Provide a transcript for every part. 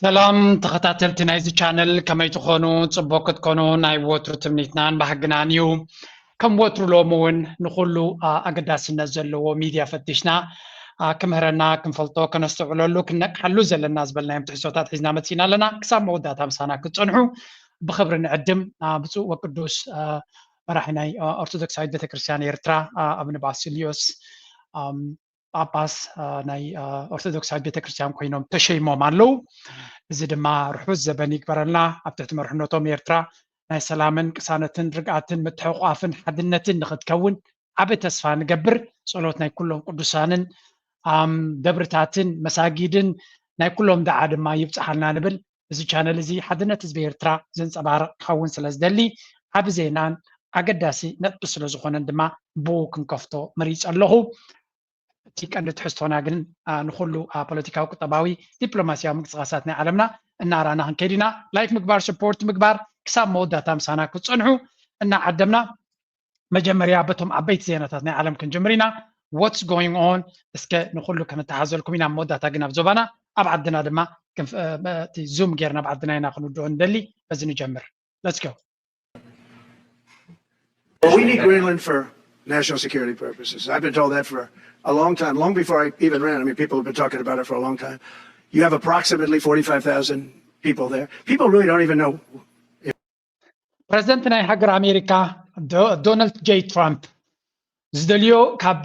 ሰላም ተኸታተልቲ ናይዚ ቻነል፣ ከመይ ትኾኑ? ጽቡቕ ክትኮኑ ናይ ወትሩ ትምኒትናን ባህግናን እዩ። ከም ወትሩ ሎሚ እውን ንኹሉ፣ አ፣ ኣገዳስነት ዘለዎ ሚድያ ፈቲሽና፣ አ፣ ክምህረና፣ ክንፈልጦ፣ ከነስተውዕለሉ፣ ክነቅሓሉ ዘለና ዝበልናዮም ትሕዝቶታት ሒዝና መጺና ኣለና። ክሳብ መወዳእታ ምሳና ክትጸንሑ ብኽብሪ ንዕድም። አ፣ ብፁዕ ወቅዱስ፣ አ፣ መራሒ ናይ፣ አ፣ ኦርቶዶክሳዊት ቤተክርስትያን ኤርትራ፣ አ፣ ኣቡነ ባስልዮስ፣ ኣም፣ ጳጳስ፣ አ፣ ናይ፣ አ፣ ኦርቶዶክሳዊት ቤተክርስትያን ኮይኖም ተሸይሞም ኣለዉ። እዚ ድማ ርሑስ ዘበን ይግበረልና። ኣብ ትሕቲ መርሕነቶም ኤርትራ ናይ ሰላምን ቅሳነትን ርግኣትን ምትሕቑቋፍን ሓድነትን ንኽትከውን ዓቢ ተስፋ ንገብር። ጸሎት ናይ ኩሎም ቅዱሳንን፣ ኣም፣ ደብርታትን መሳጊድን ናይ ኩሎም ደዓ ድማ ይብጽሓልና ንብል። እዚ ቻነል እዚ ሓድነት ህዝቢ ኤርትራ ዘንጸባርቕ ክኸውን ስለ ዝደሊ፣ ዓቢ ዜናን ኣገዳሲ ነጥቢ ስለ ዝኾነን ድማ ብኡ ክንከፍቶ መሪጸ ኣለኹ። እቲ ቀንዲ ትሕዝቶና ግን፣ አ፣ ንኹሉ፣ አ፣ ፖለቲካዊ፣ ቁጠባዊ፣ ዲፕሎማስያዊ ምንቅስቓሳት ናይ ዓለምና እናራና ክንከይድ ኢና። ላይክ ምግባር፣ ሰፖርት ምግባር፣ ክሳብ መወዳእታ ምሳና ክትጸንሑ እናዓደምና፣ መጀመርያ በቶም ዓበይቲ ዜናታት ናይ ዓለም ክንጅምር ኢና። What's going on? እስከ ንኹሉ ከነተሓዘልኩም ኢና። መወዳእታ ግን ኣብ ዞባና፣ ኣብ ዓድና ድማ ክንፍ-፣ እ፣ እቲ ዙም ጌርና ኣብ ዓድና ኢና ክንውድኦ ንደሊ። በዚ ንጀምር። Let's go. Well, we need Greenland for national security purposes. I've been told that for a long time, long before I even ran. I mean, people have been talking about it for a long time. You have approximately forty-five thousand people there. People really don't even know. ፕረዚደንት ናይ ሃገር ኣሜሪካ ዶ-፣ ዶናልድ ጄይ ትራምፕ ዝደልዮ ካብ፣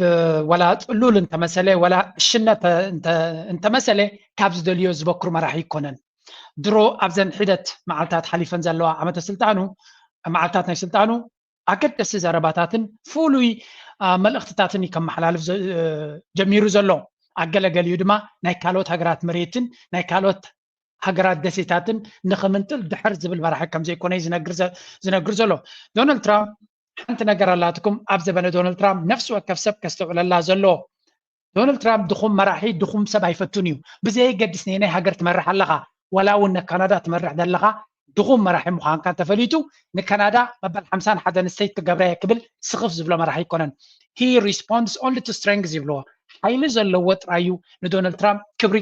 ወላ ጥሉል እንተመሰለ፣ ወላ ዕሽነት እንተ-፣ እንተመሰለ፣ ካብ ዝደልዮ ዝበክሩ መራሒ ኣይኮነን። ድሮ ኣብዘን ሒደት መዓልታት ሓሊፈን ዘለዋ ዓመተ ስልጣኑ፣ መዓልታት ናይ ስልጣኑ፣ ኣገደስቲ ዘረባታትን ፍሉይ፣ አ፣ መልእኽትታትን እዩ ከመሓላልፍ ዘ-፣ ጀሚሩ ዘሎ። ኣገለገሊኡ ድማ ናይ ካልኦት ሃገራት መሬትን ናይ ካልኦት ሃገራት ደሴታትን ንኽምንጥል ድሕር ዝብል መራሒ ከም ዘይኮነ እዩ ዝነግር ዘ-፣ ዝነግር ዘሎ። ዶናልድ ትራምፕ፣ ሓንቲ ነገር ኣላትኩም ኣብ ዘበነ ዶናልድ ትራምፕ ነፍሲ ወከፍ ሰብ ከስተውዕለላ ዘለዎ። ዶናልድ ትራምፕ ድኹም መራሒ፣ ድኹም ሰብ ኣይፈቱን እዩ። ብዘየገድስ ነየናይ ሃገር ትመርሕ ኣለኻ፣ ዋላ እውን ንካናዳ ትመርሕ ዘለኻ፣ ድኹም መራሒ ምዃንካ እንተፈሊጡ፣ ንካናዳ መበል ሓምሳን ሓደን ስቴት ክገብራ እየ ክብል ስኽፍ ዝብሎ መራሒ ኣይኮነን። He responds only to strength ይብልዎ። ሓይሊ ዘለዎ ጥራይ እዩ ንዶናልድ ትራምፕ ክብሪ፣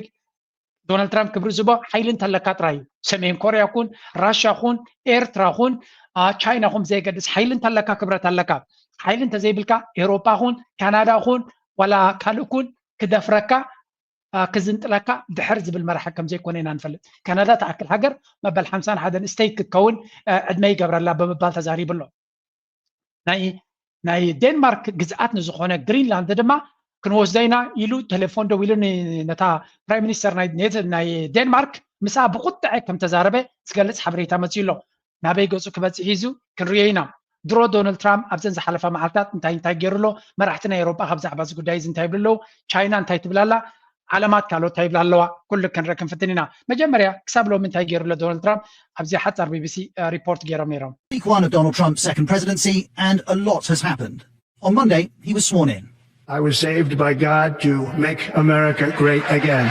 ዶናልድ ትራምፕ ክብሪ ዝህቦ። ሓይሊ እንተለካ ጥራይ እዩ። ሰሜን ኮርያ ኩን፣ ራሻ ኩን፣ ኤርትራ ኩን፣ አ፣ ቻይና ኩን፣ ዘይገድስ፣ ሓይሊ እንተለካ ክብረት ኣለካ። ሓይሊ እንተዘይብልካ፣ ኤውሮጳ ኩን፣ ካናዳ ኩን፣ ዋላ ካልእ ኩን ክደፍረካ፣ አ፣ ክዝንጥለካ ድሕር ዝብል መራሒ ከም ዘይኮነ ኢና ንፈልጥ። ካናዳ ትኣክል ሃገር መበል ሓምሳን ሓደን ስቴት ክትከውን፣ አ፣ ዕድመ ይገብረላ ብምባል ተዛሪቡ ኣሎ። ናይ፣ ናይ ዴንማርክ ግዝኣት ንዝኾነ ግሪንላንድ ድማ ክንወስዶ ኢና ኢሉ ቴሌፎን ደዊሉ ን-፣ ነታ ፕራይም ሚኒስተር ናይ፣ ኔት-፣ ናይ ዴንማርክ ምስኣ ብቁጥዐ ከም ተዛረበ ዝገልጽ ሓበሬታ መጺኡ ኣሎ። ናበይ ገጹ ክበጽሕ እዩ ክንሪኦ ኢና። ድሮ ዶናልድ ትራምፕ ኣብዘን ዝሓለፋ መዓልታት እንታይ እንታይ ገይሩ ኣሎ፣ መራሕቲ ናይ ኤውሮጳ ካብ ዛዕባ እዚ ጉዳይ እዚ እንታይ ይብሉ ኣለዉ፣ ቻይና እንታይ ትብል ኣላ፣ ዓለማት ካልኦት እንታይ ይብላ ኣለዋ፣ ኩሉ ክንርኢ ክንፍትን ኢና። መጀመርያ ክሳብ ሎሚ እንታይ ገይሩ ኣሎ ዶናልድ ትራምፕ፣ ኣብዚ ሓጻር ቢቢሲ ሪፖርት ገይሮም ነይሮም። Week one of Donald Trump's second presidency, and a lot has happened. On Monday, he was sworn in. I was saved by God to make America great again.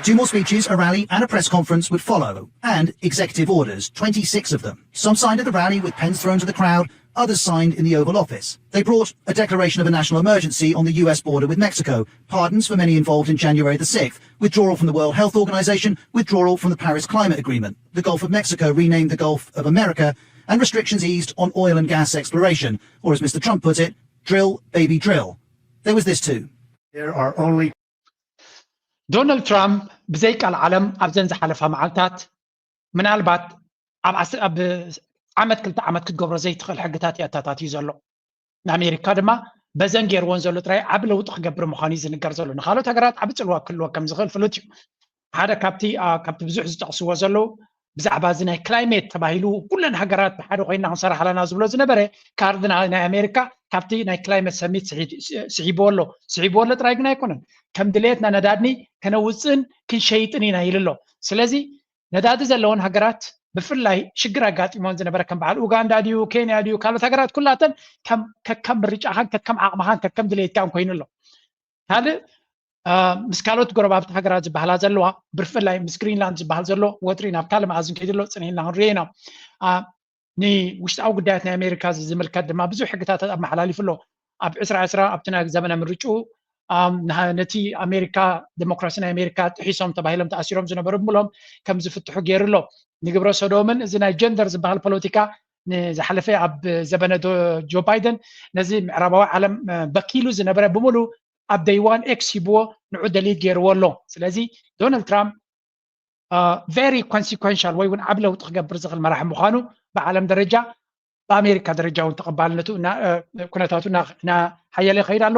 Two more speeches, a rally, and a press conference would follow, and executive orders, twenty-six of them. Some signed at the rally with pens thrown to the crowd, others signed in the Oval Office. They brought a declaration of a national emergency on the U S border with Mexico, pardons for many involved in January the sixth, withdrawal from the World Health Organization, withdrawal from the Paris Climate Agreement, the Gulf of Mexico renamed the Gulf of America, and restrictions eased on oil and gas exploration, or as Mister Trump put it, drill, baby, drill. There was this too. There are only ዶናልድ ትራምፕ ብዘይ ቃል ዓለም ኣብዘን ዝሓለፋ መዓልታት ምናልባት ኣብ ዓስ-፣ ኣብ ዓመት ክልተ ዓመት ክትገብሮ ዘይትኽእል ሕግታት እዩ ኣታታትዩ ዘሎ። ንኣሜሪካ ድማ በዘን ገይርዎን ዘሎ ጥራይ ዓቢ ለውጢ ክገብር ምዃኑ እዩ ዝንገር ዘሎ። ንኻልኦት ሃገራት ዓቢ ጽልዋ ክህልዎ ከም ዝኽእል ፍሉጥ እዩ። ሓደ ካብቲ፣ አ፣ ካብቲ ብዙሕ ዝጠቕስዎ ዘለዉ ብዛዕባ እዚ ናይ ክላይሜት ተባሂሉ ኩለን ሃገራት ብሓደ ኮይና ክንሰርሕ ኣለና ዝብሎ ዝነበረ ካርዲናል ናይ ኣሜሪካ ካብቲ ናይ ክላይሜት ሰሚት ስሒ-፣ ስሒብዎ ኣሎ። ስሒብዎ ኣሎ ጥራይ ግን ኣይኮነን። ከም ድሌትና ነዳድኒ ከነውፅእን ክንሸይጥን ኢና ኢሉ ኣሎ። ስለዚ ነዳዲ ዘለወን ሃገራት ብፍላይ ሽግር ኣጋጢሞን ዝነበረ ከም በዓል ኡጋንዳ ድዩ፣ ኬንያ ድዩ፣ ካልኦት ሃገራት ኩላተን ከም ከከም ምርጫኻን ከከም ዓቕምኻን ከከም ድሌትካን ኮይኑ ኣሎ። ካልእ፣ አ፣ ምስ ካልኦት ጎረባብቲ ሃገራት ዝበሃላ ዘለዋ ብፍላይ ምስ ግሪንላንድ ዝበሃል ዘሎ ወጥሪ ናብ ካልእ መኣዝን ከይዱ ኣሎ፣ ጽኒሕና ክንሪኦ ኢና። አ፣ ንውሽጣዊ ጉዳያት ናይ ኣሜሪካ እዚ ዝምልከት ድማ ብዙሕ ሕግታት ኣመሓላሊፉ ኣሎ። ኣብ ዕስራ ዕስራ ኣብቲ ናይ ዘመነ ምርጭኡ ነቲ ኣሜሪካ፣ ዴሞክራሲ ናይ ኣሜሪካ ጥሒሶም ተባሂሎም ተኣሲሮም ዝነበሩ ብምሎም ከም ዝፍትሑ ገይሩ ኣሎ። ንግብረ ሰዶምን እዚ ናይ ጀንደር ዝበሃል ፖለቲካ ንዝሓለፈ ኣብ ዘበነ ጆ ባይደን ነዚ ምዕራባዊ ዓለም በኪሉ ዝነበረ ብምሉ ኣብ ደይዋን ኤክስ ሂብዎ ንዑ ደሊት ገይርዎ ኣሎ። ስለዚ ዶናልድ ትራምፕ ቨሪ ኮንሲኮንሻል ወይ እውን ዓብ ለውጢ ክገብር ዝኽእል መራሒ ምዃኑ ብዓለም ደረጃ ብኣሜሪካ ደረጃ እውን ተቐባልነቱ ኩነታቱ ሓየለ ይኸይድ ኣሎ።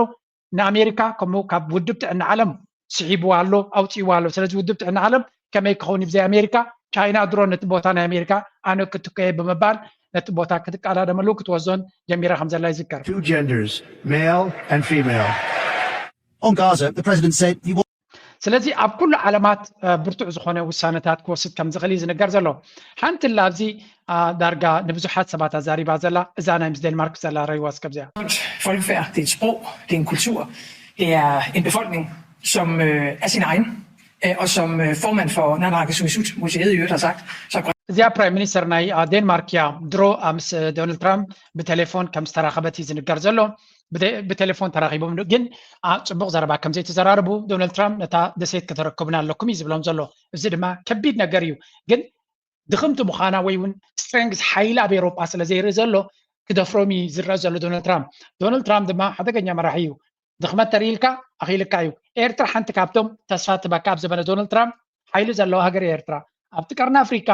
ንኣሜሪካ ከምኡ ካብ ውድብ ጥዕና ዓለም ስሒብዋ ኣሎ፣ ኣውፅእዋ ኣሎ። ስለዚ ውድብ ጥዕና ዓለም ከመይ ክኸውን ብዘይ ኣሜሪካ፣ ቻይና ድሮ ነቲ ቦታ ናይ ኣሜሪካ ኣነ ክትከየ ብምባል ነቲ ቦታ ክትቀዳደመሉ ክትወዞን ጀሚራ ከም ዘላ ይዝከር። Two genders, male and female. On Gaza, the president said he ስለዚ ኣብ ኩሉ ዓለማት ብርቱዕ ዝኾነ ውሳነታት ክወስድ ከም ዝኽእል እዩ ዝንገር ዘሎ። ሓንቲ ላ ኣብዚ ዳርጋ ንብዙሓት ሰባት ኣዛሪባ ዘላ እዛ ናይ ምስ ዴንማርክ ዘላ ረይዋ እስከብዚኣ Folkefærd, det er et sprog, det er en kultur, det er en befolkning, som øh, er sin egen, øh, og som øh, formand for Naalakkersuisut, Múte Egede i øvrigt har sagt, så እዚኣ ፕራይም ሚኒስተር ናይ ዴንማርክ እያ። ድሮ ምስ ዶናልድ ትራምፕ ብቴሌፎን ከም ዝተራኸበት እዩ ዝንገር ዘሎ። ብቴሌፎን ተራኺቦም ግን ጽቡቕ ዘረባ ከም ዘይተዘራረቡ ዶናልድ ትራምፕ ነታ ደሴት ከተረከቡና ኣለኩም እዩ ዝብሎም ዘሎ። እዚ ድማ ከቢድ ነገር እዩ። ግን ድኽምቲ ምዃና ወይ እውን ስትሬንግዝ ሓይሊ ኣብ ኤሮጳ ስለ ዘይርኢ ዘሎ ክደፍሮም እዩ ዝረአ ዘሎ ዶናልድ ትራምፕ። ዶናልድ ትራምፕ ድማ ሓደገኛ መራሒ እዩ። ድኽመት ተሪኢልካ ኣኺልካ እዩ። ኤርትራ ሓንቲ ካብቶም ተስፋ ትበካ ኣብ ዘበነ ዶናልድ ትራምፕ ሓይሊ ዘለዋ ሃገር እያ ኤርትራ። ኣብቲ ቀርኒ ኣፍሪካ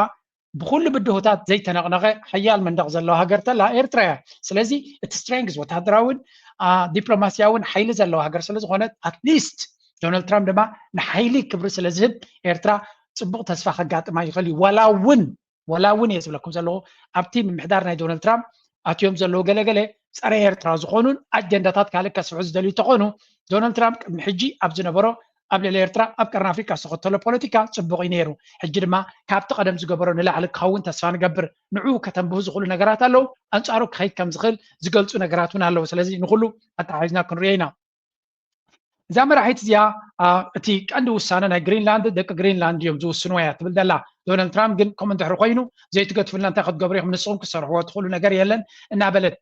ብኩሉ ብድሆታት ዘይተነቕነቐ ሓያል መንደቕ ዘለዋ ሃገር ተላ ኤርትራ እያ። ስለዚ እቲ ስትሬንግዝ ወታደራውን ዲፕሎማሲያውን ሓይሊ ዘለዋ ሃገር ስለዝኾነት ኣትሊስት ዶናልድ ትራምፕ ድማ ንሓይሊ ክብሪ ስለዝህብ ኤርትራ ፅቡቕ ተስፋ ከጋጥማ ይኽእል እዩ። ዋላ እውን ዋላ እውን እየ ዝብለኩም ዘለኹ ኣብቲ ምምሕዳር ናይ ዶናልድ ትራምፕ ኣትዮም ዘለዉ ገለገለ ፀረ ኤርትራ ዝኾኑን ኣጀንዳታት ካልእ ከስፍሑ ዝደልዩ ተኾኑ ዶናልድ ትራምፕ ቅድሚ ሕጂ ኣብ ዝነበሮ ኣብ ልዕሊ ኤርትራ ኣብ ቀርኒ ኣፍሪካ ዝተኸተሎ ፖለቲካ ፅቡቕ እዩ ነይሩ። ሕጂ ድማ ካብቲ ቀደም ዝገበሮ ንላዕሊ ክኸውን ተስፋ ንገብር። ንዑ ከተንብሁ ዝኽእሉ ነገራት ኣለዉ። ኣንጻሩ ክኸይድ ከም ዝኽእል ዝገልፁ ነገራት እውን ኣለዉ። ስለዚ ንኹሉ ኣተሓሒዝና ክንሪኦ ኢና። እዛ መራሒት እዚኣ እቲ ቀንዲ ውሳነ ናይ ግሪንላንድ ደቂ ግሪንላንድ እዮም ዝውስንዎ እያ ትብል ዘላ። ዶናልድ ትራምፕ ግን ከምኡ እንድሕሪ ኮይኑ ዘይትገድፉልና እንታይ ክትገብሩ ኢኹም ንስኹም ክትሰርሕዎ ትኽእሉ ነገር የለን እናበለት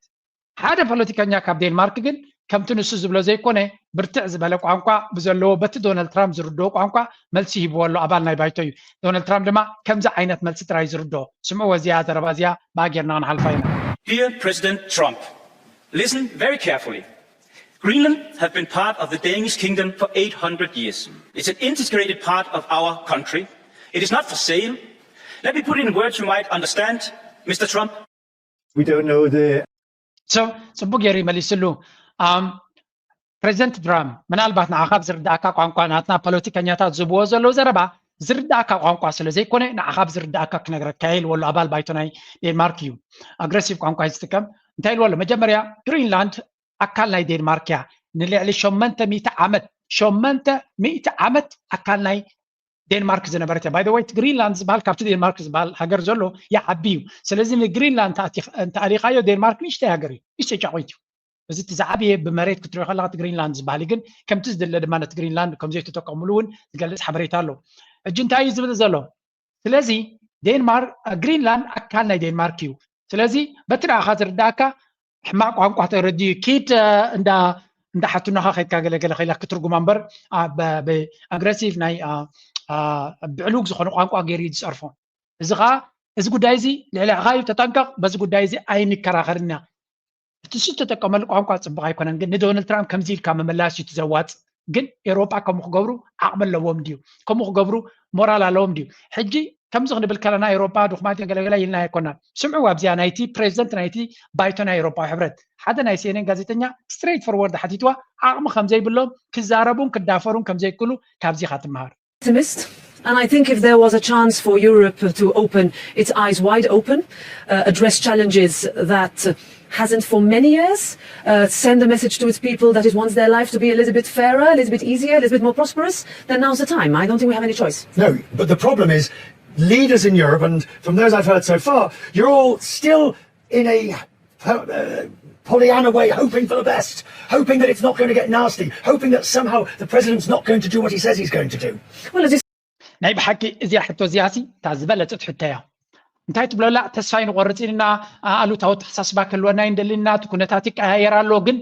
ሓደ ፖለቲከኛ ካብ ዴንማርክ ግን ከምቲ ንሱ ዝብሎ ዘይኮነ ብርትዕ ዝበለ ቋንቋ ብዘለዎ በቲ ዶናልድ ትራምፕ ዝርድኦ ቋንቋ መልሲ ሂብዎ ኣሎ ኣባል ናይ ባይቶ እዩ። ዶናልድ ትራምፕ ድማ ከምዚ ዓይነት መልሲ ጥራይ ዝርድኦ። ስምዕዎ እዚኣ ዘረባ እዚኣ ብኣጌርና ክንሓልፋ ኢና። Dear President Trump, listen very carefully. Greenland have been part of the Danish kingdom for eight hundred years. It's an integrated part of our country. It is not for sale. Let me put it in words you might understand, Mister Trump. We don't know the So ጽቡቅ ገይሩ ይመሊስሉ። ፕሬዚደንት ትራምፕ ምናልባት ንዓኻ ብዝርዳእካ ቋንቋ ናትና ፖለቲከኛታት ዝብዎ ዘለዉ ዘረባ ዝርዳእካ ቋንቋ ስለ ዘይኮነ ንዓኻ ብዝርዳእካ ክነግረካ ኢልዎ ኣሎ ኣባል ባይቶ ናይ ዴንማርክ እዩ። ኣግረሲቭ ቋንቋ እዩ ዝጥቀም። እንታይ ኢልዎ ኣሎ? መጀመርያ ግሪንላንድ ኣካል ናይ ዴንማርክ እያ። ንልዕሊ ሸመንተ ሚእቲ ዓመት ሸመንተ ሚእቲ ዓመት ኣካል ናይ ዴንማርክ ዝነበረት እያ። ባይ ዘ ወይ ግሪንላንድ ዝበሃል ካብቲ ዴንማርክ ዝበሃል ሃገር ዘሎ ይዓቢ እዩ። ስለዚ ንግሪንላንድ እንተኣሊኻዮ ዴንማርክ ንእሽተይ ሃገር እዩ፣ ንእሽተይ ጫቑት እዩ። እዚ እቲ ዝዓበየ ብመሬት ክትሪኦ ከለካ እቲ ግሪንላንድ ዝበሃል እዩ። ግን ከምቲ ዝድለ ድማ ነቲ ግሪንላንድ ከም ዘይተጠቀምሉ እውን ዝገልፅ ሓበሬታ ኣሎ። ሕጂ እንታይ እዩ ዝብል ዘሎ? ስለዚ ዴንማርክ ግሪንላንድ ኣካል ናይ ዴንማርክ እዩ። ስለዚ በቲ ንዓኻ ዝርዳእካ ሕማቅ ቋንቋ ተረዲኡ ኪድ እንዳ እንዳ ሓቱናኻ ከይድካ ገለገለ ከይላ ክትርጉማ እምበር ብኣግረሲቭ ናይ ብዕሉግ ዝኾነ ቋንቋ ገይሩ እዩ ዝፀርፎ። እዚ ከዓ እዚ ጉዳይ እዚ ልዕሊ ኣኻ እዩ ተጠንቀቕ። በዚ ጉዳይ እዚ ኣይንከራኸርን ኢና። እቲ እሱ ዝተጠቀመሉ ቋንቋ ፅቡቕ ኣይኮነን፣ ግን ንዶናልድ ትራምፕ ከምዚ ኢልካ ምምላስ እዩ እቲ ዘዋፅእ። ግን ኤውሮጳ ከምኡ ክገብሩ ዓቕሚ ኣለዎም ድዩ? ከምኡ ክገብሩ ሞራል ኣለዎም ድዩ? ሕጂ ከምዚ ክንብል ከለና ኤውሮጳ ድኹማት እዮም ገለገለ ኢልና ኣይኮናን። ስምዕዋ ኣብዚኣ ናይቲ ፕሬዚደንት ናይቲ ባይቶ ናይ ኤውሮጳዊ ሕብረት ሓደ ናይ ሲኤንኤን ጋዜጠኛ ስትሬት ፎርወርድ ሓቲትዋ ዓቕሚ ከምዘይብሎም ክዛረቡን ክዳፈሩን ከምዘይክእሉ ካብዚ ኢኻ ትመሃር። optimist. And I think if there was a chance for Europe to open its eyes wide open, uh, address challenges that hasn't for many years, uh, send a message to its people that it wants their life to be a little bit fairer, a little bit easier, a little bit more prosperous, then now's the time. I don't think we have any choice. No, but the problem is leaders in Europe, and from those I've heard so far, you're all still in a uh, Pollyanna way, hoping for the best, hoping that it's not going to get nasty, hoping that somehow the president's not going to do what he says he's going to do. Well, as you ናይ ብሓቂ እዚኣ ሕቶ እዚኣ ሲ እታ ዝበለፀት ሕቶ እያ። እንታይ ትብለላ? ተስፋ ይንቆርፅ ኢና፣ ኣሉታዊ ኣተሓሳስባ ክህልወና ይንደሊ ኢና፣ እቲ ኩነታት ይቀያየር ኣሎ፣ ግን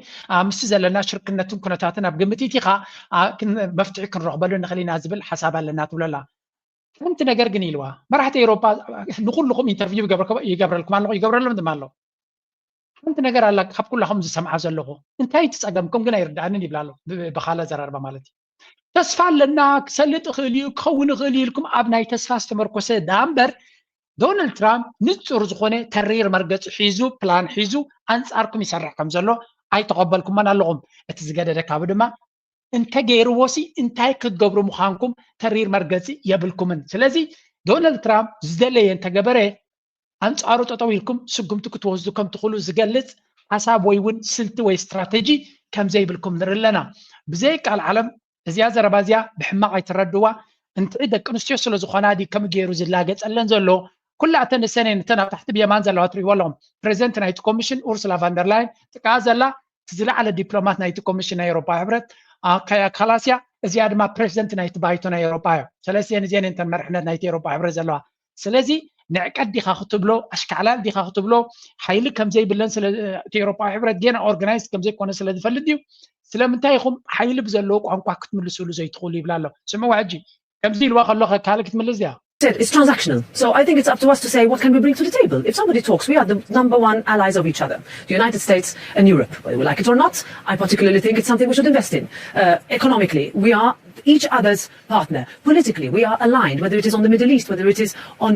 ምስቲ ዘለና ሽርክነትን ኩነታትን ኣብ ግምት ኢቲኻ መፍትሒ ክንረኽበሉ ንኽእል ኢና ዝብል ሓሳብ ኣለና ትብለላ። ሓንቲ ነገር ግን ኢልዋ፣ መራሕቲ ኤውሮጳ ንኩልኹም ኢንተርቪው ይገብረልኩም ኣለኹ፣ ይገብረሎም ድማ ኣሎ። ሓንቲ ነገር ኣላ ካብ ኩላኹም ዝሰምዓ ዘለኹ፣ እንታይ እቲ ጸገምኩም ግን ኣይርድኣንን ይብላ ኣሎ። ብኻልእ ኣዘራርባ ማለት እዩ። ተስፋ ኣለና፣ ክሰልጥ ይኽእል እዩ፣ ክኸውን ይኽእል እዩ ኢልኩም ኣብ ናይ ተስፋ ዝተመርኮሰ ደኣ እምበር፣ ዶናልድ ትራምፕ ንጹር ዝኾነ ተሪር መርገጺ ሒዙ፣ ፕላን ሒዙ ኣንጻርኩም ይሰርሕ ከም ዘሎ ኣይተቐበልኩሞን ኣለኹም። እቲ ዝገደደ ካብኡ ድማ እንተገይርዎሲ እንታይ ክትገብሩ ምዃንኩም ተሪር መርገጺ የብልኩምን። ስለዚ ዶናልድ ትራምፕ ዝደለየ እንተገበረ ኣንጻሩ ጠጠው ኢልኩም ስጉምቲ ክትወስዱ ከም ትኽእሉ ዝገልጽ ሓሳብ ወይ እውን ስልቲ ወይ ስትራተጂ ከም ዘይብልኩም ንርኢ ኣለና። ብዘይ ቃል ዓለም እዚኣ ዘረባ እዚኣ ብሕማቕ ኣይትረድዋ። እንትዒ ደቂ ኣንስትዮ ስለ ዝኾና ድዩ ከም ገይሩ ዝላገጸለን ዘሎ? ኩላተን ንሰን እየን። እተን ኣብ ታሕቲ ብየማን ዘለዋ ትርእይዎ ኣለኹም። ፕሬዚደንት ናይቲ ኮሚሽን ኡርሱላ ቫንደርላይን፣ ጥቃ ዘላ እቲ ዝለዓለ ዲፕሎማት ናይቲ ኮሚሽን ናይ ኤውሮፓ ሕብረት፣ አ፣ ካያ ካላስያ፣ እዚኣ ድማ ፕሬዚደንት ናይቲ ባይቶ ናይ ኤውሮፓ እዮ። ሰለስቲኤን እዚኤን እየን እተን መርሕነት ናይቲ ኤውሮፓ ሕብረት ዘለዋ። ስለዚ ንዕቀት ዲኻ ክትብሎ፣ ኣሽካዕላል ዲኻ ክትብሎ፣ ሓይሊ ከም ዘይብለን ስለ እቲ ኤውሮፓ ሕብረት ጌና ኦርጋናይዝ ከም ዘይኮነ ስለ ዝፈልጥ እዩ። ስለምንታይ ኢኹም ሓይሊ ብዘለዎ ቋንቋ ክትምልስሉ ዘይትኽእሉ ይብላ ኣሎ። ስምዕዋ ሕጂ፣ ከምዚ ኢልዋ ከሎ ካልእ ክትምልስ እያ። Said it's transactional. So I think it's up to us to say, what can we bring to the table? If somebody talks, we are the number one allies of each other, the United States and Europe, whether we like it or not. I particularly think it's something we should invest in. Uh, economically, we are each other's partner. Politically, we are aligned, whether it is on the Middle East, whether it is on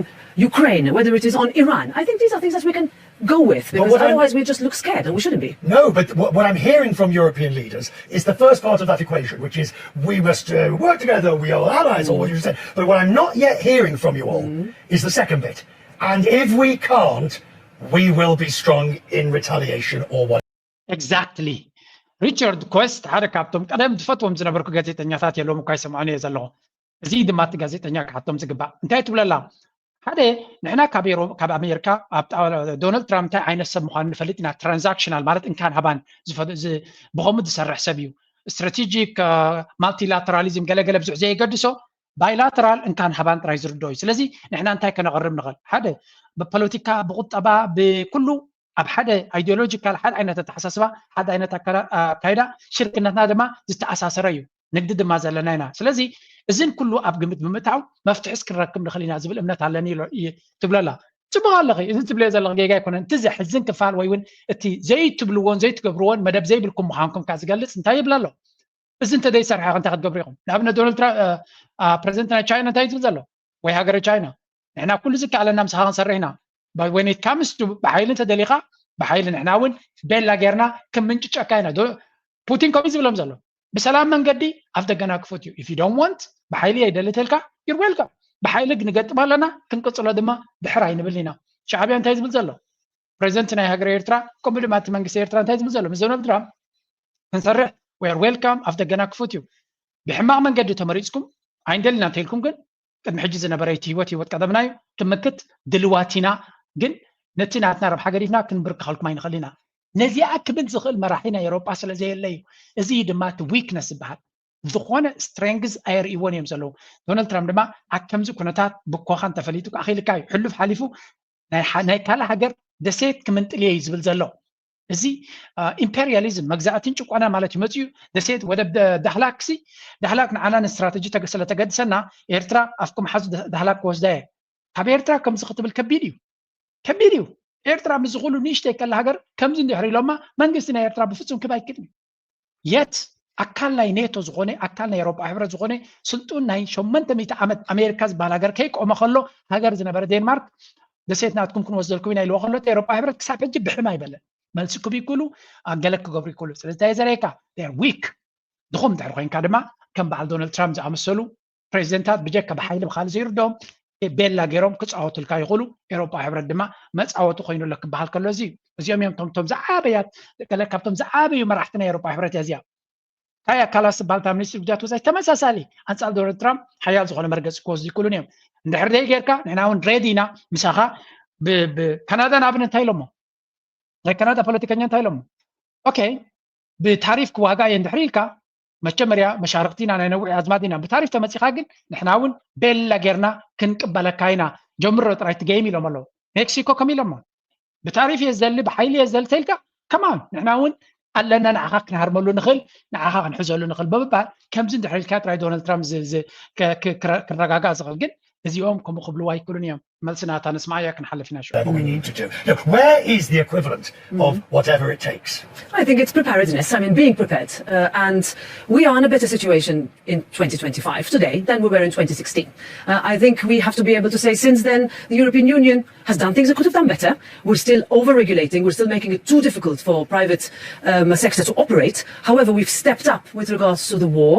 Ukraine, whether it is on Iran. I think these are things that we can go with, because otherwise we just look scared, and we shouldn't be. No, but what, what I'm hearing from European leaders is the first part of that equation, which is we must uh, work together, we are allies, or what you said. But what I'm not yet hearing from you all is the second bit. And if we can't, we will be strong in retaliation or what. Exactly. ሪቻርድ ኮስት ሓደ ካብቶም ቀደም ዝፈትዎም ዝነበርኩ ጋዜጠኛታት የለውም እኳ ይሰምዖን እየ ዘለኹ። እዚ ድማ እቲ ጋዜጠኛ ክሓቶም ዝግባእ እንታይ ትብለላ? ሓደ ንሕና ካብ ኤሮ ካብ ኣሜሪካ ኣብ ጣ- ዶናልድ ትራምፕ እንታይ ዓይነት ሰብ ምዃኑ ንፈልጥ ኢና። ትራንዛክሽናል ማለት እንካን ሃባን ዝፈ- ዝ- ብኸምኡ ዝሰርሕ ሰብ እዩ። ስትራቴጂክ ማልቲላተራሊዝም ገለገለ ብዙሕ ዘየገድሶ ባይላተራል እንካን ሃባን ጥራይ ዝርድኦ እዩ። ስለዚ ንሕና እንታይ ከነቕርብ ንኽእል? ሓደ ብፖለቲካ፣ ብቁጠባ፣ ብኩሉ ኣብ ሓደ ኣይዲዮሎጂካል ሓደ ዓይነት ኣተሓሳስባ ሓደ ዓይነት ኣካይዳ ሽርክነትና ድማ ዝተኣሳሰረ እዩ። ንግዲ ድማ ዘለና ኢና። ስለዚ እዝን ኩሉ ኣብ ግምት ብምእታው መፍትሒ እስክንረክብ ንኽእል ኢና ዝብል እምነት ኣለኒ ትብለላ። ፅቡቅ ኣለኺ። እዚ ትብልዮ ዘለኺ ጌጋ ኣይኮነን። እቲ ዘሕዝን ክፋል ወይ እውን እቲ ዘይትብልዎን ዘይትገብርዎን መደብ ዘይብልኩም ምዃንኩም ከዓ ዝገልፅ እንታይ ይብል ኣሎ? እዚ እንተዘይሰርሐ እንታይ ክትገብሩ ኢኹም? ንኣብነት ዶናልድ ትራምፕ ፕሬዚደንት ናይ ቻይና እንታይ ዝብል ዘሎ? ወይ ሃገረ ቻይና ንሕና ኩሉ ዝከኣለና ምሳኻ ክንሰርሕ ኢና። But when it comes to ብሓይሊ እንተደሊኻ ብሓይሊ ንሕና እውን ቤላ ጌርና ክምንጭጨካ ኢና። ፑቲን ከምኡ ዝብሎም ዘሎ ብሰላም መንገዲ ኣፍ ደገና ክፉት እዩ። If you don't want ብሓይሊ ኣይደሊ ተልካ you're welcome። ብሓይሊ ንገጥም ኣለና ክንቅፅሎ ድማ ድሕር ኣይንብል ኢና። ሻዕብያ እንታይ ዝብል ዘሎ? ፕሬዚደንት ናይ ሃገር ኤርትራ ከምኡ ድማ እቲ መንግስቲ ኤርትራ እንታይ ዝብል ዘሎ? ምስ ዶናልድ ትራምፕ ክንሰርሕ we are welcome፣ ኣፍ ደገና ክፉት እዩ። ብሕማቕ መንገዲ ተመሪፅኩም ኣይንደልና እንተኢልኩም ግን ቅድሚ ሕጂ ዝነበረ እቲ ህይወት ህይወት ቀደምና እዩ። ክምክት ድልዋት ኢና፣ ግን ነቲ ናትና ረብሓ ገዲፍና ክንብርከኸልኩም ኣይንኽእል ኢና። ነዚኣ ክብል ዝኽእል መራሒ ናይ ኤሮጳ ስለ ዘየለ እዩ። እዚ ድማ እቲ ዊክነስ ዝበሃል። ዝኾነ ስትሬንግዝ ኣየርእይዎን እዮም ዘለዉ። ዶናልድ ትራምፕ ድማ ኣብ ከምዚ ኩነታት ብኮኻ እንተፈሊጡ ኣኺልካ እዩ። ሕሉፍ ሓሊፉ ናይ ካልእ ሃገር ደሴት ክምንጥል እየ እዩ ዝብል ዘሎ። እዚ ኢምፔሪያሊዝም መግዛእትን ጭቆና ማለት እዩ። መፅኡ ደሴት ወደብ ዳህላክ ሲ ዳህላክ ንዓና ንስትራተጂ ስለተገድሰና ኤርትራ ኣፍኩም ሓዙ ዳህላክ ክወስዳ እየ። ካብ ኤርትራ ከምዚ ክትብል ከቢድ እዩ፣ ከቢድ እዩ። ኤርትራ ምስ ዝኹሉ ንእሽተይ ከላ ሃገር ከምዚ እንድሕር ኢሎማ መንግስቲ ናይ ኤርትራ ብፍጹም ክብ ኣይክድን እዩ። የት ኣካል ናይ ኔቶ ዝኾነ ኣካል ናይ ኤሮጳ ሕብረት ዝኾነ ስልጡን ናይ ሸሞንተ ሚእቲ ዓመት ኣሜሪካ ዝበሃል ሃገር ከይቆመ ከሎ ሃገር ዝነበረ ዴንማርክ ደሴት ናትኩም ክንወስደልኩም ኢና ኢልዎ ከሎ እቲ ኤሮጳ ሕብረት ክሳብ ሕጂ ብሕም ኣይበለን። መልሲ ክህቡ ይክእሉ፣ ገለ ክገብሩ ይክእሉ። ስለዚ እንታይ ዘርእየካ ዊክ ድኹም ድሕሪ ኮይንካ ድማ ከም በዓል ዶናልድ ትራምፕ ዝኣመሰሉ ፕሬዚደንታት ብጀካ ብሓይሊ ብካልእ ዘይርድኦም ቤላ ገይሮም ክፃወቱልካ ይኽእሉ። ኤሮጳ ሕብረት ድማ መፃወቲ ኮይኑ ኣሎ ክበሃል ከሎ እዚ እዩ። እዚኦም እዮም ቶም ቶም ዝዓበያት ገለ ካብቶም ዝዓበዩ መራሕቲ ናይ ኤሮጳ ሕብረት እያ እዚኣ። ካያ ካላስ ዝበሃል እታ ሚኒስትሪ ጉዳያት ወፃኢ ተመሳሳሊ ኣንፃር ዶናልድ ትራምፕ ሓያል ዝኾነ መርገፂ ክወስዱ ይክእሉን እዮም። እንድሕር ደይ ጌርካ ንሕና እውን ሬዲ ኢና ምሳኻ። ካናዳ ንኣብነት እንታይ ኢሎሞ? ናይ ካናዳ ፖለቲከኛ እንታይ ኢሎሞ? ኦኬ ብታሪፍ ክዋጋ እየ እንድሕር ኢልካ መጀመርያ መሻርክቲ ኢና ናይ ነዊሕ ኣዝማድ ኢና ብታሪፍ ተመፂኻ ግን ንሕና እውን ቤላ ጌርና ክንቅበለካ ኢና ጀምሮ ጥራይ እቲ ገይም ኢሎም ኣለዉ። ሜክሲኮ ከም ኢሎሞ ብታሪፍ እየ ዝደሊ ብሓይሊ እየ ዝደሊ ተልካ ከማን ንሕና እውን ኣለና ንዓኻ ክንሃርመሉ ንኽእል ንዓኻ ክንሕዘሉ ንኽእል ብምባል ከምዚ እንድሕር ኢልካ ጥራይ ዶናልድ ትራምፕ ክረጋጋእ ዝኽእል ግን እዚኦም ከምኡ ክብልዎ ኣይክእሉን እዮም። መልሲ ናታ ንስማዕ እያ ክንሓልፍ ኢና ሽዑ። Where is the equivalent of whatever it takes? I think it's preparedness. I mean, being prepared. Uh, and we are in a better situation in twenty twenty-five today than we were in twenty sixteen. Uh, I think we have to be able to say since then, the European Union has done things it could have done better. We're still over-regulating. We're still making it too difficult for private um, sector to operate. However, we've stepped up with regards to the war.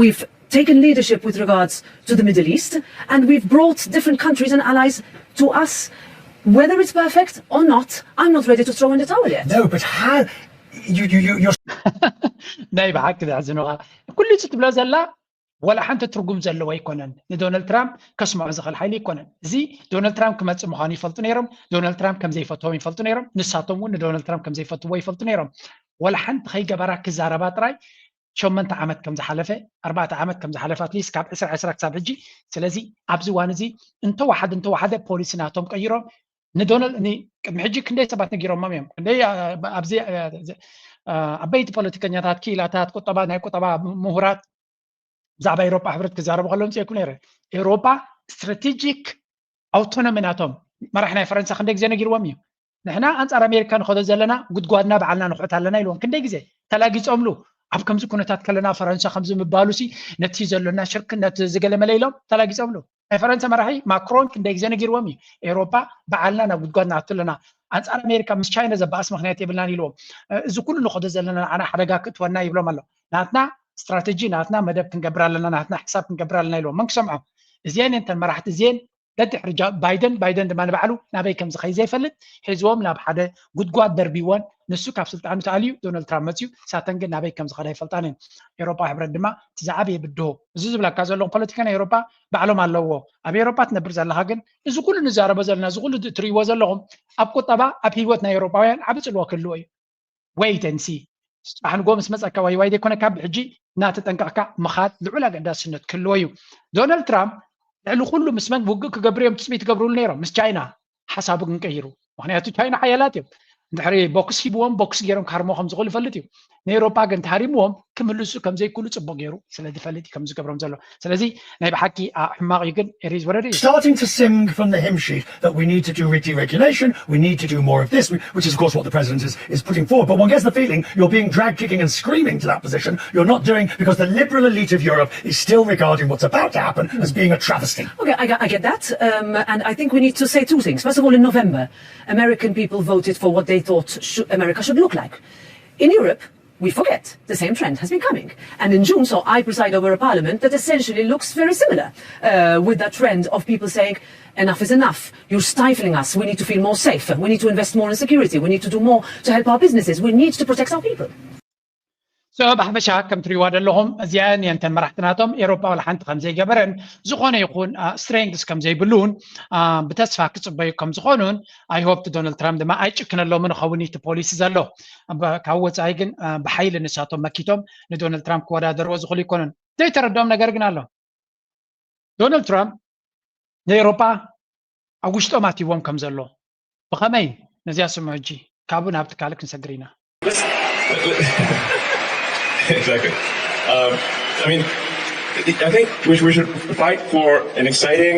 We've taken leadership with regards to the Middle East, and we've brought different countries and allies to us. Whether it's perfect or not, I'm not ready to throw in the towel yet. No, but how? You, you, you, you're ናይ ብሓቂ ዘሕዝኑኻ ኩሉ እዚ ትብሎ ዘላ ወላ ሓንቲ ትርጉም ዘለዎ ኣይኮነን። ንዶናልድ ትራምፕ ከስምዖ ዝኽእል ሓይሊ ኣይኮነን። እዚ ዶናልድ ትራምፕ ክመፅእ ምዃኑ ይፈልጡ ነይሮም። ዶናልድ ትራምፕ ከም ዘይፈትዎም ይፈልጡ ነይሮም። ንሳቶም እውን ንዶናልድ ትራምፕ ከም ዘይፈትዎ ይፈልጡ ነይሮም። ወላ ሓንቲ ከይገበራ ክዛረባ ጥራይ ሸመንተ ዓመት ከም ዝሓለፈ ኣርባዕተ ዓመት ከም ዝሓለፈ ኣትሊስት ካብ ዕስራ ዕስራ ክሳብ ሕጂ ስለዚ ኣብዚ እዋን እዚ እንተወሓደ እንተወሓደ ፖሊሲ ናቶም ቀይሮም ንዶናልድ ቅድሚ ሕጂ ክንደይ ሰባት ነጊሮሞም እዮም ክንደይ ኣብዚ ዓበይቲ ፖለቲከኛታት ክኢላታት ቁጠባ ናይ ቁጠባ ምሁራት ብዛዕባ ኤሮፓ ሕብረት ክዛረቡ ከለዉ ምፅየኩም ነይረ ኤሮፓ ስትራቴጂክ ኣውቶኖሚ ናቶም መራሕ ናይ ፈረንሳ ክንደይ ግዜ ነጊርዎም እዩ ንሕና ኣንፃር ኣሜሪካ ንኸዶ ዘለና ጉድጓድና በዓልና ንኩሕት ኣለና ኢልዎም ክንደይ ግዜ ተላጊፆምሉ ኣብ ከምዚ ኩነታት ከለና ፈረንሳ ከምዚ ምባሉሲ ነቲ ዘሎና ሽርክነት ዝገለመለ ኢሎም ተላጊፆምሉ ናይ ፈረንሳ መራሒ ማክሮን ክንደይ ግዜ ነጊርዎም እዩ ኤሮፓ በዓልና ናብ ጉድጓድ ንኣቱ ኣለና ኣንፃር ኣሜሪካ ምስ ቻይና ዘበኣስ ምክንያት የብልናን ኢልዎም እዚ ኩሉ ንኸዶ ዘለና ንዓና ሓደጋ ክእትወና ይብሎም ኣሎ ናትና ስትራተጂ ናትና መደብ ክንገብር ኣለና ናትና ሕሳብ ክንገብር ኣለና ኢልዎም መን ክሰምዖም እዚአን እተን መራሕቲ እዚአን ደድሕሪ ባይደን ባይደን ድማ ንባዕሉ ናበይ ከም ዝኸይ ዘይፈልጥ ሒዝዎም ናብ ሓደ ጉድጓድ ደርቢዎን ንሱ ካብ ስልጣኑ ተኣልዩ ዶናልድ ትራምፕ መፅዩ ሳተን ግን ናበይ ከም ዝኸዳ ይፈልጣን እየን ኤሮፓ ሕብረት ድማ እቲ ዝዓበየ ብድሆ እዚ ዝብለካ ዘለኹ ፖለቲካ ናይ ኤሮፓ ባዕሎም ኣለዎ ኣብ ኤሮፓ ትነብር ዘለኻ ግን እዚ ኩሉ ንዛረቦ ዘለና እዚ ኩሉ ትሪእዎ ዘለኹም ኣብ ቁጠባ ኣብ ህይወት ናይ ኤሮፓውያን ዓቢ ፅልዋ ክህልዎ እዩ wait and see። ጽባሕ ንጎ ምስ መጸካ ዋይ ዋይ ዘይኮነካ ብሕጂ እናተጠንቀቕካ ምኻድ ልዑል ኣገዳስነት ክህልዎ እዩ። ዶናልድ ትራምፕ ልዕሊ ኩሉ ምስ መን ውግእ ክገብር እዮም ትጽቢት ይገብርሉ ነይሮም? ምስ ቻይና ሓሳቡ ግን ቀይሩ። ምክንያቱ ቻይና ሓያላት እዮም። እንድሕሪ ቦክስ ሂብዎም ቦክስ ገይሮም ክሃርሞ ከም ዝኽእሉ ይፈልጥ እዩ። ንኤሮፓ ግን ተሃሪምዎም ክምልሱ ከም ዘይክእሉ ጽቡቕ ገይሩ ስለ ዝፈልጥ እዩ ከም ዝገብሮም ዘሎ። ስለዚ ናይ ብሓቂ ሕማቕ እዩ ግን it is what it is። Starting to sing from the hymn sheet that we need to do re-deregulation, we need to do more of this, which is, of course, what the president is, is putting forward. But one gets the feeling you're being dragged kicking and screaming to that position. You're not doing, because the liberal elite of Europe is still regarding what's about to happen as being a travesty. Okay, I, I get that. Um, and I think we need to say two things. First of all, in November, American people voted for what they thought sh- America should look like. In Europe, we forget the same trend has been coming. And in June, so I preside over a parliament that essentially looks very similar uh, with that trend of people saying, enough is enough. You're stifling us. We need to feel more safe. We need to invest more in security. We need to do more to help our businesses. We need to protect our people. So ብሓፈሻ ከም ትሪእዋ ዘለኹም እዚኣን እየን ተን መራሕቲ ናቶም ኤሮፓ ዋላ ሓንቲ ከም ዘይገበረን ዝኾነ ይኹን ስትሬንግስ ከም ዘይብሉን ብተስፋ ክፅበዩ ከም ዝኾኑን I hope ዶናልድ ትራምፕ ድማ ኣይጭክነሎምን ኸውን እቲ ፖሊሲ ዘሎ ካብ ወፃኢ ግን ብሓይሊ ንሳቶም መኪቶም ንዶናልድ ትራምፕ ክወዳደርዎ ዝኽእሉ ይኮኑን ዘይተረድኦም ነገር ግን ኣሎ ዶናልድ ትራምፕ ንኤሮፓ ኣብ ውሽጦም ኣትይዎም ከም ዘሎ ብኸመይ ነዚኣ ስምዑ ሕጂ ካብኡ ናብ ትካል ክንሰግር ኢና exactly. Um, I mean, I think we should, we should fight for an exciting,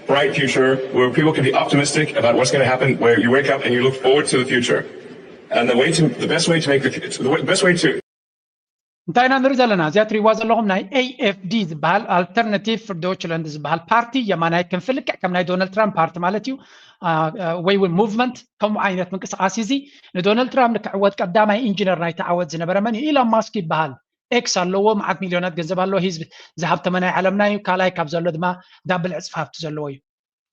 bright future where people can be optimistic about what's going to happen, where you wake up and you look forward to the future. And the way to, the best way to make the, the best way to እንታይ ኢና ንርኢ ዘለና እዚኣ ትሪእዋ ዘለኹም ናይ AFD ዝበሃል alternative for Deutschland ዝበሃል ፓርቲ የማናይ ክንፊ ልክዕ ከም ናይ ዶናልድ ትራምፕ ፓርቲ ማለት እዩ ወይ እውን ሙቭመንት ከምኡ ዓይነት ምንቅስቃስ እዚ ንዶናልድ ትራምፕ ንክዕወት ቀዳማይ ኢንጂነር ናይቲ ዓወት ዝነበረ መን እዩ ኢሎን ማስክ ይበሃል ኤክስ ኣለዎ መዓት ሚልዮናት ገንዘብ ኣለዎ ህዝቢ ዝሃብተመ ናይ ዓለምና እዩ ካልኣይ ካብ ዘሎ ድማ ዳብል ዕፅፊ ሃብቲ ዘለዎ እዩ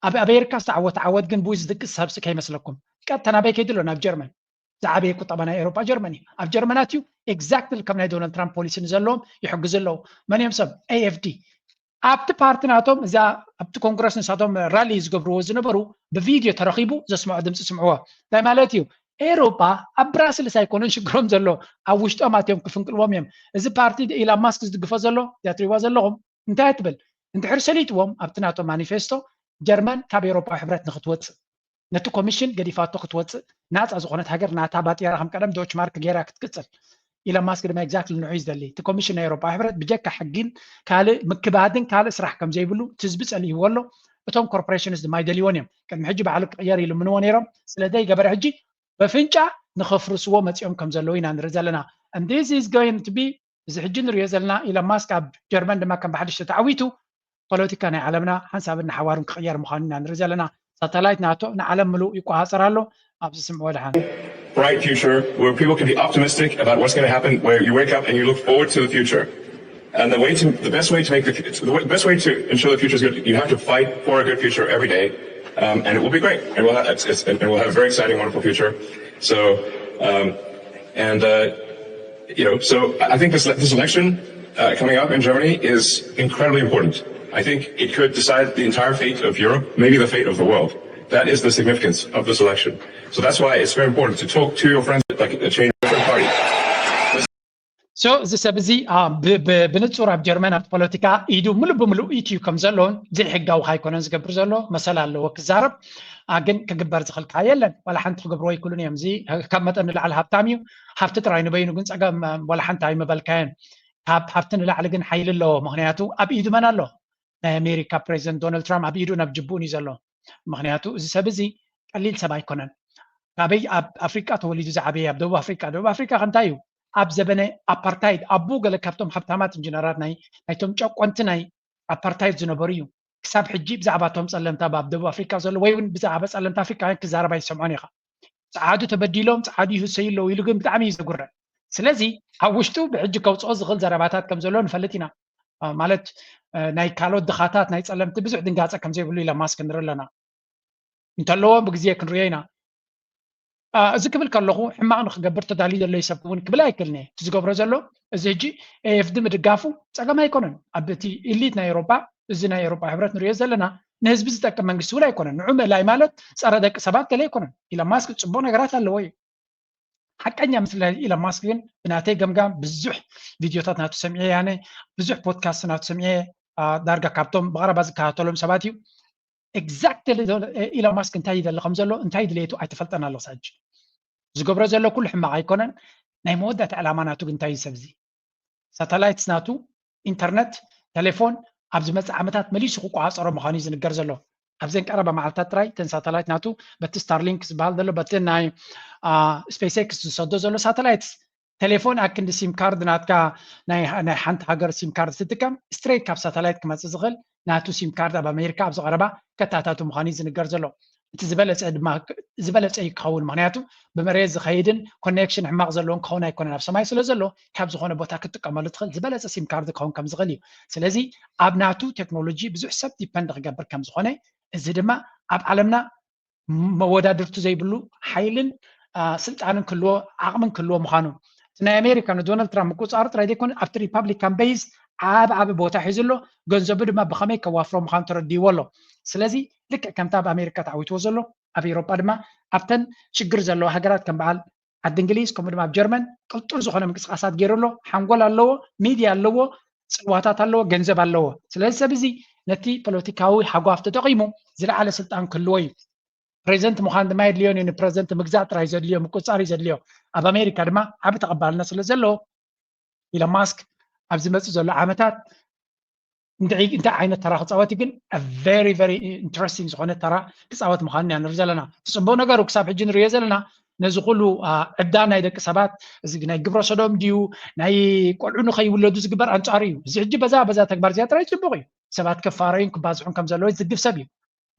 ኣብ ኣሜሪካ ዝተዓወተ ዓወት ግን ብኡ ዝድቅስ ሰብሲ ከይመስለኩም ቀጥታ ናበይ ከይዱ ኣሎ ናብ ጀርመን ዝዓበየ ቁጠባ ናይ ኤሮፓ ጀርመን እዩ ኣብ ጀርመን ኣትዩ exactly ከም ናይ ዶናልድ ትራምፕ ፖሊሲ ንዘለዎም ይሕግዙ ኣለዉ መን እዮም ሰብ AFD ኣብቲ ፓርቲ ናቶም እዛ ኣብቲ ኮንግረስ ንሳቶም ራሊ ዝገብርዎ ዝነበሩ ብቪድዮ ተረኺቡ ዘስምዖ ድምፂ ስምዕዎ እንታይ ማለት እዩ ኤሮፓ ኣብ ብራስልስ ኣይኮነን ሽግሮም ዘሎ ኣብ ውሽጦም ኣትዮም ክፍንቅልዎም እዮም እዚ ፓርቲ ኢላን ማስክ ዝድግፎ ዘሎ እዚኣ ትሪእዋ ዘለኹም እንታይ ትብል እንድሕር ሰሊጥዎም ኣብቲ ናቶም ማኒፌስቶ ጀርመን ካብ ኤሮፓዊ ሕብረት ንክትወፅእ ነቲ ኮሚሽን ገዲፋቶ ክትወፅእ ናፃ ዝኾነት ሃገር ናታ ባጤራ ከም ቀደም ዶችማርክ ገይራ ክትቅፅል። ኢሎን ማስክ ድማ exactly ንዑ እዩ ዝደሊ። እቲ ኮሚሽን ናይ ኤውሮጳ ሕብረት ብጀካ ሕጊን ካልእ ምክባድን ካልእ ስራሕ ከም ዘይብሉ እቲ ህዝቢ ጸሊእዎ ኣሎ። እቶም ኮርፖሬሽንስ ድማ ኣይደልይዎን እዮም። ቅድሚ ሕጂ ባዕሉ ክቕየር ይልምንዎ ነይሮም። ስለ ዘይገበረ ሕጂ በፍንጫ ንኸፍርስዎ መጺኦም ከም ዘለዉ ኢና ንርኢ ዘለና። And this is going to be እዚ ሕጂ ንሪኦ ዘለና ኢሎን ማስክ ኣብ ጀርመን ድማ ከም ብሓድሽ ተተዓዊቱ ፖለቲካ ናይ ዓለምና ሓንሳብን ንሓዋሩን ክቕየር ምዃኑ ኢና ንርኢ ዘለና። ሳተላይት ናቶ ንዓለም ምሉእ ይቆሃፀር ኣሎ። ኣብዚ ስምዕዎ ደሓን። bright future where people can be optimistic about what's going to happen, where you wake up and you look forward to the future. And the way to the best way to make the, the way- best way to ensure the future is good, you have to fight for a good future every day, um, and it will be great. And we'll have it's, it's, and we'll have a very exciting, wonderful future. So, um, and uh, you know, so I think this this election uh, coming up in Germany is incredibly important. I think it could decide the entire fate of Europe, maybe the fate of the world. That is the significance of this election. So that's why it's very important to talk to your friends, like a change of party. So እዚ ሰብ እዚ ብንጹር ኣብ ጀርመን ኣብ ፖለቲካ ኢዱ ምሉእ ብምሉእ ኢትዩ ከም ዘሎን ዘይሕጋዊ ካይኮነን ዝገብር ዘሎ መሰል ኣለዎ ክዛረብ። ግን ክግበር ዝኽእል ከዓ የለን። ዋላ ሓንቲ ክገብርዎ ኣይክእሉን እዮም። እዚ ካብ መጠን ንላዕሊ ሃብታም እዩ። ሃብቲ ጥራይ ንበይኑ ግን ጸገም ዋላ ሓንቲ ኣይምበልካዮን። ካብ ሃብቲ ንላዕሊ ግን ሓይሊ ኣለዎ። ምኽንያቱ ኣብ ኢዱ መን ኣሎ? ናይ ኣሜሪካ ፕሬዚደንት ዶናልድ ትራምፕ ኣብ ኢዱ ናብ ጅቡን እዩ ዘሎ። ምኽንያቱ እዚ ሰብ እዚ ቀሊል ሰብ ኣይኮነን። ካበይ ኣብ ኣፍሪቃ ተወሊዱ ዝዓበየ ኣብ ደቡብ ኣፍሪቃ። ደቡብ ኣፍሪቃ ከ እንታይ እዩ? ኣብ ዘበነ ኣፓርታይድ ኣቡ ገለ ካብቶም ሃብታማት ኢንጂነራት ናይ ናይቶም ጨቆንቲ ናይ ኣፓርታይድ ዝነበሩ እዩ። ክሳብ ሕጂ ብዛዕባ እቶም ጸለምታ ኣብ ደቡብ ኣፍሪቃ ዘሎ ወይ እውን ብዛዕባ ጸለምታ ኣፍሪቃውያን ክዛረብ ኣይሰምዖን ኢኻ። ጸዓዱ ተበዲሎም ጸዓዱ ይህሰዩ ኣለዉ ኢሉ ግን ብጣዕሚ እዩ ዘጉርዕ። ስለዚ ኣብ ውሽጡ ብሕጂ ከውፅኦ ዝኽእል ዘረባታት ከም ዘሎ ንፈልጥ ኢና። ማለት ናይ ካልኦት ድኻታት ናይ ጸለምቲ ብዙሕ ድንጋጸ ከም ዘይብሉ ኢሎን ማስክ ንርኢ ኣለና። እንተለዎ ብግዜ ክንሪኦ ኢና። እዚ ክብል ከለኹ ሕማቕ ንክገብር ተዳልዩ ዘሎ ሰብ እውን ክብል ኣይክእልን እየ። እቲ ዝገብሮ ዘሎ እዚ ሕጂ ኤኤፍዲ ምድጋፉ ጸገም ኣይኮነን። ኣብ እቲ ኢሊት ናይ ኤውሮጳ እዚ ናይ ኤውሮጳ ሕብረት ንሪኦ ዘለና ንህዝቢ ዝጠቅም መንግስቲ እውን ኣይኮነን። ንዑ ምእላይ ማለት ጸረ ደቂ ሰባት ገለ ኣይኮነን። ኢሎን ማስክ ጽቡቕ ነገራት ኣለዎ እዩ። ሓቀኛ ምስለ ኢሎን ማስክ ግን ብናተይ ገምጋም ብዙሕ ቪድዮታት ናቱ ሰሚዐ ያነ ብዙሕ ፖድካስት ናቱ ሰሚዐ ዳርጋ ካብቶም ብቐረባ ዝከታተሎም ሰባት እዩ። ኤግዛክትሊ ኢሎን ማስክ እንታይ ይደሊ ከም ዘሎ እንታይ ድሌቱ ኣይተፈልጠን ኣሎ ክሳብ ሕጂ። ዝገብሮ ዘሎ ኩሉ ሕማቕ ኣይኮነን። ናይ መወዳእታ ዕላማ ናቱ ግን እንታይ እዩ ሰብ እዚ? ሳተላይትስ ናቱ ኢንተርነት፣ ቴሌፎን ኣብ ዝመፅእ ዓመታት መሊሱ ክቆፃፀሮ ምዃኑ እዩ ዝንገር ዘሎ። ኣብዘን ቀረባ መዓልታት ጥራይ እተን ሳተላይት ናቱ በቲ ስታርሊንክ ዝበሃል ዘሎ በቲ ናይ ስፔስ ኤክስ ዝሰዶ ዘሎ ሳተላይትስ ቴሌፎን ኣክንዲ ሲም ካርድ ናትካ ናይ ሓንቲ ሃገር ሲም ካርድ ትጥቀም ስትሬት ካብ ሳተላይት ክመፅእ ዝኽእል ናቱ ሲም ካርድ ኣብ ኣሜሪካ ኣብዚ ቀረባ ከታታቱ ምዃኑ እዩ ዝንገር ዘሎ። እቲ ዝበለፀ ድማ ዝበለፀ እዩ ክኸውን። ምክንያቱ ብመሬት ዝኸይድን ኮኔክሽን ሕማቕ ዘለዎን ክኸውን ኣይኮነን። ኣብ ሰማይ ስለ ዘሎ ካብ ዝኾነ ቦታ ክትጥቀመሉ ትኽእል ዝበለፀ ሲም ካርድ ክኸውን ከም ዝኽእል እዩ። ስለዚ ኣብ ናቱ ቴክኖሎጂ ብዙሕ ሰብ ዲፐንድ ክገብር ከም ዝኾነ፣ እዚ ድማ ኣብ ዓለምና መወዳድርቱ ዘይብሉ ሓይልን ስልጣንን ክልዎ ዓቕምን ክልዎ ምዃኑ ናይ ኣሜሪካ ንዶናልድ ትራምፕ ምቁፃሩ ጥራይ ዘይኮነ ኣብቲ ሪፓብሊካን ቤይዝ ዓብ ዓብ ቦታ ሒዙ ኣሎ። ገንዘቡ ድማ ብኸመይ ከዋፍሮ ምዃኑ ተረዲዎ ኣሎ። ስለዚ ልክዕ ከምታ ኣብ ኣሜሪካ ተዓዊትዎ ዘሎ ኣብ ኤውሮጳ ድማ ኣብተን ሽግር ዘለዋ ሃገራት ከም በዓል ዓዲ እንግሊዝ ከምኡ ድማ ኣብ ጀርመን ቅልጡፍ ዝኾነ ምንቅስቃሳት ገይሩ ኣሎ። ሓንጎል ኣለዎ፣ ሚድያ ኣለዎ፣ ፅልዋታት ኣለዎ፣ ገንዘብ ኣለዎ። ስለዚ ሰብ እዚ ነቲ ፖለቲካዊ ሃጓፍ ተጠቒሙ ዝለዓለ ስልጣን ክህልዎ እዩ። ፕሬዚደንት ምዃን ድማ የድልዮን እዩ። ንፕሬዚደንት ምግዛእ ጥራይ ዘድልዮ ምቁፅፃር እዩ ዘድልዮ። ኣብ ኣሜሪካ ድማ ዓቢ ተቐባልነት ስለ ዘለዎ ኢሎን ማስክ ኣብ ዝመፅእ ዘሎ ዓመታት እንታይ ዓይነት ተራ ክፃወት ግን very very interesting ዝኾነ ተራ ክፃወት ምዃኑ ኢና ንርኢ ዘለና። እቲ ፅቡቅ ነገሩ ክሳብ ሕጂ ንሪኦ ዘለና ነዚ ኩሉ ዕብዳን ናይ ደቂ ሰባት እዚ ናይ ግብረ ሰዶም ድዩ ናይ ቆልዑ ንኸይውለዱ ዝግበር ኣንፃሩ እዩ። እዚ ሕጂ በዛ በዛ ተግባር እዚኣ ጥራይ ፅቡቅ እዩ። ሰባት ክፋረዩን ክባዝሑን ከም ዘለዎ ዝድግፍ ሰብ እዩ።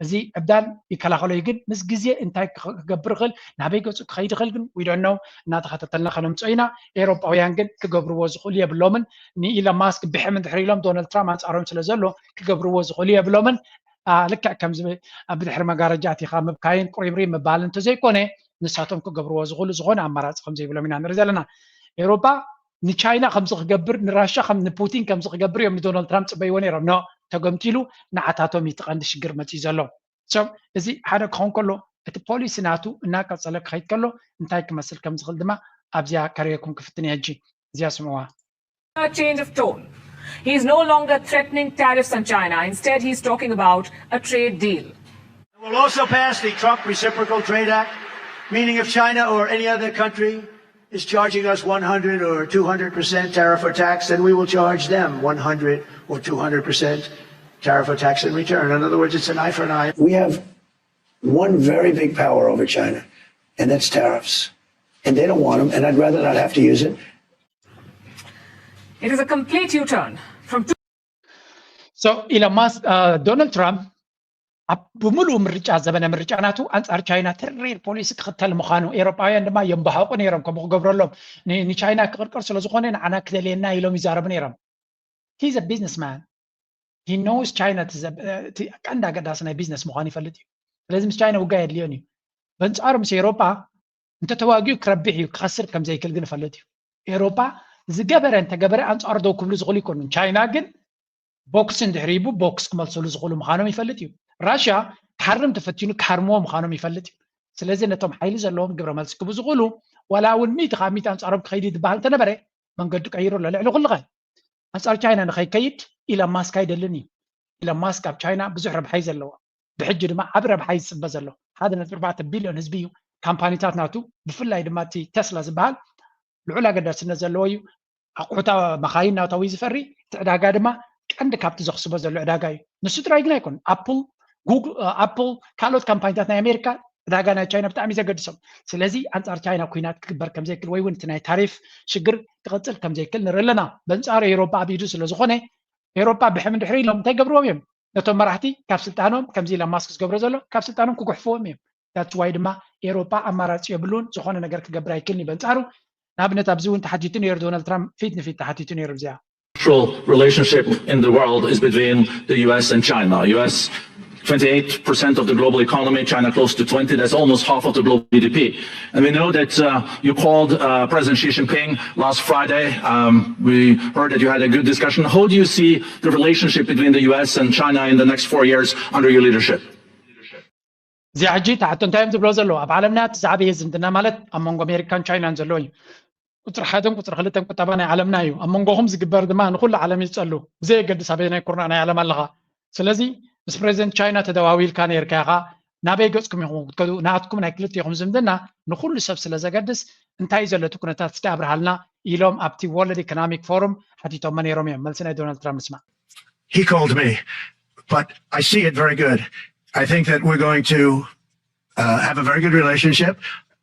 እዚ ዕብዳን ይከላኸሎ እዩ። ግን ምስ ግዜ እንታይ ክገብር ይኽእል ናበይ ገፁ ክኸይድ ይኽእል ግን we don't know። እናተኸታተልና ከነምፅኦ ኢና። ኤውሮጳውያን ግን ክገብርዎ ዝኽእሉ የብሎምን። ንኢሎን ማስክ ብሕም እንድሕር ኢሎም ዶናልድ ትራምፕ ኣንፃሮም ስለ ዘሎ ክገብርዎ ዝኽእሉ የብሎምን። ልክዕ ከምዚ ብድሕሪ መጋረጃ ኣቲኻ ምብካይን ቁሪብሪ ምባልን እንተዘይኮነ ንሳቶም ክገብርዎ ዝኽእሉ ዝኾነ ኣማራፂ ከም ዘይብሎም ኢና ንርኢ ዘለና። ኤውሮጳ ንቻይና ከምዚ ክገብር ንራሻ ከም ንፑቲን ከምዚ ክገብር እዮም ንዶናልድ ትራምፕ ፅበይዎ ነይሮም። ኖ ተገምቲሉ ንዓታቶም እዩ እቲ ቀንዲ ሽግር መፂኡ ዘሎ። So እዚ ሓደ ክኸውን ከሎ እቲ ፖሊሲ ናቱ እናቀፀለ ክኸይድ ከሎ እንታይ ክመስል ከም ዝኽእል ድማ ኣብዚኣ ከርእየኩም ክፍትን እየ ሕጂ። እዚኣ ስምዕዋ። A change of tone. He's no longer threatening tariffs on China. Instead, he's talking about a trade deal. We'll also pass the Trump Reciprocal Trade Act, meaning if China or any other country is charging us one hundred or two hundred percent tariff or tax, then we will charge them one hundred or two hundred percent tariff or tax in return. In other words, it's an eye for an eye. We have one very big power over China, and that's tariffs. And they don't want them, and I'd rather not have to use it. It is a complete U-turn from So ኢሎን ማስክ ዶናልድ ትራምፕ ኣብ ብምሉእ ምርጫ ዘበነ ምርጫ ናቱ ኣንጻር ቻይና ተሪር ፖሊሲ ክኽተል ምዃኑ ኤሮጳውያን ድማ የንበሃቑ ነይሮም። ከምኡ ክገብረሎም ንቻይና ክቕርቀር ስለዝኾነ ንዓና ክደልየና ኢሎም ይዛረቡ ነይሮም። He's a businessman. He knows China ቀንዲ ኣገዳሲ ናይ ቢዝነስ ምዃኑ ይፈልጥ እዩ። ስለዚ ምስ ቻይና ውጋ የድልዮን እዩ። በንጻሩ ምስ ኤሮጳ እንተተዋጊኡ ክረብሕ እዩ፣ ክኸስር ከም ዘይክእል ግን ይፈልጥ እዩ። ኤሮጳ ዝገበረ እንተገበረ ኣንጻሩ ደው ክብሉ ዝኽእሉ ይኮኑን። ቻይና ግን ቦክስ እንድሕር ሂቡ ቦክስ ክመልሰሉ ዝኽእሉ ምዃኖም ይፈልጥ እዩ። ራሽያ ክሃርም ተፈቲኑ ክሃርምዎ ምዃኖም ይፈልጥ እዩ። ስለዚ ነቶም ሓይሊ ዘለዎም ግብረ መልሲ ክቡ ዝኽእሉ ዋላ እውን ሚእቲ ካብ ሚእቲ ኣንጻሮም ክኸይድ እዩ ዝበሃል እንተነበረ መንገዱ ቀይሩ ኣሎ። ልዕሊ ኩልኸ ኣንጻር ቻይና ንኸይከይድ ኢሎን ማስክ ኣይደልን እዩ። ኢሎን ማስክ ኣብ ቻይና ብዙሕ ረብሓ እዩ ዘለዎ። ብሕጂ ድማ ዓቢ ረብሓ እዩ ዝጽበ ዘሎ። ሓደ ነጥቢ ኣርባዕተ ቢልዮን ህዝቢ እዩ። ካምፓኒታት ናቱ ብፍላይ ድማ እቲ ቴስላ ዝበሃል ልዑል ኣገዳስነት ዘለዎ እዩ። ኣቑሑታ መኻይን ናታዊ ዝፈሪ እቲ ዕዳጋ ድማ ቀንዲ ካብቲ ዘኽስቦ ዘሎ ዕዳጋ እዩ። ንሱ ጥራይ ግን ኣይኮን ኣፕል ጉግል ኣፕል ካልኦት ካምፓኒታት ናይ ኣሜሪካ ዕዳጋ ናይ ቻይና ብጣዕሚ ዘገድሶም። ስለዚ ኣንጻር ቻይና ኩናት ክግበር ከምዘይክል ወይ እውን እቲ ናይ ታሪፍ ሽግር ክቐጽል ከምዘይክል ንርኢ ኣለና። በንጻሩ ኤሮፓ ኣብ ኢዱ ስለዝኾነ ኤሮፓ ብሕም ድሕሪ ኢሎም እንታይ ገብርዎም እዮም? ነቶም መራሕቲ ካብ ስልጣኖም ከምዚ ኢሎን ማስክ ዝገብሮ ዘሎ ካብ ስልጣኖም ክጉሕፍዎም እዮም። That's why ድማ ኤሮፓ ኣማራፂ የብሉን፣ ዝኾነ ነገር ክገብር ኣይክልን እዩ በንጻሩ። ንኣብነት ኣብዚ እውን ተሓቲቱ ነይሩ፣ ዶናልድ ትራምፕ ፊት ንፊት ተሓቲቱ ነይሩ ብዚኣ crucial relationship in the world is between the U S and China. U S, twenty-eight percent of the global economy, China close to twenty. That's almost half of the global G D P. And we know that uh, you called uh, President Xi Jinping last Friday. Um, we heard that you had a good discussion. How do you see the relationship between the U S and China in the next four years under your leadership? እዚኣ ሕጂ ተሓቶ እንታይ እዮም ዝብሎ ዘለዉ? ኣብ ዓለምና እቲ ዝዓበየ ዝምድና ማለት ኣብ መንጎ ኣሜሪካን ቻይናን ዘሎ እዩ። ቁፅሪ ሓደን ቁፅሪ ክልተን ቁጠባ ናይ ዓለምና እዩ። ኣብ መንጎኹም ዝግበር ድማ ንኩሉ ዓለም እዩ ዝፀሉ፣ ብዘየገድስ ኣበየናይ ኩርናዕ ናይ ዓለም ኣለኻ። ስለዚ ምስ ፕሬዚደንት ቻይና ተደዋዊልካ ነይርካ ኢኻ። ናበይ ገፅኩም ኢኹም ክትከዱ? ናትኩም ናይ ክልቲኹም ዝምድና ንኩሉ ሰብ ስለ ዘገድስ እንታይ እዩ ዘሎ እቲ ኩነታት እስኪ ኣብርሃልና ኢሎም ኣብቲ ወርልድ ኢኮኖሚክ ፎሩም ሓቲቶሞ ነይሮም እዮም። መልሲ ናይ ዶናልድ ትራምፕ ንስማዕ። He called me, but I see it very good. I think that we're going to uh, have a very good relationship.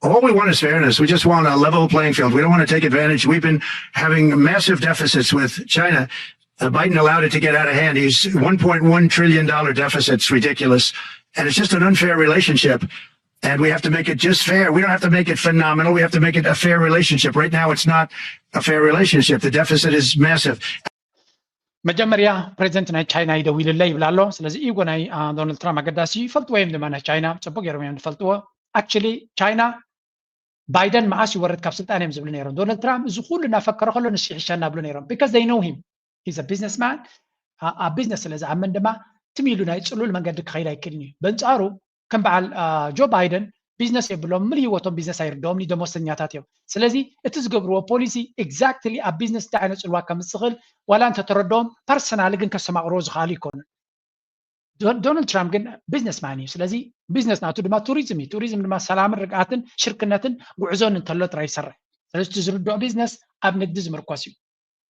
All we want is fairness. We just want a level playing field. We don't want to take advantage. We've been having massive deficits with China. Uh, Biden allowed it to get out of hand. He's one point one trillion dollar deficits, ridiculous, and it's just an unfair relationship. And we have to make it just fair. We don't have to make it phenomenal. We have to make it a fair relationship. Right now, it's not a fair relationship. The deficit is massive. መጀመርያ ፕሬዚደንት ናይ ቻይና ይደዊልለይ ይብል ኣሎ። ስለዚ ኢጎ ናይ ዶናልድ ትራምፕ ኣገዳሲ ይፈልጥዎ እዮም ድማ ናይ ቻይና ጽቡቅ ገይሮም እዮም ዝፈልጥዎ። ኣክቹሊ ቻይና ባይደን መዓስ ይወርድ ካብ ስልጣን እዮም ዝብሉ ነይሮም። ዶናልድ ትራምፕ እዚ ኩሉ እናፈከረ ከሎ ንሱ ይሕሸና ብሉ ነይሮም። Because they know him, he's a businessman። ኣብ ቢዝነስ ስለ ዝኣምን ድማ ትም ኢሉ ናይ ጽሉል መንገዲ ክኸይድ ኣይክእልን እዩ። በንጻሩ ከም በዓል ጆ ባይደን ቢዝነስ የብሎም፣ ምሉእ ህይወቶም ቢዝነስ ኣይርድኦም፣ ደሞዝተኛታት እዮም። ስለዚ እቲ ዝገብርዎ ፖሊሲ ኤግዛክትሊ ኣብ ቢዝነስ እንታይ ዓይነት ጽልዋ ከምፅእ ዝኽእል ዋላ እንተተረድኦም ፐርሰናሊ ግን ከስተማቕርዎ ዝኽኣሉ ይኮኑን። ዶናልድ ትራምፕ ግን ቢዝነስ ማን እዩ። ስለዚ ቢዝነስ ናቱ ድማ ቱሪዝም እዩ። ቱሪዝም ድማ ሰላምን ርግኣትን ሽርክነትን ጉዕዞን እንተሎ ጥራይ ይሰርሕ። ስለዚ እቲ ዝርድኦ ቢዝነስ ኣብ ንግዲ ዝምርኮስ እዩ።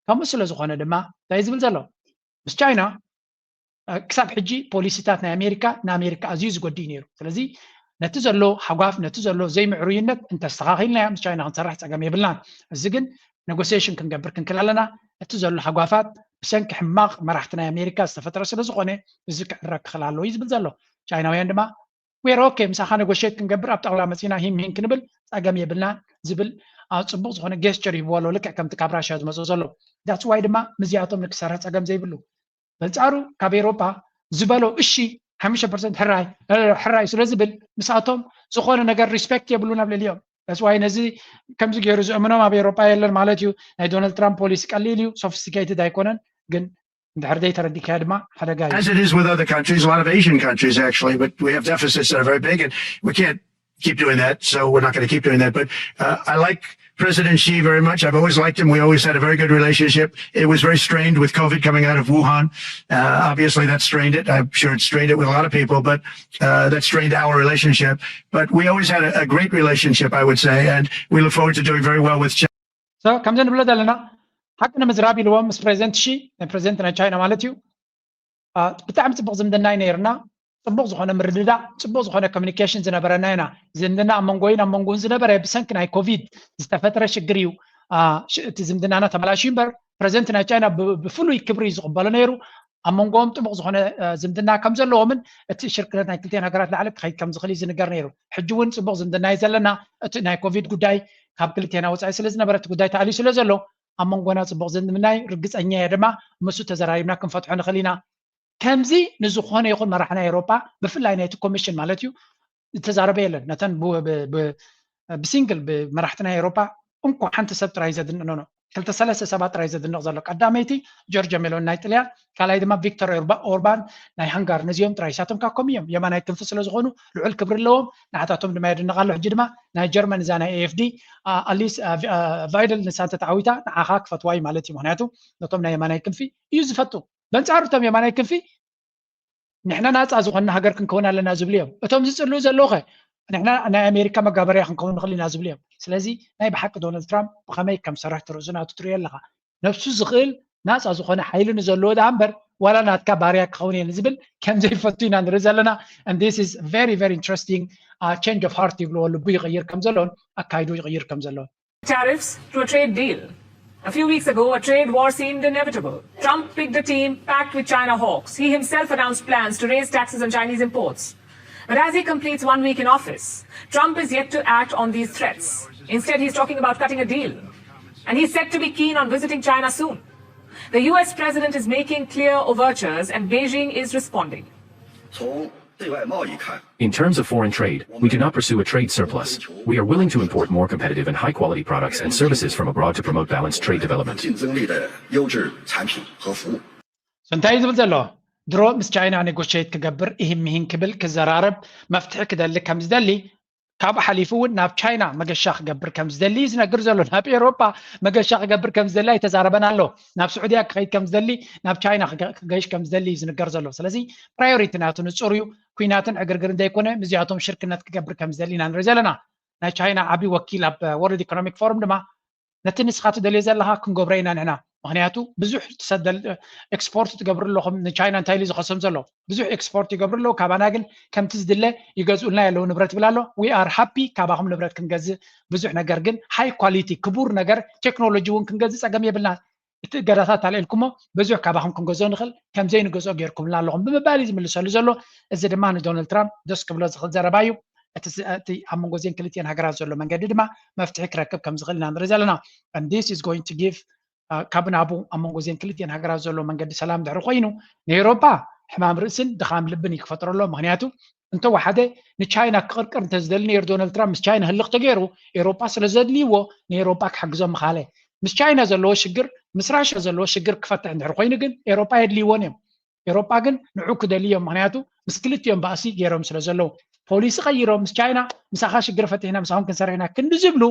ከምኡ ስለ ዝኾነ ድማ እንታይ ዝብል ዘሎ ምስ ቻይና ክሳብ ሕጂ ፖሊሲታት ናይ ኣሜሪካ ንኣሜሪካ ኣዝዩ ዝጎድእ ነይሩ። ስለዚ ነቲ ዘሎ ሃጓፍ ነቲ ዘሎ ዘይምዕሩይነት እንተስተኻኺልናዮ ምስ ቻይና ክንሰርሕ ፀገም የብልናን። እዚ ግን ኔጎሲዬሽን ክንገብር ክንክል ኣለና። እቲ ዘሎ ሃጓፋት ብሰንኪ ሕማቕ መራሕቲ ናይ ኣሜሪካ ዝተፈጥረ ስለ ዝኾነ እዚ ክዕረ ክኽል ኣለዎ እዩ ዝብል ዘሎ። ቻይናውያን ድማ we're okay ምሳኻ ኔጎሽት ክንገብር ኣብ ጣውላ መፂና ሂም ሂን ክንብል ፀገም የብልና ዝብል ፅቡቅ ዝኾነ ጌስቸር ይህብዎ ኣለዉ። ልክዕ ከምቲ ካብ ራሽያ ዝመፅኦ ዘሎ that's why ድማ ምዚኣቶም ንክሰርሕ ፀገም ዘይብሉ በንፃሩ ካብ ኤሮፓ ዝበሎ እሺ ሓሙሽተ ፐርሰንት ሕራይ ሕራይ ስለ ዝብል ምስኣቶም ዝኾነ ነገር ሪስፔክት የብሉን ኣብ ልዕሊኦም። That's why ነዚ ከምዚ ገይሩ ዝእምኖም ኣብ ኤሮፓ የለን ማለት እዩ። ናይ ዶናልድ ትራምፕ ፖሊሲ ቀሊል እዩ፣ ሶፊስቲኬትድ ኣይኮነን ግን እንድሕር ዘይተረዲእካዮ ድማ ሓደጋ እዩ። As it is with other countries, a lot of Asian countries actually, but we have deficits that are very big, and we can't keep doing that. So we're not going to keep doing that. But uh, I like President Xi very much. I've always liked him. We always had a very good relationship. It was very strained with COVID coming out of Wuhan. Uh, obviously, that strained it. I'm sure it strained it with a lot of people, but uh, that strained our relationship. But we always had a, a great relationship, I would say, and we look forward to doing very well with China. So ከምዚ ንብሎ ዘለና ሓቂ ንምዝራብ ኢልዎም ምስ ፕሬዚደንት ሺ፣ ፕሬዚደንት ናይ ቻይና ማለት እዩ። ብጣዕሚ ፅቡቅ ዝምድና እዩ ነይርና። ፅቡቅ ዝኾነ ምርድዳእ፣ ፅቡቅ ዝኾነ ኮሚኒኬሽን ዝነበረና ኢና። ዝምድና ኣብ መንጎይን ኣብ መንጎን ዝነበረ ብሰንኪ ናይ ኮቪድ ዝተፈጥረ ሽግር እዩ። እቲ ዝምድናና ተበላሽዩ እምበር ፕሬዚደንት ናይ ቻይና ብፍሉይ ክብሪ እዩ ዝቕበሎ ነይሩ። ኣብ መንጎኦም ጥቡቕ ዝኾነ ዝምድና ከም ዘለዎምን እቲ ሽርክነት ናይ ክልቲኤን ሃገራት ላዕሊ ክኸይድ ከም ዝኽእል እዩ ዝንገር ነይሩ። ሕጂ እውን ፅቡቕ ዝምድና እዩ ዘለና። እቲ ናይ ኮቪድ ጉዳይ ካብ ክልቲኤና ወፃኢ ስለ ዝነበረ እቲ ጉዳይ ተኣልዩ ስለ ዘሎ ኣብ መንጎና ፅቡቕ ዝምድና እዩ። ርግፀኛ እየ ድማ ምስኡ ተዘራሪብና ክንፈትሖ ንኽእል ኢና። ከምዚ ንዝኾነ ይኹን መራሒ ናይ ኤውሮጳ ብፍላይ ናይቲ ኮሚሽን ማለት እዩ ዝተዛረበ የለን። ነተን ብሲንግል ብመራሕቲ ናይ ኤውሮጳ እንኳ ሓንቲ ሰብ ጥራይ ዘድንቕ ኖ ክልተ ሰለስተ ሰባት ጥራይ ዘድንቕ ዘሎ። ቀዳመይቲ ጆርጆ ሜሎኒ ናይ ጥልያን፣ ካልኣይ ድማ ቪክቶር ኦርባን ናይ ሃንጋር። ነዚኦም ጥራይ ሳቶም ካብ ኮም እዮም የማናይ ክንፊ ስለ ዝኾኑ ልዑል ክብሪ ኣለዎም። ንዓታቶም ድማ የድንቕ ኣሎ። ሕጂ ድማ ናይ ጀርመን እዛ ናይ ኤኤፍዲ ኣሊስ ቫይደል ንሳ እንተተዓዊታ ንዓኻ ክፈትዋ እዩ ማለት እዩ። ምክንያቱ ነቶም ናይ የማናይ ክንፊ እዩ ዝፈቱ። በንጻሩ እቶም የማናይ ክንፊ ንሕና ናፃ ዝኾንና ሃገር ክንከውን ኣለና ዝብሉ እዮም። እቶም ዝፅልኡ ዘለዉ ኸ ንሕና ናይ ኣሜሪካ መጋበርያ ክንከውን ንኽእል ኢና ዝብሉ እዮም። ስለዚ ናይ ብሓቂ ዶናልድ ትራምፕ ብኸመይ ከም ዝሰርሕ ትርእሱ ናቱ ትርእዮ ኣለኻ። ነብሱ ዝኽእል ናፃ ዝኾነ ሓይሊ ንዘለዎ ደኣ እምበር ዋላ ናትካ ባርያ ክኸውን እየ ንዝብል ከም ዘይፈቱ ኢና ንርኢ ዘለና። And this is very very interesting change of heart ይብልዎ፣ ልቡ ይቕይር ከም ዘሎን ኣካይዱ ይቕይር ከም ዘሎን። Tariffs to a trade deal. A few weeks ago, a trade war seemed inevitable. Trump picked a team packed with China hawks. He himself announced plans to raise taxes on Chinese imports. But as he completes one week in office, Trump is yet to act on these threats. Instead, he's talking about cutting a deal. And he's set to be keen on visiting China soon. The U S president is making clear overtures, and Beijing is responding. In terms of foreign trade, we do not pursue a trade surplus. We are willing to import more competitive and high-quality products and services from abroad to promote balanced trade development. So እንታይ እዩ ዝብል ዘሎ? ድሮ ምስ ቻይና ኔጎሽት ክገብር እሂን ምሂን ክብል ክዘራረብ መፍትሒ ክደሊ ከም ዝደሊ ካብኡ ሓሊፉ እውን ናብ ቻይና መገሻ ክገብር ከም ዝደሊ እዩ ዝነግር ዘሎ። ናብ ኤውሮጳ መገሻ ክገብር ከም ዝደሊ ኣይተዛረበን ኣሎ። ናብ ስዑድያ ክኸይድ ከም ዝደሊ፣ ናብ ቻይና ክገይሽ ከም ዝደሊ እዩ ዝንገር ዘሎ። ስለዚ ፕራዮሪቲ ናቱ ንፁር እዩ። ኩናትን ዕግርግርን ዘይኮነ ምስዚኣቶም ሽርክነት ክገብር ከም ዝደሊ ኢና ንርኢ ዘለና። ናይ ቻይና ዓብዪ ወኪል ኣብ ወርልድ ኢኮኖሚክ ፎረም ድማ ነቲ ንስኻ ትደልዮ ዘለኻ ክንገብሮ ኢና ንሕና። ምክንያቱ ብዙሕ ትሰደል ኤክስፖርት ትገብሩ ኣለኹም። ንቻይና እንታይ ኢሉ ዝኸሶም ዘሎ? ብዙሕ ኤክስፖርት ይገብሩ ኣለዉ ካባና፣ ግን ከምቲ ዝድለ ይገዝኡልና የለዉ ንብረት ይብል ኣሎ። We are happy ካባኹም ንብረት ክንገዝእ፣ ብዙሕ ነገር ግን ሃይ ኳሊቲ ክቡር ነገር ቴክኖሎጂ እውን ክንገዝእ ፀገም የብልና። እቲ እገዳታት ኣልዒልኩሞ ብዙሕ ካባኹም ክንገዝኦ ንኽእል፣ ከምዘይንገዝኦ ጌርኩምልና ኣለኹም ብምባል እዩ ዝምልሰሉ ዘሎ። እዚ ድማ ንዶናልድ ትራምፕ ደስ ክብሎ ዝኽእል ዘረባ እዩ። እቲ ኣብ መንጎ እዚን ክልቲኤን ሃገራት ዘሎ መንገዲ ድማ መፍትሒ ክረክብ ከም ዝኽእል ኢና ንርኢ ዘለና። And this is going to give ካብ ናቡ ኣብ መንጎ እዚን ክልቲኤን ሃገራት ዘሎ መንገዲ ሰላም ድሕሪ ኮይኑ ንኤውሮጳ ሕማም ርእስን ድኻም ልብን እዩ ክፈጥረሎ። ምክንያቱ እንተወሓደ ንቻይና ክቕርቅር እንተዝደሊ ነይሩ ዶናልድ ትራምፕ ምስ ቻይና ህልኽ ተገይሩ ኤውሮጳ ስለ ዘድልይዎ ንኤውሮጳ ክሕግዞም ምኻለ። ምስ ቻይና ዘለዎ ሽግር ምስ ራሽያ ዘለዎ ሽግር ክፈትሕ እንድሕር ኮይኑ ግን ኤውሮጳ የድልይዎን እዮም። ኤውሮጳ ግን ንዑ ክደልዩ እዮም። ምክንያቱ ምስ ክልቲኦም ባእሲ ገይሮም ስለ ዘለዉ ፖሊሲ ቀይሮም ምስ ቻይና ምሳኻ ሽግር ፈቲሕና ምሳኹም ክንሰርሕ ኢና ክንዲ ዝብሉ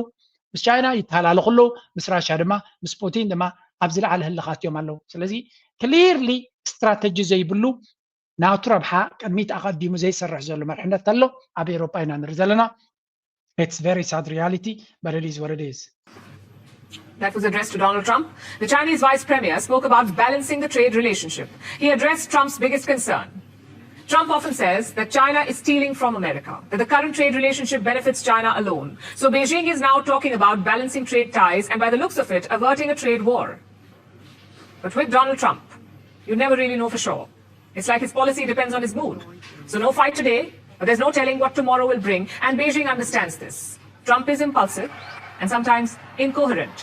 ምስ ቻይና ይተሃላለኹ ኣለዉ። ምስ ራሽያ ድማ ምስ ፑቲን ድማ ኣብ ዝለዓለ ህልኻት እዮም ኣለዉ። ስለዚ ክሊርሊ ስትራተጂ ዘይብሉ ናቱ ረብሓ ቅድሚት ኣቐዲሙ ዘይሰርሕ ዘሎ መርሕነት ኣሎ ኣብ ኤውሮጳ ኢና ንርኢ ዘለና። It's very sad reality, but it is what it is. That was addressed to Donald Trump. The Chinese vice premier spoke about balancing the trade relationship. He addressed Trump's biggest concern. Trump often says that China is stealing from America, that the current trade relationship benefits China alone. So Beijing is now talking about balancing trade ties and, by the looks of it, averting a trade war. But with Donald Trump, you never really know for sure. It's like his policy depends on his mood. So no fight today, but there's no telling what tomorrow will bring, and Beijing understands this. Trump is impulsive and sometimes incoherent.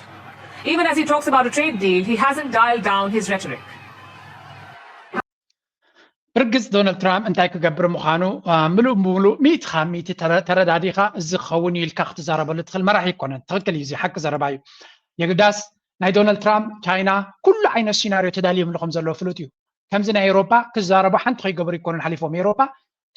Even as he talks about a trade deal, he hasn't dialed down his rhetoric. ብርግጽ ዶናልድ ትራምፕ እንታይ ክገብር ምዃኑ ምሉእ ብምሉእ ሚእቲ ካብ ሚእቲ ተረዳዲኻ እዚ ክኸውን እዩ ኢልካ ክትዛረበሉ ትኽእል መራሒ ኣይኮነን። ትኽክል እዩ፣ እዚ ሓቂ ዘረባ እዩ። የግዳስ ናይ ዶናልድ ትራምፕ ቻይና ኩሉ ዓይነት ሲናርዮ ተዳልዮም ከም ዘለዎ ፍሉጥ እዩ። ከምዚ ናይ ኤውሮጳ ክዛረቡ ሓንቲ ከይገበሩ ኣይኮኑን ሓሊፎም። ኤውሮጳ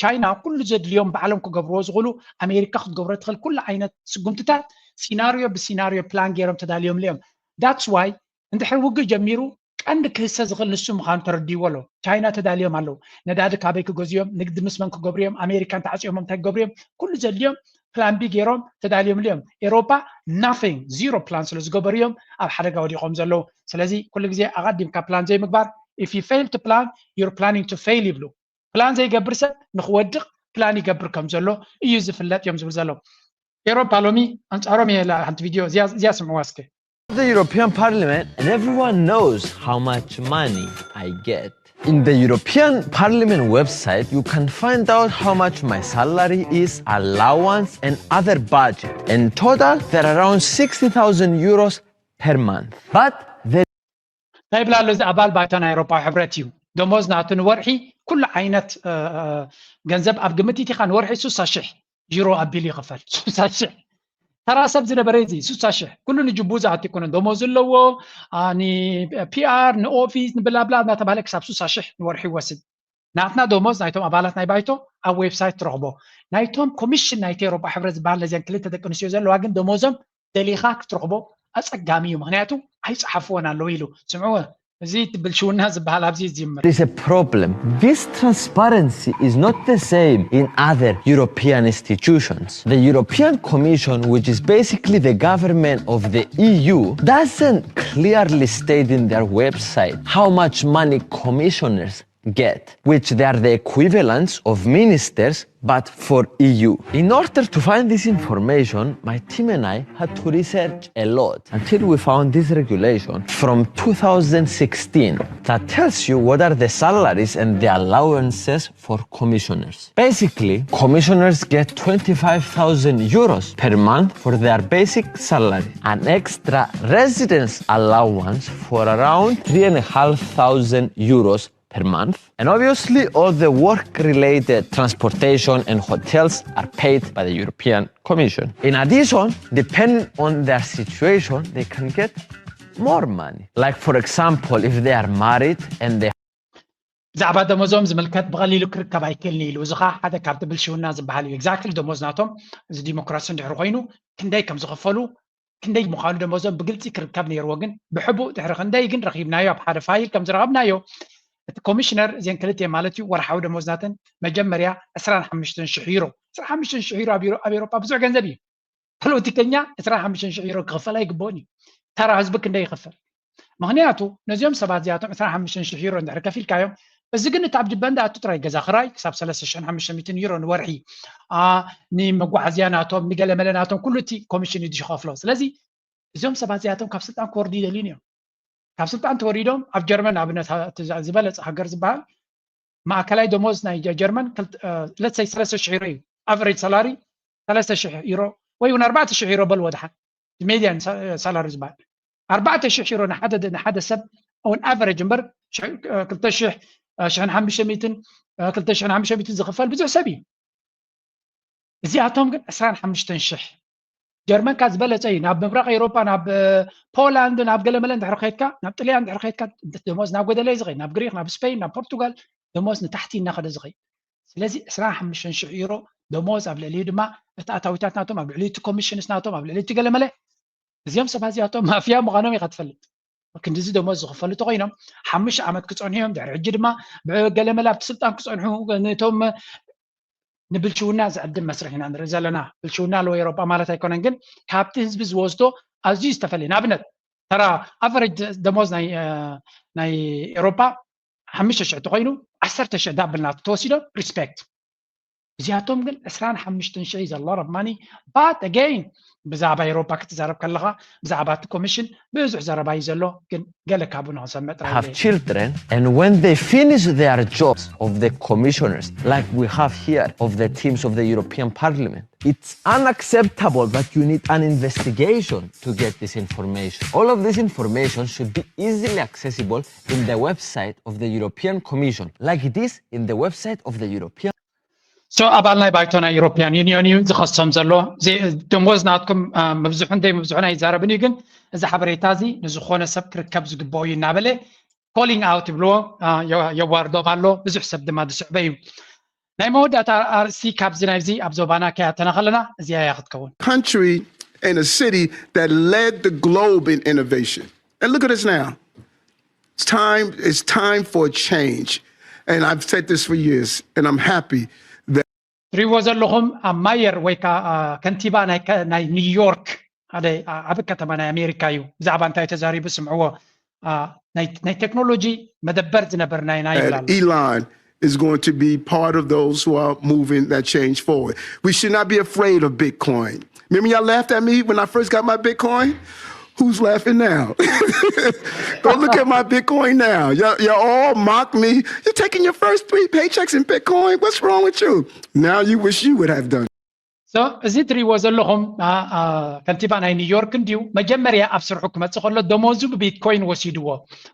ቻይና ኩሉ ዘድልዮም ባዕሎም ክገብርዎ ዝኽእሉ ኣሜሪካ ክትገብሮ ትኽእል ኩሉ ዓይነት ስጉምትታት ሲናሪዮ ብሲናሪዮ ፕላን ገይሮም ተዳልዮምሉ እዮም። That's why እንድሕር ውግእ ጀሚሩ ቀንዲ ክህሰ ዝኽእል ንሱ ምዃኑ ተረዲዎ ኣሎ። ቻይና ተዳልዮም ኣለዉ። ነዳዲ ካበይ ክገዝኡ እዮም፣ ንግዲ ምስ መን ክገብሩ እዮም፣ ኣሜሪካን ተዓፅዮሞም እንታይ ክገብሩ እዮም፣ ኩሉ ዘድልዮም ፕላን ቢ ገይሮም ተዳልዮምሉ እዮም። ኤሮፓ nothing zero plan ስለ ዝገበሩ እዮም ኣብ ሓደጋ ወዲቖም ዘለዉ። ስለዚ ኩሉ ግዜ ኣቐዲምካ ፕላን ዘይምግባር if you fail to plan you're planning to fail ይብሉ። ፕላን ዘይገብር ሰብ ንክወድቕ ፕላን ይገብር ከም ዘሎ እዩ ዝፍለጥ እዮም ዝብል ዘለዉ። ኤሮፓ ሎሚ ኣንጻሮም እየ ኢላ ሓንቲ ቪድዮ እዚኣ እዚኣ ስምዕዋ እስከ። The European Parliament, and everyone knows how much money I get. In the European Parliament website, you can find out how much my salary is, allowance, and other budget. In total, they're around sixty thousand euros per month. But the እንታይ ይብላ ኣሎ እዚ ኣባል ባይቶ ናይ ኤሮፓዊ ሕብረት እዩ። ደሞዝ ናቱ ንወርሒ ኩሉ ዓይነት እ፣ እ፣ ገንዘብ ኣብ ግምት ኢቲኻ ንወርሒ ሱሳ ሽሕ ዩሮ ኣቢሉ ይኽፈል። ሱሳ ሽሕ ተራ ሰብ ዝነበረ እዚ ሱሳ ሽሕ ኩሉ ንጅቡ ዝኣቲ ኣይኮነን። ደሞዝ ኣለዎ አ፣ ን ፒኣር ንኦፊስ ንብላብላ እናተባህለ ክሳብ ሱሳ ሽሕ ንወርሒ ይወስድ። ናትና ደሞዝ ናይቶም ኣባላት ናይ ባይቶ ኣብ ዌብሳይት ትረኽቦ። ናይቶም ኮሚሽን ናይቲ ኤሮፓ ሕብረት ዝበሃል ነዚን ክልተ ደቂ ኣንስትዮ ዘለዋ ግን ደሞዞም ደሊኻ ክትረኽቦ ኣጸጋሚ እዩ፣ ምኽንያቱ ኣይጸሓፍዎን ኣለዉ ኢሉ። ስምዕዎ፣ እዚ እቲ ብልሽውና ዝበሃል ኣብዚ ይጅምር። There is a problem. This transparency is not the same in other European institutions. The European Commission, which is basically the government of the E U, doesn't clearly state in their website how much money commissioners get, which they are the equivalents of ministers, but for E U. In order to find this information, my team and I had to research a lot until we found this regulation from two thousand sixteen that tells you what are the salaries and the allowances for commissioners. Basically, commissioners get twenty-five thousand euros per month for their basic salary, an extra residence allowance for around three and a half thousand euros per month. And obviously, all the work related transportation and hotels are paid by the European Commission. In addition, depending on their situation, they can get more money. Like, for example, if they are married and they ብዛዕባ ደሞዞም ዝምልከት ብቐሊሉ ክርከብ ኣይክእልን እዩ ኢሉ። እዚ ኸዓ ሓደ ካብቲ ብልሽውና ዝበሃል እዩ። ኤግዛክትሊ ደሞዝ ናቶም እዚ ዲሞክራሲ እንድሕር ኮይኑ ክንደይ ከም ዝኽፈሉ ክንደይ ምዃኑ ደሞዞም ብግልፂ ክርከብ ነይርዎ፣ ግን ብሕቡእ ድሕሪ ክንደይ ግን ረኺብናዮ ኣብ ሓደ ፋይል ከም ዝረኸብናዮ እቲ ኮሚሽነር እዚን ክልተ ማለት እዩ ወርሓዊ ደሞዝ ናተን መጀመርያ ዕስራን ሓሙሽተን ሽሕ ዩሮ። ዕስራን ሓሙሽተን ሽሕ ዩሮ ኣብ ዩሮ- ኣብ ኤሮፓ ብዙሕ ገንዘብ እዩ። ፖለቲከኛ ዕስራን ሓሙሽተን ሽሕ ዩሮ ክኽፈል ኣይግብኦን እዩ። ተራ ህዝቢ ክንደይ ይኽፈል? ምኽንያቱ ነዚኦም ሰባት እዚኣቶም ዕስራን ሓሙሽተን ሽሕ ዩሮ እንድሕር ከፊልካዮም፣ እዚ ግን እቲ ኣብ ጅበን ዝኣቱ ጥራይ ገዛ ክራይ ክሳብ ሰለስተ ሽሕን ሓሙሽተ ሚእትን ዩሮ ንወርሒ ኣ፣ ንመጓዓዝያ ናቶም ንገለመለ ናቶም ኩሉ እቲ ኮሚሽን እዩ ዝኸፍሎ። ስለዚ እዚኦም ሰባት እዚኣቶም ካብ ስልጣን ክወርዱ ይደልዩን እዮም። ካብ ስልጣን ተወሪዶም ኣብ ጀርመን ንኣብነት እ፣ ዝበለፀ ሃገር ዝበሃል ማእከላይ ደሞዝ ናይ ጀ- ጀርመን ክልተ- እ፣ let's say ሰለስተ ሽሕ ዩሮ እዩ። ኣቨሬጅ ሳላሪ ሰለስተ ሽሕ ዩሮ ወይ እውን ኣርባዕተ ሽሕ ዩሮ በልዎ ድሓን ሜድያን ሳላሪ ዝበሃል ኣርባዕተ ሽሕ ዩሮ ንሓደ ንሓደ ሰብ እውን ኣቨሬጅ እምበር ሽሕ- እ፣ ክልተ ሽሕ እ፣ ሽሕን ሓሙሽተ ሚእትን እ፣ ክልተ ሽሕን ሓሙሽተ ሚእትን ዝኽፈል ብዙሕ ሰብ እዩ። እዚኣቶም ግን ዕስራን ሓሙሽተን ሽሕ ጀርመንካ ዝበለፀ እዩ። ናብ ምብራቕ ኤሮፓ ናብ እ፣ ፖላንድ ናብ ገለመለ እንድሕር ከይድካ ናብ ጥልያን እንድሕር ከይድካ ደሞዝ ናብ ጎደለ እዩ ዝኸይድ። ናብ ግሪክ ናብ ስፔን ናብ ፖርቱጋል ደሞዝ ንታሕቲ እናኸደ ዝኸይድ። ስለዚ ዕስራን ሓሙሽተን ሽሕ ዩሮ ደሞዝ ኣብ ልዕሊኡ ድማ እቲ ኣታዊታት ናቶም ኣብ ልዕሊ እቲ ኮሚሽንስ ናቶም ኣብ ልዕሊ እቲ ገለመለ እዚኦም ሰባት እዚኣቶም ማፍያ ምዃኖም ኢኻ ትፈልጥ። ክንዲዚ ደሞዝ ዝኽፈሉ እንተኮይኖም ሓሙሽተ ዓመት ክፀንሑ እዮም። ድሕሪ ሕጂ ድማ ብገለመለ ኣብቲ ስልጣን ክፀንሑ ነቶም ንብልሽውና ዝዕድም መስርሕ ኢና ንርኢ ዘለና። ብልሽውና ኣለዎ ኤሮጳ ማለት ኣይኮነን፣ ግን ካብቲ ህዝቢ ዝወስዶ ኣዝዩ ዝተፈለየ። ንኣብነት ተራ ኣቨሬጅ ደሞዝ ናይ እ፣ ናይ ኤሮጳ ሓሙሽተ ሽሕ እንተኮይኑ ዓሰርተ ሽሕ ዳብል ናቱ ተወሲዶም ሪስፔክት። እዚኣቶም ግን ዕስራን ሓሙሽተን ሽሕ is a lot of money, but again ብዛዕባ ኤሮጳ ክትዛረብ ከለኻ ብዛዕባ እቲ ኮሚሽን ብዙሕ ዘረባ እዩ ዘሎ፣ ግን ገለ ካብኡ ንክንሰምዕ ጥራይ have children, and when they finish their jobs of the commissioners, like we have here of the teams of the European Parliament, it's unacceptable that you need an investigation to get this information. All of this information should be easily accessible in the website of the European Commission, like it is in the website of the European ሶ ኣባል ናይ ባይቶ ናይ ኢሮፒያን ዩኒዮን እዩ ዝኸሶም ዘሎ። ደሞዝ ናትኩም መብዝሑን ደይ መብዝሑን ኣይዛረብን እዩ፣ ግን እዚ ሓበሬታ እዚ ንዝኾነ ሰብ ክርከብ ዝግብኦ እዩ እናበለ ኮሊንግ ኣውት ይብልዎ፣ የዋርዶም ኣሎ። ብዙሕ ሰብ ድማ ዝስዕበ እዩ። ናይ መወዳእታ ኣርእስቲ ካብዚ ናይዚ ኣብ ዞባና ከያተና ከለና እዚኣ እያ ክትከውን። country and a city that led the globe in innovation. And look at us now. It's time, it's time for a change. And I've said this for years, and I'm happy that ትሪዎ ዘለኹም ኣብ ማየር ወይ ከዓ ከንቲባ ናይ ኒውዮርክ ሓደ ዓብ ከተማ ናይ ኣሜሪካ እዩ። ብዛዕባ እንታይ ተዛሪቡ ስምዕዎ። ናይ ቴክኖሎጂ መደበር ዝነበር ናይ ናይ Elon is going to be part of those who are moving that change forward. We should not be afraid of Bitcoin. Remember, y'all laughed at me when I first got my Bitcoin? Who's laughing now? Go look at my Bitcoin now. Y'all, y'all all mock me. You're taking your first three paychecks in Bitcoin? What's wrong with you? Now you wish you would have done. So እዚ ትሪእዎ ዘለኹም ከንቲባ ናይ ኒውዮርክ እንድዩ። መጀመርያ ኣብ ስርሑ ክመፅእ ከሎ ደሞዙ ብቢትኮይን ወሲድዎ።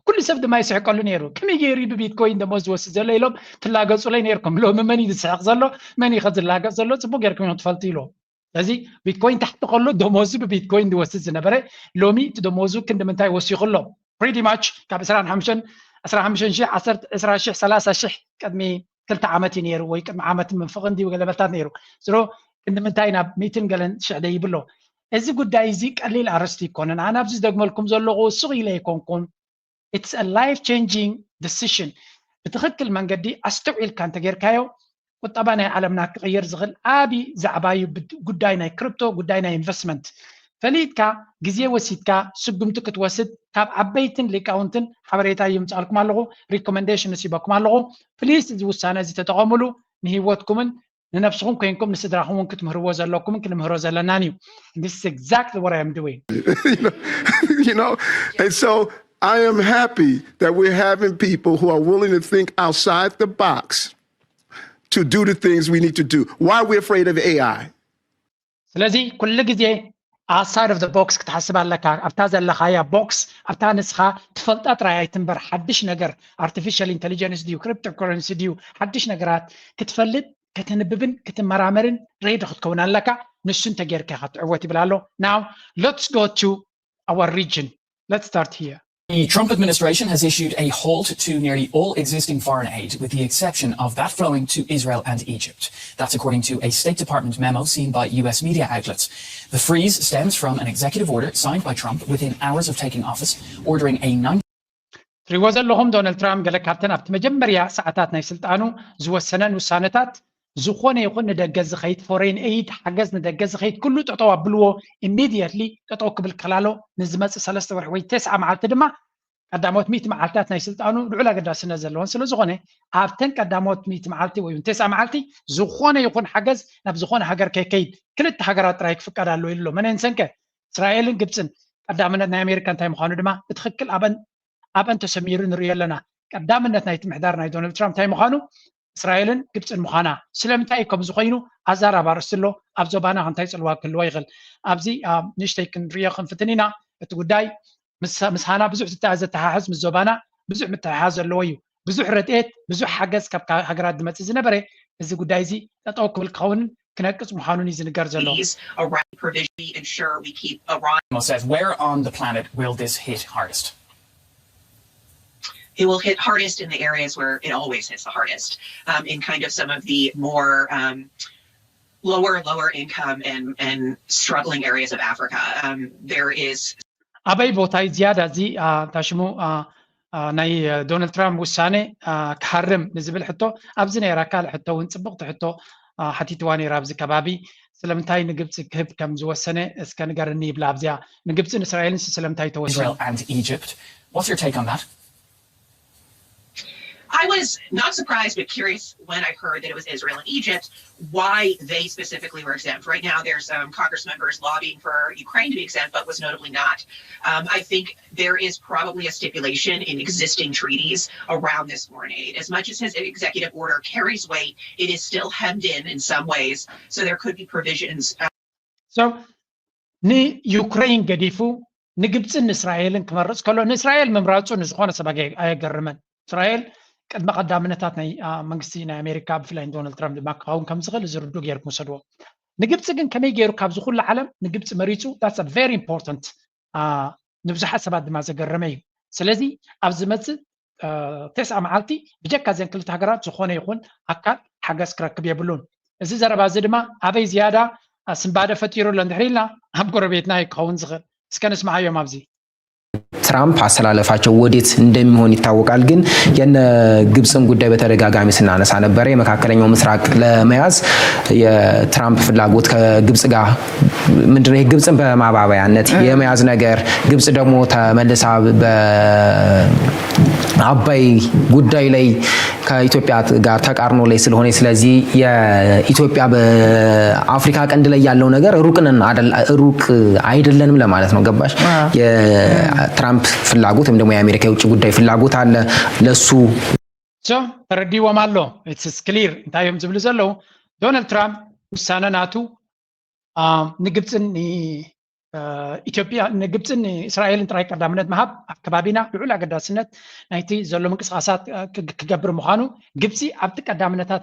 ኩሉ ሰብ ድማ ይስሕቀሉ ነይሩ። ከመይ ገይሩ ብቢትኮይን ደሞዝ ዝወስድ ዘሎ ኢሎም ትላገፁለይ ነይርኩም። ሎሚ መን እዩ ዝስሕቅ ዘሎ፣ መን እዩ ዝላገፅ ዘሎ ፅቡቅ ገይርኩም ኢኹም ትፈልጡ ኢልዎ። ስለዚ ቢትኮይን ታሕቲ ከሎ ደሞዙ ብቢትኮይን ዝወስድ ዝነበረ ሎሚ እቲ ደሞዙ ክንዲ ምንታይ ወሲኹ ኣሎ? Pretty much ካብ ዕስራን ሓሙሽተን፣ ዕስራ ሓሙሽተ ሺሕ፣ ዓሰርተ፣ ዕስራ ሺሕ፣ ሰላሳ ሺሕ ቅድሚ ክልተ ዓመት እዩ ነይሩ ወይ ቅድሚ ዓመት ምንፍቕ እንድዩ ገለ መልታት ነይሩ። ስሮ ክንዲ ምንታይ ናብ ሚእትን ገለን ሽሕ ደይብሎ። እዚ ጉዳይ እዚ ቀሊል ኣርእስቲ ኣይኮነን። ኣነ ኣብዚ ዝደግመልኩም ዘለኹ ሱቕ ኢለ ኣይኮንኩን። It's a life changing decision። ብትኽክል መንገዲ ኣስተውዒልካ እንተጌርካዮ ቁጠባ ናይ ዓለምና ክቕይር ዝኽእል ዓቢ ዛዕባ እዩ። ጉዳይ ናይ ክሪፕቶ፣ ጉዳይ ናይ ኢንቨስትመንት ፈሊጥካ ግዜ ወሲድካ ስጉምቲ ክትወስድ ካብ ዓበይትን ሊቃውንትን ሓበሬታ ይምጻልኩም ኣለኹ፣ ሪኮመንዴሽን ንሲበኩም ኣለኹ። ፕሊስ እዚ ውሳነ እዚ ተጠቐሙሉ። ንህይወትኩምን ንነብስኹም ኮይንኩም ንስድራኹም እውን ክትምህርዎ ዘለኩምን ክንምህሮ ዘለናን እዩ። This is exactly what I am doing. you know, you know, and so I am happy that we're having people who are willing to think outside the box to do the things we need to do. Why are we afraid of A I? ስለዚ ኩሉ ግዜ outside of the box ክትሓስብ ኣለካ። ኣብታ ዘለኻያ ቦክስ፣ ኣብታ ንስኻ ትፈልጣ ጥራይ ኣይትንበር። ሓድሽ ነገር፣ artificial intelligence ድዩ፣ cryptocurrency ድዩ፣ ሓድሽ ነገራት ክትፈልጥ ከተንብብን ክትመራመርን ሬዲ ክትከውን ኣለካ። ንሱ እንተጌርካ ኢኻ ትዕወት ይብል ኣሎ። Now let's go to our region. Let's start here. The Trump administration has issued a halt to nearly all existing foreign aid, with the exception of that flowing to Israel and Egypt. That's according to a State Department memo seen by U S media outlets. The freeze stems from an executive order signed by Trump within hours of taking office, ordering a nine ትሪእዎ ዘለኹም ዶናልድ ትራምፕ ገለ ካብተን ኣብቲ መጀመርያ ሰዓታት ናይ ስልጣኑ ዝወሰነን ውሳነታት ዝኾነ ይኹን ንደገ ዝኸይድ ፎሬን ኤይድ ሓገዝ ንደገ ዝኸይድ ኩሉ ጠጠው ኣብልዎ። Immediately ጠጠው ክብል ከላሎ ንዝመፅእ ሰለስተ ወርሒ ወይ ተስዓ መዓልቲ ድማ ቀዳሞት ሚእቲ መዓልታት ናይ ስልጣኑ ልዑል ኣገዳስነት ዘለዎን ስለ ዝኾነ ኣብተን ቀዳሞት ሚእቲ መዓልቲ ወይ እውን ተስዓ መዓልቲ ዝኾነ ይኹን ሓገዝ ናብ ዝኾነ ሃገር ከይከይድ ክልተ ሃገራት ጥራይ ክፍቀድ ኣለዎ ኢሉ ኣሎ። መነን ሰንከ እስራኤልን ግብፅን ቀዳምነት ናይ ኣሜሪካ እንታይ ምዃኑ ድማ ብትኽክል ኣበን ኣብአን ተሰሚሩ ንሪኦ ኣለና። ቀዳምነት ናይቲ ምሕዳር ናይ ዶናልድ ትራምፕ እንታይ ምዃኑ እስራኤልን ግብፅን ምዃና ስለምንታይ እዩ ከምዚ ኮይኑ ኣዛራቢ ኣርእስቲ ኣሎ። ኣብ ዞባና እንታይ ፅልዋ ክህልዎ ይኽእል? ኣብዚ ንእሽተይ ክንሪኦ ክንፍትን ኢና። እቲ ጉዳይ ምስ ሃና ብዙሕ ዝተተሓሓዝ ምስ ዞባና ብዙሕ ምትሕሓዝ ዘለዎ እዩ። ብዙሕ ረድኤት ብዙሕ ሓገዝ ካብ ሃገራት ዝመፅእ ዝነበረ እዚ ጉዳይ እዚ ጠጠው ክብል ክኸውንን ክነቅፅ ምዃኑን እዩ ዝንገር ዘሎ። These around provision we ensure we keep Iran Memo says, where on the planet will this hit hardest? It will hit hardest in the areas where it always hits the hardest, um, in kind of some of the more um, lower, lower income and, and struggling areas of Africa. Um, there is ኣበይ ቦታ እዩ ዝያዳ እዚ እንታይ ሽሙ ናይ ዶናልድ ትራምፕ ውሳነ ክሃርም ንዝብል ሕቶ ኣብዚ ነይራ ካልእ ሕቶ እውን ፅብቕቲ ሕቶ ሓቲትዋ ነይራ ኣብዚ ከባቢ ስለምንታይ ንግብፂ ክህብ ከም ዝወሰነ እስከ ንገርኒ ይብላ ኣብዚኣ ንግብፅን እስራኤልን ስለምንታይ ተወሰኑ Israel and Egypt. What's your take on that? I was not surprised, but curious when I heard that it was Israel and Egypt, why they specifically were exempt. Right now, there's um, Congress members lobbying for Ukraine to be exempt, but was notably not. Um, I think there is probably a stipulation in existing treaties around this foreign aid. As much as his executive order carries weight, it is still hemmed in in some ways. So there could be provisions. Uh, so ንዩክሬን ገዲፉ ንግብፅን ንእስራኤልን ክመርፅ ከሎ ንእስራኤል ምምራፁ ንዝኾነ ሰብ ኣየገርምን። እስራኤል ቅድሚ ቀዳምነታት ናይ መንግስቲ ናይ ኣሜሪካ ብፍላይ ዶናልድ ትራምፕ ድማ ክኸውን ከም ዝኽእል እዚ ርዱ ገይርኩም ውሰድዎ። ንግብፂ ግን ከመይ ገይሩ ካብዚ ኩሉ ዓለም ንግብፂ መሪፁ? That's very important። ንብዙሓት ሰባት ድማ ዘገረመ እዩ። ስለዚ ኣብ ዝመፅእ ተስዓ መዓልቲ ብጀካ እዘን ክልተ ሃገራት ዝኾነ ይኹን ኣካል ሓገዝ ክረክብ የብሉን። እዚ ዘረባ እዚ ድማ ኣበይ ዝያዳ ስንባደ ፈጢሩ ኣሎ እንድሕር ኢልና ኣብ ጎረቤትና ክኸውን ዝኽእል። እስከ ንስማዓዮም ኣብዚ። ትራምፕ አሰላለፋቸው ወዴት እንደሚሆን ይታወቃል። ግን የነ ግብፅን ጉዳይ በተደጋጋሚ ስናነሳ ነበረ። የመካከለኛው ምስራቅ ለመያዝ የትራምፕ ፍላጎት ከግብፅ ጋር ምንድነው ይሄ ግብፅን በማባበያነት የመያዝ ነገር፣ ግብፅ ደግሞ ተመልሳ በአባይ ጉዳይ ላይ ከኢትዮጵያ ጋር ተቃርኖ ላይ ስለሆነ፣ ስለዚህ የኢትዮጵያ በአፍሪካ ቀንድ ላይ ያለው ነገር ሩቅንን አደል- ሩቅ አይደለንም ለማለት ነው። ገባሽ? የትራምፕ ፍላጎት ወይም ደግሞ የአሜሪካ የውጭ ጉዳይ ፍላጎት አለ ለሱ so ተረዲዎም ኣሎ። It's clear እንታይ እዮም ዝብሉ ዘለዉ። ዶናልድ ትራምፕ ውሳነ ናቱ ንግብፂ ኢትዮጵያ ንግብፅን እስራኤልን ጥራይ ቀዳምነት ምሃብ ኣብ ከባቢና ልዑል ኣገዳስነት ናይቲ ዘሎ ምንቅስቃሳት ክገብር ምዃኑ ግብፂ ኣብቲ ቀዳምነታት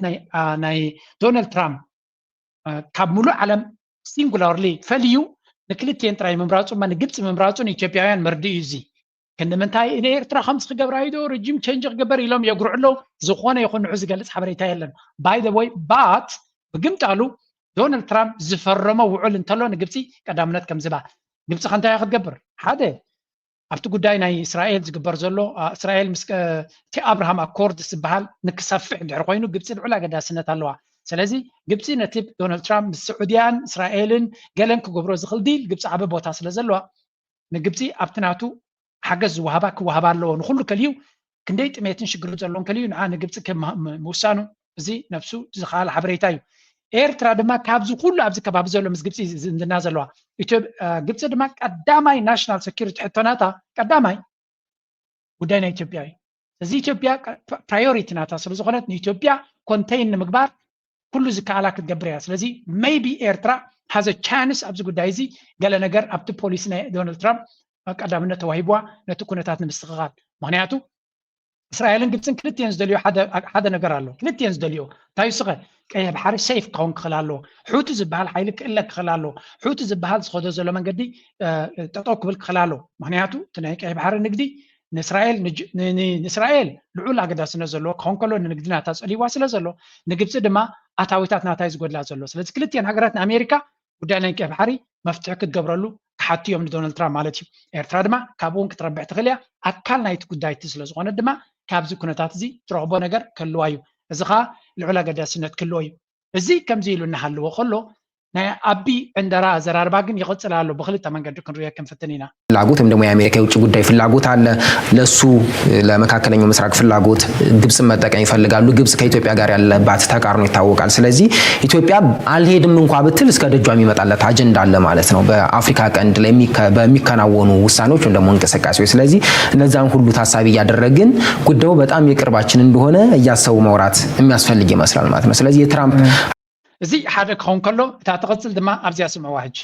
ናይ ዶናልድ ትራምፕ ካብ ሙሉእ ዓለም ሲንጉላርሊ ፈልዩ ንክልቲኤን ጥራይ ምምራፁ ማ ንግብፂ ምምራፁ ንኢትዮጵያውያን መርድእ እዩ። እዚ ክንዲ ምንታይ ንኤርትራ ከምዚ ክገብራ እዩ ዶ ሪጂም ቸንጅ ክግበር ኢሎም የጉርዑ ኣለዉ። ዝኾነ ይኹን ንዑ ዝገልፅ ሓበሬታ የለን። By the way but ብግምጣሉ ዶናልድ ትራምፕ ዝፈረሞ ውዕል እንተሎ ንግብፂ ቀዳምነት ከም ዝባ ግብፂ ከንታይ ክትገብር ሓደ ኣብቲ ጉዳይ ናይ እስራኤል ዝግበር ዘሎ እስራኤል ምስ እቲ ኣብርሃም ኣኮርድ ዝበሃል ንክሰፍሕ እንድሕር ኮይኑ ግብፂ ልዑል ኣገዳስነት ኣለዋ። ስለዚ ግብፂ ነቲ ዶናልድ ትራምፕ ምስ ስዑድያን እስራኤልን ገለን ክገብሮ ዝኽእል ዲል ግብፂ ዓቢ ቦታ ስለ ዘለዋ ንግብፂ ኣብቲ ናቱ ሓገዝ ዝወሃባ ክወሃባ ኣለዎ። ንኩሉ ከልዩ ክንደይ ጥሜትን ሽግርን ዘሎ እንከልዩ ንዓ ንግብፂ ምውሳኑ እዚ ነብሱ ዝኸኣል ሓበሬታ እዩ። ኤርትራ ድማ ካብዚ ኩሉ ኣብዚ ከባቢ ዘሎ ምስ ግብፂ ዝምድና ዘለዋ ግብፂ ድማ ቀዳማይ ናሽናል ሰኪሪቲ ሕቶ ናታ ቀዳማይ ጉዳይ ናይ ኢትዮጵያ እዩ። እዚ ኢትዮጵያ ፕራዮሪቲ ናታ ስለዝኾነት ንኢትዮጵያ ኮንቴይን ንምግባር ኩሉ ዝከኣላ ክትገብር እያ። ስለዚ maybe ኤርትራ has a chance ኣብዚ ጉዳይ እዚ ገለ ነገር ኣብቲ ፖሊሲ ናይ ዶናልድ ትራምፕ ቀዳምነት ተዋሂብዋ ነቲ ኩነታት ንምስትኽኻል። ምክንያቱ እስራኤልን ግብፅን ክልቲኤን ዝደልዮ ሓደ ነገር ኣሎ። ክልቲኤን ዝደልዮ እንታይ ስኸ ቀይሕ ባሕሪ ሴፍ ክኸውን ክኽእል ኣለዎ። ሑቲ ዝበሃል ሓይሊ ክእለ ክኽእል ኣለዎ። ሑቲ ዝበሃል ዝኸዶ ዘሎ መንገዲ ጠጠው ክብል ክኽእል ኣለዎ። ምክንያቱ እቲ ናይ ቀይሕ ባሕሪ ንግዲ ንእስራኤል ንእስራኤል ልዑል ኣገዳስነት ዘለዎ ክኸውን ከሎ ንንግዲ ናታ ፀልይዋ ስለ ዘሎ ንግብፂ ድማ ኣታዊታት ናታ እዩ ዝጎድላ ዘሎ። ስለዚ ክልቲኤን ሃገራት ንኣሜሪካ ጉዳይ ናይ ቀይሕ ባሕሪ መፍትሒ ክትገብረሉ ክሓቱ እዮም ንዶናልድ ትራምፕ ማለት እዩ። ኤርትራ ድማ ካብኡ እውን ክትረብሕ ትኽእል እያ። ኣካል ናይቲ ጉዳይ እቲ ስለዝኾነት ድማ ካብዚ ኩነታት እዚ ትረኽቦ ነገር ክህልዋ እዩ። እዚ ከዓ ልዑል ኣገዳስነት ክህልዎ እዩ። እዚ ከምዚ ኢሉ እናሃለዎ ከሎ ናይ ኣቢ ዕንደራ ኣዘራርባ ግን ይቕፅል ኣሎ። ብክልተ መንገዲ ክንሪኦ ክንፍትን ኢና። ፍላጎት ወይም ደግሞ የአሜሪካ የውጭ ጉዳይ ፍላጎት አለ። ለሱ ለመካከለኛው ምስራቅ ፍላጎት ግብፅን መጠቀም ይፈልጋሉ። ግብፅ ከኢትዮጵያ ጋር ያለባት ተቃርኖ ይታወቃል። ስለዚህ ኢትዮጵያ አልሄድም እንኳ ብትል እስከ ደጇ የሚመጣለት አጀንዳ አለ ማለት ነው በአፍሪካ ቀንድ ላይ በሚከናወኑ ውሳኔዎች ወይም ደግሞ እንቅስቃሴዎች። ስለዚህ እነዛን ሁሉ ታሳቢ እያደረግን ጉዳዩ በጣም የቅርባችን እንደሆነ እያሰቡ ማውራት የሚያስፈልግ ይመስላል ማለት ነው። ስለዚህ የትራምፕ እዚ ሓደ ክኸውን ከሎ እታ ትቕፅል ድማ ኣብዚኣ ስምዕዋ ሕጂ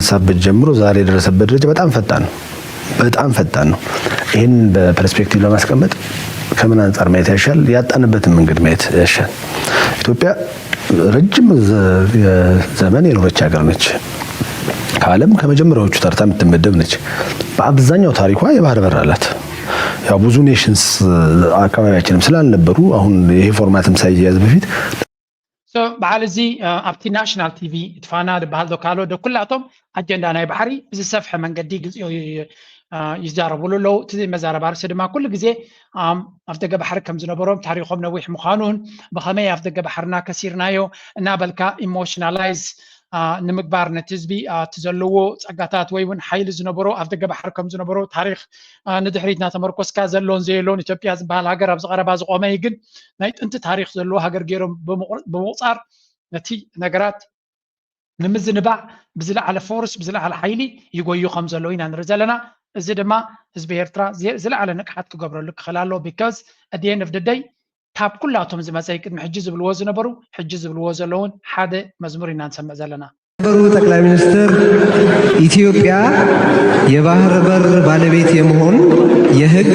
ሳብት ጀምሮ ዛሬ የደረሰበት ደረጃ በጣም ፈጣን ነው። በጣም ፈጣን ነው። ይህን በፐርስፔክቲቭ ለማስቀመጥ ከምን አንጻር ማየት ያሻል? ያጣንበትን መንገድ ማየት ያሻል። ኢትዮጵያ ረጅም ዘመን የኖረች ሀገር ነች። ከዓለም ከመጀመሪያዎቹ ተርታ የምትመደብ ነች። በአብዛኛው ታሪኳ የባህር በር አላት። ያው ብዙ ኔሽንስ አካባቢያችንም ስላልነበሩ አሁን ይሄ ፎርማትም ሳይያዝ በፊት በዓል እዚ ኣብቲ ናሽናል ቲቪ እቲ ፋና ዝበሃል ዶ ካልኦ ዶ ኩላቶም ኣጀንዳ ናይ ባሕሪ ብዝሰፍሐ መንገዲ ይዛረብሉ ኣለዉ። እቲ መዛረባ ርእሲ ድማ ኩሉ ግዜ ኣፍ ደገ ባሕሪ ከም ዝነበሮም ታሪኾም ነዊሕ ምዃኑን ብኸመይ ኣፍ ደገ ባሕርና ከሲርናዮ እናበልካ ኢሞሽናላይዝ ንምግባር ነቲ ህዝቢ እቲ ዘለዎ ፀጋታት ወይ እውን ሓይሊ ዝነበሮ ኣፍ ደገ ባሕሪ ከም ዝነበሮ ታሪኽ ንድሕሪት እናተመርኮስካ ዘሎን ዘየሎን ኢትዮጵያ ዝበሃል ሃገር ኣብዚ ቀረባ ዝቆመ እዩ። ግን ናይ ጥንቲ ታሪኽ ዘለዎ ሃገር ገይሮም ብምቑፃር ነቲ ነገራት ንምዝንባዕ ብዝለዓለ ፎርስ ብዝለዓለ ሓይሊ ይጎዩ ከም ዘለዉ ኢና ንርኢ ዘለና። እዚ ድማ ህዝቢ ኤርትራ ዝለዓለ ንቅሓት ክገብረሉ ክኽእል ኣለዎ። Because at the end of the day ካብ ኩላቶም ዝመፀ ቅድሚ ሕጂ ዝብልዎ ዝነበሩ ሕጂ ዝብልዎ ዘለውን ሓደ መዝሙር ኢና ንሰምዕ ዘለና። ነበሩ ጠቅላይ ሚኒስትር ኢትዮጵያ የባህር በር ባለቤት የመሆን የህግ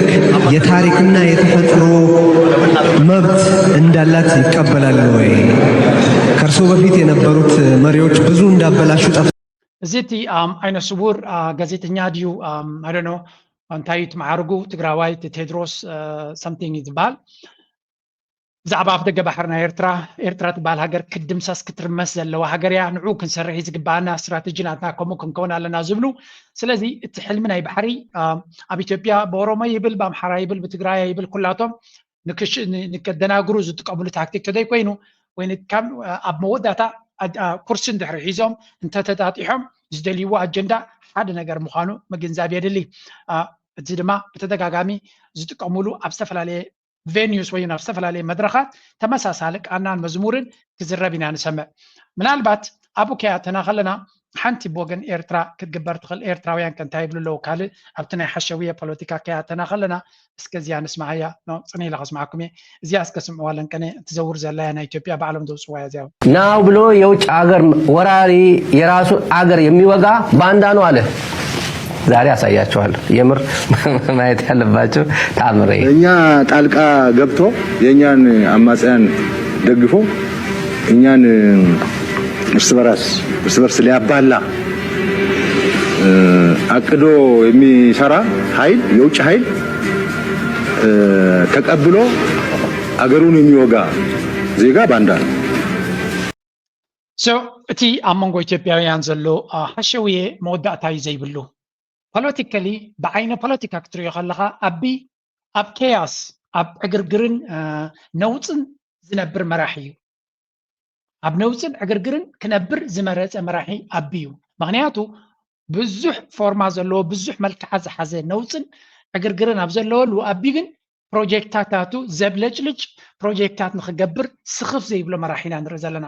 የታሪክና የተፈጥሮ መብት እንዳላት ይቀበላሉ ወይ? ከእርሶ በፊት የነበሩት መሪዎች ብዙ እንዳበላሹ ጠፍ እዚ እቲ um, ዓይነ ስውር uh, ጋዜጠኛ ድዩ um, I don't know እንታይ ትመዓርጉ ትግራዋይ ቴድሮስ uh, something ዝበሃል ብዛዕባ ኣፍ ደገ ባሕሪ ናይ ኤርትራ፣ ኤርትራ ትበሃል ሃገር ክትድምሰስ ክትርመስ ዘለዋ ሃገር እያ። ንዑ ክንሰርሕ እዩ ዝግባኣና፣ ስትራተጂ ናትና ከምኡ ክንከውን ኣለና ዝብሉ። ስለዚ እቲ ሕልሚ ናይ ባሕሪ ኣብ ኢትዮጵያ ብኦሮሞ ይብል፣ ብኣምሓራ ይብል፣ ብትግራይ ይብል፣ ኩላቶም ንክደናግሩ ዝጥቀምሉ ታክቲክ ተዘይኮይኑ ወይ ካብ ኣብ መወዳእታ ኩርሲ እንድሕሪ ሒዞም እንተተጣጢሖም ዝደልይዎ ኣጀንዳ ሓደ ነገር ምዃኑ ምግንዛብ የድሊ። እዚ ድማ ብተደጋጋሚ ዝጥቀምሉ ኣብ ዝተፈላለየ ቬኒዩስ ወይ ኣብ ዝተፈላለየ መድረኻት ተመሳሳሊ ቃናን መዝሙርን ክዝረብ ኢና ንሰምዕ። ምናልባት ኣብኡ ከያተና ከለና ሓንቲ ብወገን ኤርትራ ክትግበር ትኽእል፣ ኤርትራውያን ከ እንታይ ይብሉ ኣለዉ ካልእ ኣብቲ ናይ ሓሸውየ ፖለቲካ ከያተና ከለና እስከ እዚኣ ንስማዓያ። ጽን ኢለ ከስማዓኩም እየ። እዚኣ እስከ ስምዕዋ ለንቀነ ትዘውር ዘላ እያ ናይ ኢትዮጵያ ባዕሎም ዘውጽዋ እያ እዚኣ። ናው ብሎ የውጭ ሀገር ወራሪ የራሱን አገር የሚወጋ ባንዳ ነው አለ። ዛሬ አሳያችኋለሁ። የምር ማየት ያለባቸው ተአምር። እኛ ጣልቃ ገብቶ የእኛን አማጽያን ደግፎ እኛን እርስ በራስ እርስ በርስ ሊያባላ አቅዶ የሚሰራ ኃይል የውጭ ኃይል ተቀብሎ አገሩን የሚወጋ ዜጋ ባንዳ ነው። So እቲ ኣብ መንጎ ኢትዮጵያውያን ዘሎ ሓሸውየ መወዳእታ እዩ ዘይብሉ። ፖለቲካሊ ብዓይነ ፖለቲካ ክትሪኦ ከለኻ ኣቢ ኣብ ኬያስ ኣብ ዕግርግርን ነውፅን ዝነብር መራሒ እዩ። ኣብ ነውፅን ዕግርግርን ክነብር ዝመረፀ መራሒ ኣቢ እዩ። ምክንያቱ ብዙሕ ፎርማ ዘለዎ ብዙሕ መልክዓት ዝሓዘ ነውፅን ዕግርግርን ኣብ ዘለወሉ ኣቢ ግን ፕሮጀክታት ናቱ ዘብለጭልጭ ፕሮጀክታት ንክገብር ስኽፍ ዘይብሎ መራሒ ኢና ንርኢ ዘለና።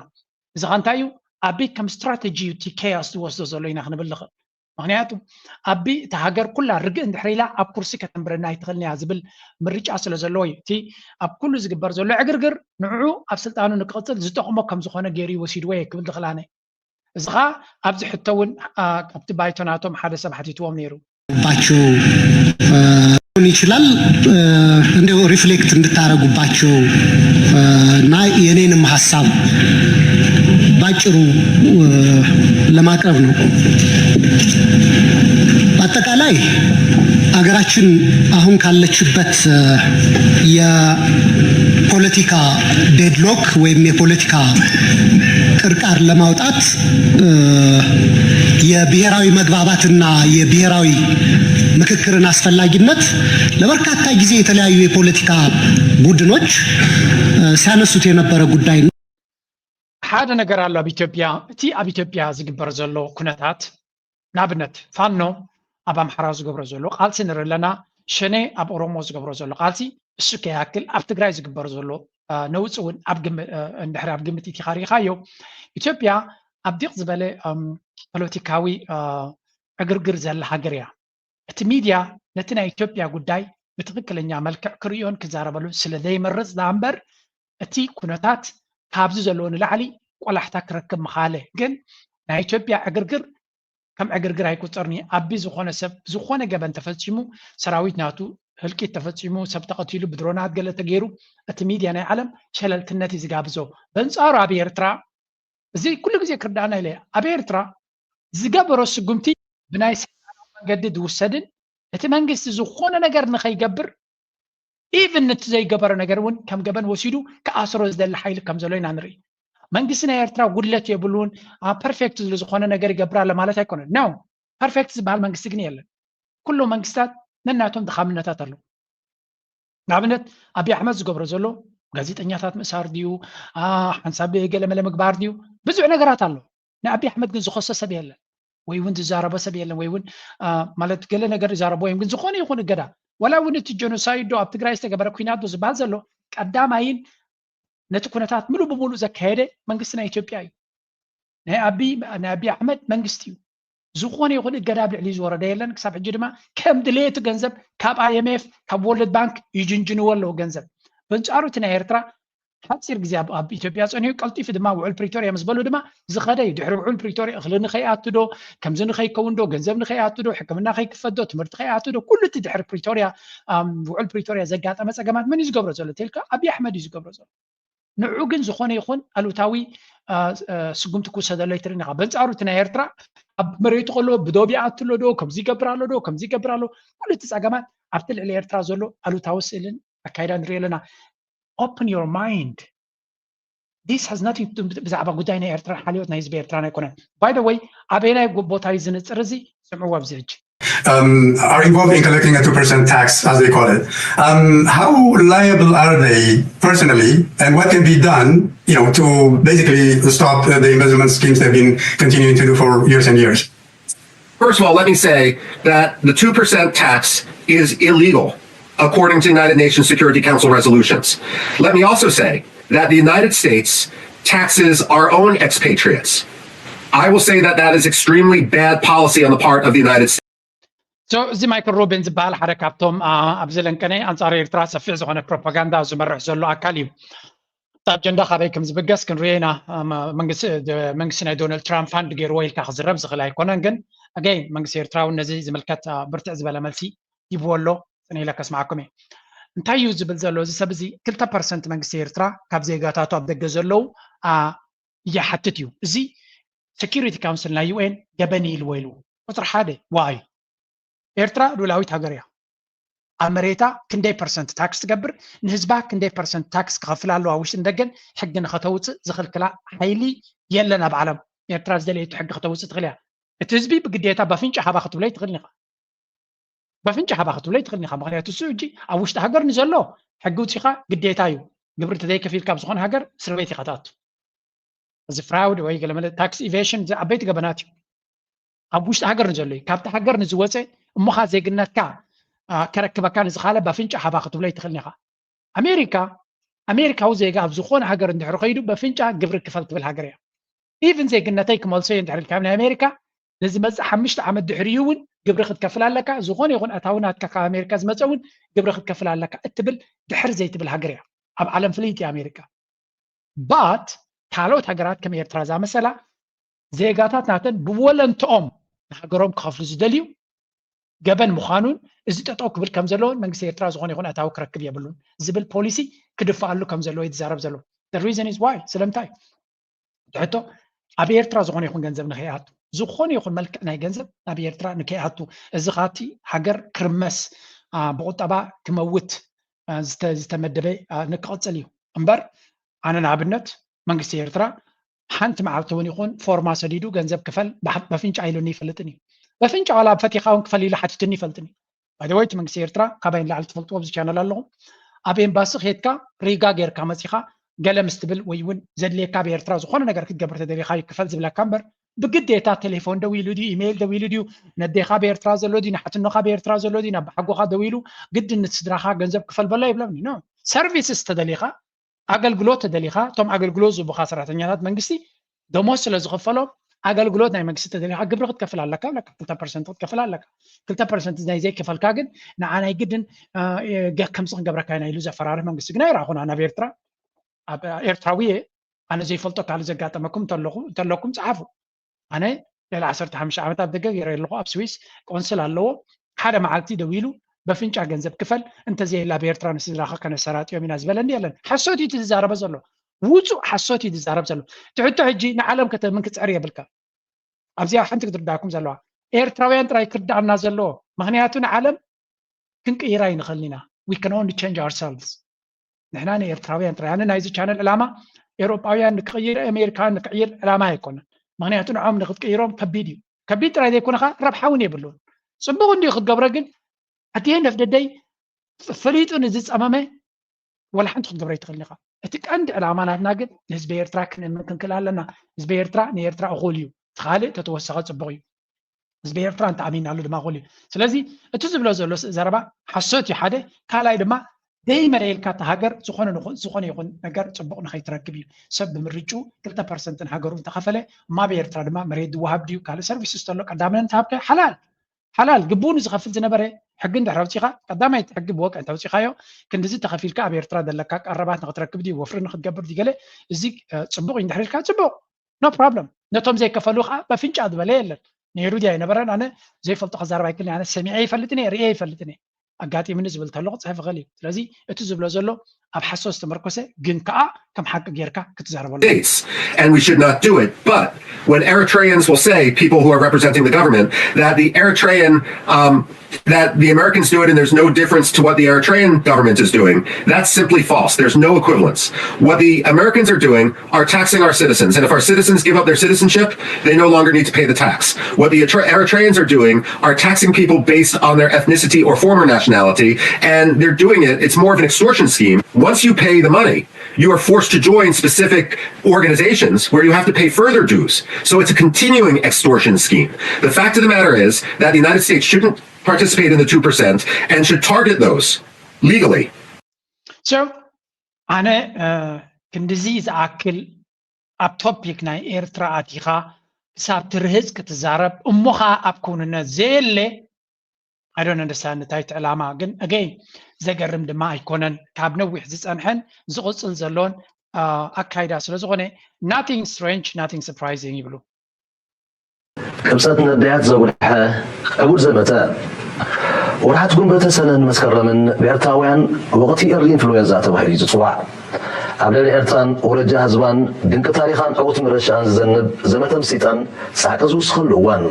እዚ ከ እንታይ እዩ? ኣቢ ከም ስትራተጂ እዩ እቲ ኬያስ ዝወስዶ ዘሎ ኢና ክንብል ንኽእል። ምክንያቱ ኣቢ እታ ሃገር ኩላ ርግእ እንድሕር ኢላ ኣብ ኩርሲ ከተንብረና ኣይትኽእልን እያ ዝብል ምርጫ ስለ ዘለዎ እዩ። እቲ ኣብ ኩሉ ዝግበር ዘሎ ዕግርግር ንዕዑ ኣብ ስልጣኑ ንክቕፅል ዝጠቕሞ ከም ዝኾነ ገይሩ እዩ ወሲድዎ እየ ክብል ዝኽእል ኣነ። እዚ ኸዓ ኣብዚ ሕቶ እውን ካብቲ ባይቶ ናቶም ሓደ ሰብ ሓቲትዎም ነይሩ። ባቸው ሊሆን ይችላል እንዲሁ ሪፍሌክት እንድታረጉባቸው እና የኔንም ሀሳብ ባጭሩ ለማቅረብ ነው። በአጠቃላይ አገራችን አሁን ካለችበት የፖለቲካ ዴድሎክ ወይም የፖለቲካ ቅርቃር ለማውጣት የብሔራዊ መግባባትና የብሔራዊ ምክክርን አስፈላጊነት ለበርካታ ጊዜ የተለያዩ የፖለቲካ ቡድኖች ሲያነሱት የነበረ ጉዳይ ነው። ሓደ ነገር ኣሎ ኣብ ኢትዮጵያ፣ እቲ ኣብ ኢትዮጵያ ዝግበር ዘሎ ኩነታት፣ ንኣብነት ፋኖ ኣብ ኣምሓራ ዝገብሮ ዘሎ ቃልሲ ንርኢ ኣለና፣ ሸኔ ኣብ ኦሮሞ ዝገብሮ ዘሎ ቃልሲ እሱ ከይኣክል ኣብ ትግራይ ዝግበር ዘሎ ነውፂ እውን ኣብ ግምት እንድሕር ኣብ ግምት ኢቲኻ ሪኢኻዮ ኢትዮጵያ ኣብ ዲቕ ዝበለ ፖለቲካዊ ዕግርግር ዘላ ሃገር እያ። እቲ ሚድያ ነቲ ናይ ኢትዮጵያ ጉዳይ ብትኽክለኛ መልክዕ ክርእዮን ክዛረበሉን ስለ ዘይመርጽ ደኣ እምበር እቲ ኩነታት ካብዚ ዘለዎ ንላዕሊ ቆላሕታ ክረክብ ምኻለ። ግን ናይ ኢትዮጵያ ዕግርግር ከም ዕግርግር ኣይቁጸርን እዩ። ኣቢ ዝኾነ ሰብ ዝኾነ ገበን ተፈጺሙ ሰራዊት ናቱ ህልቂት ተፈጺሙ ሰብ ተቐቲሉ ብድሮናት ገለ ተገይሩ እቲ ሚድያ ናይ ዓለም ሸለልትነት እዩ ዝጋብዞ። በንጻሩ ኣብ ኤርትራ እዚ ኩሉ ግዜ ክርዳኣና ኢለ ኣብ ኤርትራ ዝገበሮ ስጉምቲ ብናይ ሰይጣናዊ መንገዲ ዝውሰድን እቲ መንግስቲ ዝኾነ ነገር ንኸይገብር ኢቭን ነቲ ዘይገበረ ነገር እውን ከም ገበን ወሲዱ ክኣስሮ ዝደሊ ሓይሊ ከም ዘሎ ኢና ንርኢ። መንግስቲ ናይ ኤርትራ ጉድለት የብሉን ፐርፌክት ዝኾነ ነገር ይገብር ኣሎ ማለት ኣይኮነን። ኖ ፐርፌክት ዝበሃል መንግስቲ ግን የለን። ኩሎም መንግስታት ነናቶም ድኻምነታት ኣለዉ። ንኣብነት ኣቢ ኣሕመድ ዝገብሮ ዘሎ ጋዜጠኛታት ምእሳር ድዩ ሓንሳብ ገለመለ ምግባር ድዩ ብዙሕ ነገራት ኣሎ። ንኣቢ ኣሕመድ ግን ዝኸሶ ሰብ የለን ወይ እውን ዝዛረቦ ሰብ የለን ወይ እውን ማለት ገለ ነገር ይዛረቦ እዮም ግን ዝኾነ ይኹን እገዳ ዋላ እውን እቲ ጀኖሳይድ ዶ ኣብ ትግራይ ዝተገበረ ኩናት ዶ ዝበሃል ዘሎ ቀዳማይን ነቲ ኩነታት ምሉእ ብምሉእ ዘካየደ መንግስቲ ናይ ኢትዮጵያ እዩ። ናይ ኣቢ ናይ ኣቢ ኣሕመድ መንግስቲ እዩ። ዝኾነ ይኹን እገዳ ኣብ ልዕሊ ዝወረደ የለን። ክሳብ ሕጂ ድማ ከም ድሌቱ ገንዘብ ካብ ኣይኤምኤፍ ካብ ወርልድ ባንክ ይጅንጅንዎ ኣለዉ ገንዘብ። በንጻሩ እቲ ናይ ኤርትራ ሓፂር ግዜ ኣብ ኢትዮጵያ ፀኒሑ ቀልጢፉ ድማ ውዕል ፕሪቶርያ ምስ በሉ ድማ ዝኸደ እዩ። ድሕሪ ውዕል ፕሪቶርያ እኽሊ ንኸይኣቱ ዶ ከምዚ ንኸይከውን ዶ ገንዘብ ንኸይኣቱ ዶ ሕክምና ከይክፈት ዶ ትምህርቲ ከይኣቱ ዶ ኩሉ እቲ ድሕሪ ፕሪቶርያ ውዕል ፕሪቶርያ ዘጋጠመ ፀገማት መን እዩ ዝገብሮ ዘሎ ተልካ ኣብይ ኣሕመድ እዩ ዝገብሮ ዘሎ። ንዑ ግን ዝኾነ ይኹን ኣሉታዊ ስጉምቲ ክውሰደሉ ኣይትርእን ኢኻ። በንጻሩ እቲ ናይ ኤርትራ ኣብ መሬቱ ከሎ ብዶብ ይኣቱ ኣሎ ዶ ከምዚ ይገብር ኣሎ ዶ ከምዚ ይገብር ኣሎ ኩሉ እቲ ጸገማት ኣብቲ ልዕሊ ኤርትራ ዘሎ ኣሉታዊ ስእልን ኣካይዳ ንርኢ ኣለና። Open your mind. This has nothing to do ብዛዕባ ጉዳይ ናይ ኤርትራ ሓልዮት ናይ ህዝቢ ኤርትራን ኣይኮነን። By the way ኣበየናይ ቦታ እዩ ዝንፅር እዚ? ስምዕዎ ኣብዚ ሕጂ። um, are involved in collecting a two percent tax, as they call it. Um, how liable are they personally, and what can be done, you know, to basically stop uh, the embezzlement schemes they've been continuing to do for years and years? First of all, let me say that the two percent tax is illegal according to United Nations Security Council resolutions. Let me also say that the United States taxes our own expatriates. I will say that that is extremely bad policy on the part of the United States. So እዚ ማይክል ሩቢን ዝበሃል ሓደ ካብቶም ኣብዚ ለንቀነ ኣንጻር ኤርትራ ሰፊሕ ዝኾነ ፕሮፓጋንዳ ዝመርሕ ዘሎ ኣካል እዩ። እቲ ኣጀንዳ ካበይ ከም ዝብገስ ክንሪኦ ኢና። መንግስቲ ናይ ዶናልድ ትራምፕ ፋንድ ገይርዎ ኢልካ ክዝረብ ዝኽእል ኣይኮነን፣ ግን ኣገይ መንግስቲ ኤርትራ እውን ነዚ ዝምልከት ብርትዕ ዝበለ መልሲ ሂብዎ ኣሎ። ጽን ኢለ ከስማዓኩም እየ። እንታይ እዩ ዝብል ዘሎ እዚ ሰብ እዚ? ክልተ ፐርሰንት መንግስቲ ኤርትራ ካብ ዜጋታቱ ኣብ ደገ ዘለዉ ይሓትት እዩ። እዚ ሴኪሪቲ ካውንስል ናይ ዩ ኤን ገበን ኢልዎ ኢሉ። ቁፅሪ ሓደ ዋይ ኤርትራ ሉላዊት ሃገር እያ። ኣብ መሬታ ክንደይ ፐርሰንት ታክስ ትገብር፣ ንህዝባ ክንደይ ፐርሰንት ታክስ ክኸፍል ኣለዋ ውሽጥን ደገን ሕጊ ንኸተውፅእ ዝኽልክላ ሓይሊ የለን ኣብ ዓለም። ኤርትራ ዝደለየቱ ሕጊ ከተውፅእ ትኽእል እያ። እቲ ህዝቢ ብግዴታ በፍንጫ ሃባ ክትብሎ ይትኽእል ኢኻ። በፍንጫ ሃባ ክትብሎ ይትኽእል ኢኻ። ምክንያቱ እሱ እጂ ኣብ ውሽጢ ሃገር ንዘሎ ሕጊ ውፂኻ ግዴታ እዩ። ግብሪ እንተዘይከፊልካ ኣብ ዝኾነ ሃገር እስር ቤት ኢኻ ትኣቱ። እዚ ፍራውድ ወይ ገለመለ ታክስ ኢቬሽን ዓበይቲ ገበናት እዩ። ኣብ ውሽጢ ሃገር ንዘሎ እዩ። ካብቲ ሃገር ንዝወፀ እሞኻ ዜግነትካ ከረክበካ ንዝኻለ በፍንጫ ሃባ ክትብሎ ይትኽእል ኢኻ። ኣሜሪካ ኣሜሪካዊ ዜጋ ኣብ ዝኾነ ሃገር እንድሕር ከይዱ በፍንጫ ግብሪ ክፈል ትብል ሃገር እያ። ኢቭን ዜግነተይ ክመልሶ እየ እንድሕር ኢልካ ናይ ኣሜሪካ ንዝመፅእ ሓሙሽተ ዓመት ድሕሪኡ እውን ግብሪ ክትከፍል ኣለካ። ዝኾነ ይኹን ኣታዊ ናትካ ካብ ኣሜሪካ ዝመፀ እውን ግብሪ ክትከፍል ኣለካ እትብል ድሕር ዘይትብል ሃገር እያ ኣብ ዓለም ፍልይቲ ኣሜሪካ። ባት ካልኦት ሃገራት ከም ኤርትራ ዝኣመሰላ ዜጋታት ናተን ብወለንትኦም ንሃገሮም ክኸፍሉ ዝደልዩ ገበን ምዃኑን እዚ ጠጠው ክብል ከም ዘለዎን መንግስቲ ኤርትራ ዝኾነ ይኹን ኣታዊ ክረክብ የብሉን ዝብል ፖሊሲ ክድፍኣሉ ከም ዘለዎ እዩ ዝዛረብ ዘሎ። The reason is why ስለምንታይ ትሕቶ ኣብ ኤርትራ ዝኾነ ይኹን ገንዘብ ንከይኣቱ ዝኾነ ይኹን መልክዕ ናይ ገንዘብ ናብ ኤርትራ ንከይኣቱ እዚ ካብቲ ሃገር ክርመስ ብቁጠባ ክመውት ዝተመደበ ንክቕፅል እዩ እምበር ኣነ ንኣብነት መንግስቲ ኤርትራ ሓንቲ መዓልቲ እውን ይኹን ፎርማ ሰዲዱ ገንዘብ ክፈል በፍንጫ ኢሉኒ ይፈልጥን እዩ። በፍንጫ ዋላ ፈቲኻ እውን ክፈል ኢሉ ሓቲቱኒ ይፈልጥን እዩ። ባይደወይ እቲ መንግስቲ ኤርትራ ካባይ ንላዕሊ ትፈልጥዎ ኣብዚ ቻነል ኣለኹም። ኣብ ኤምባሲ ከድካ ሪጋ ጌርካ መፂኻ ገለ ምስ ትብል ወይ እውን ዘድልየካ ኣብ ኤርትራ ዝኾነ ነገር ክትገብር ተደሊኻ ይክፈል ዝብለካ እምበር ብግዴታ ቴሌፎን ደው ኢሉ ድዩ ኢሜይል ደው ኢሉ ድዩ ነዴኻ ኣብ ኤርትራ ዘሎ ድዩ ንሓትኖኻ ኣብ ኤርትራ ዘሎ ድዩ ናብ ሓጎኻ ደው ኢሉ ግድን ንስድራኻ ገንዘብ ክፈል በሎ ይብለኒ። ኖ ሰርቪስስ ተደሊኻ ኣገልግሎት ተደሊኻ እቶም ኣገልግሎት ዝህቡኻ ሰራሕተኛታት መንግስቲ ደሞዝ ስለ ዝኽፈሎም ኣገልግሎት ናይ መንግስቲ ተደሊኻ ግብሪ ክትከፍል ኣለካ ብለካ ክልተ ፐርሰንት ክትከፍል ኣለካ። ክልተ ፐርሰንት ናይ ዘይከፈልካ ግን ንዓ ናይ ግድን ከምዚ ክንገብረካ ኢና ኢሉ ዘፈራርህ መንግስቲ ግን ኣይረኣኹን ኣነ ኣብ ኤርትራ። ኤርትራዊ እየ ኣነ ዘይፈልጦ ካልእ ዘጋጠመኩም እንተለኩም ፀሓፉ። ኣነ ልዕሊ ዓሰርተ ሓሙሽተ ዓመት ኣብ ደገ ገይረ ኣለኹ ኣብ ስዊስ ቆንስል ኣለዎ ሓደ መዓልቲ ደው ኢሉ በፍንጫ ገንዘብ ክፈል እንተዘየላ ኣብ ኤርትራ ንስድራኻ ከነሰራጥዮም ኢና ዝበለኒ የለን። ሓሶት እዩ ዝዛረበ ዘሎ። ውፁእ ሓሶት እዩ ዝዛረብ ዘሎ። ትሕቶ ሕጂ ንዓለም ከተምን ክፅዕር የብልካ። ኣብዚኣ ሓንቲ ክትርዳእኩም ዘለዋ ኤርትራውያን ጥራይ ክርዳእና ዘለዎ ምክንያቱ ንዓለም ክንቅይራ ይንኽእል ኢና። We can only change ourselves። ንሕና ንኤርትራውያን ጥራይ ኣነ ናይዚ ቻነል ዕላማ ኤውሮጳውያን ንክቕይር ኣሜሪካውያን ንክቕይር ዕላማ ኣይኮነን። ምክንያቱ ንዖም ንክትቅይሮም ከቢድ እዩ። ከቢድ ጥራይ ዘይኮነ ከዓ ረብሓ እውን የብሉን። ፅቡቅ እንዲዩ ክትገብሮ ግን ኣድየን ደፍደደይ ፈሊጡ ንዝፀመመ ወላ ሓንቲ ክትገብሮ ይትኽእል ኢኻ። እቲ ቀንዲ ዕላማ ናትና ግን ንህዝቢ ኤርትራ ክንእምን ክንክእል ኣለና። ህዝቢ ኤርትራ ንኤርትራ እኹል እዩ። እቲ ካልእ ተተወሰኸ ፅቡቅ እዩ። ህዝቢ ኤርትራ እንተኣሚንናሉ ድማ እኹል እዩ። ስለዚ እቲ ዝብሎ ዘሎ ዘረባ ሓሶት እዩ ሓደ። ካልኣይ ድማ ደይመለየልካ እታ ሃገር ዝኾነ ዝኾነ ይኹን ነገር ፅቡቅ ንኸይትረክብ እዩ። ሰብ ብምርጭኡ ክልተ ፐርሰንት ንሃገሩ እንተኸፈለ እማ ኣብ ኤርትራ ድማ መሬት ዝወሃብ ድዩ ካልእ ሰርቪስስ ተሎ ቀዳምነት ሃብካዮ ሓላል ሓላል ግቡኡ ንዝኸፍል ዝነበረ ሕጊ እንድሕር ኣውፂኻ ቀዳማይ እቲ ሕጊ ብወግዒ እንተውፂኻዮ ክንድዚ ተኸፊልካ ኣብ ኤርትራ ዘለካ ቀረባት ንክትረክብ ድዩ ወፍሪ ንክትገብር ድዩ ገለ እዚ ፅቡቅ እዩ እንድሕር ኢልካ ፅቡቅ no problem ነቶም ዘይከፈሉ ከዓ በፍንጫ ዝበለ የለን ነይሩ ድዩ ኣይነበረን ኣነ ዘይፈልጦ ክዛረብ ኣይክልን ኣነ ሰሚዐ ይፈልጥን እየ ርእየ ይፈልጥን እየ ኣጋጢምኒ ዝብል ተለኩ ፅሕፍ ይኽእል እዩ ስለዚ እቲ ዝብሎ ዘሎ ኣብ ሓሶት ዝተመርኮሰ ግን ከዓ ከም ሓቂ ጌርካ ክትዛረበሉ States, and we should not do it. But when Eritreans will say, people who are representing the government, that the Eritrean um, that the Americans do it and there's no difference to what the Eritrean government is doing. That's simply false. There's no equivalence. What the Americans are doing are taxing our citizens. And if our citizens give up their citizenship, they no longer need to pay the tax. What the Eritreans are doing are taxing people based on their ethnicity or former nationality. And they're doing it, it's more of an extortion scheme. Once you pay the money, you are forced to join specific organizations where you have to pay further dues. So it's a continuing extortion scheme. The fact of the matter is that the United States shouldn't participate in the two percent and should target those legally. So ኣነ ክንድዚ ዝኣክል ኣብ ቶፒክ ናይ ኤርትራ ኣቲኻ ክሳብ ትርህፅ ክትዛረብ እሞ ኸዓ ኣብ ክውንነት ዘየለ ኣይዶን እንደሳን እንታይ ዕላማ ግን ኣገይ ዘገርም ድማ ኣይኮነን። ካብ ነዊሕ ዝፀንሐን ዝቕፅል ዘሎን ኣካይዳ ስለ ዝኾነ nothing strange, nothing surprising ይብሉ። ቅብፀት ነዳያት ዘጉልሐ ዕቡድ ዘመተ። ወርሓት ጉንበተ ሰነን መስከረምን ብኤርትራውያን ወቕቲ ኤሪ ኢንፍሉዌንዛ ተባሂሉ እዩ ዝፅዋዕ። ኣብ ልዕሊ ኤርትራን ወረጃ ህዝባን ድንቂ ታሪኻን ዕዉት ምረሻኣን ዝዘንብ ዘመተ ምስይጣን ፃዕቂ ዝውስኸሉ እዋን።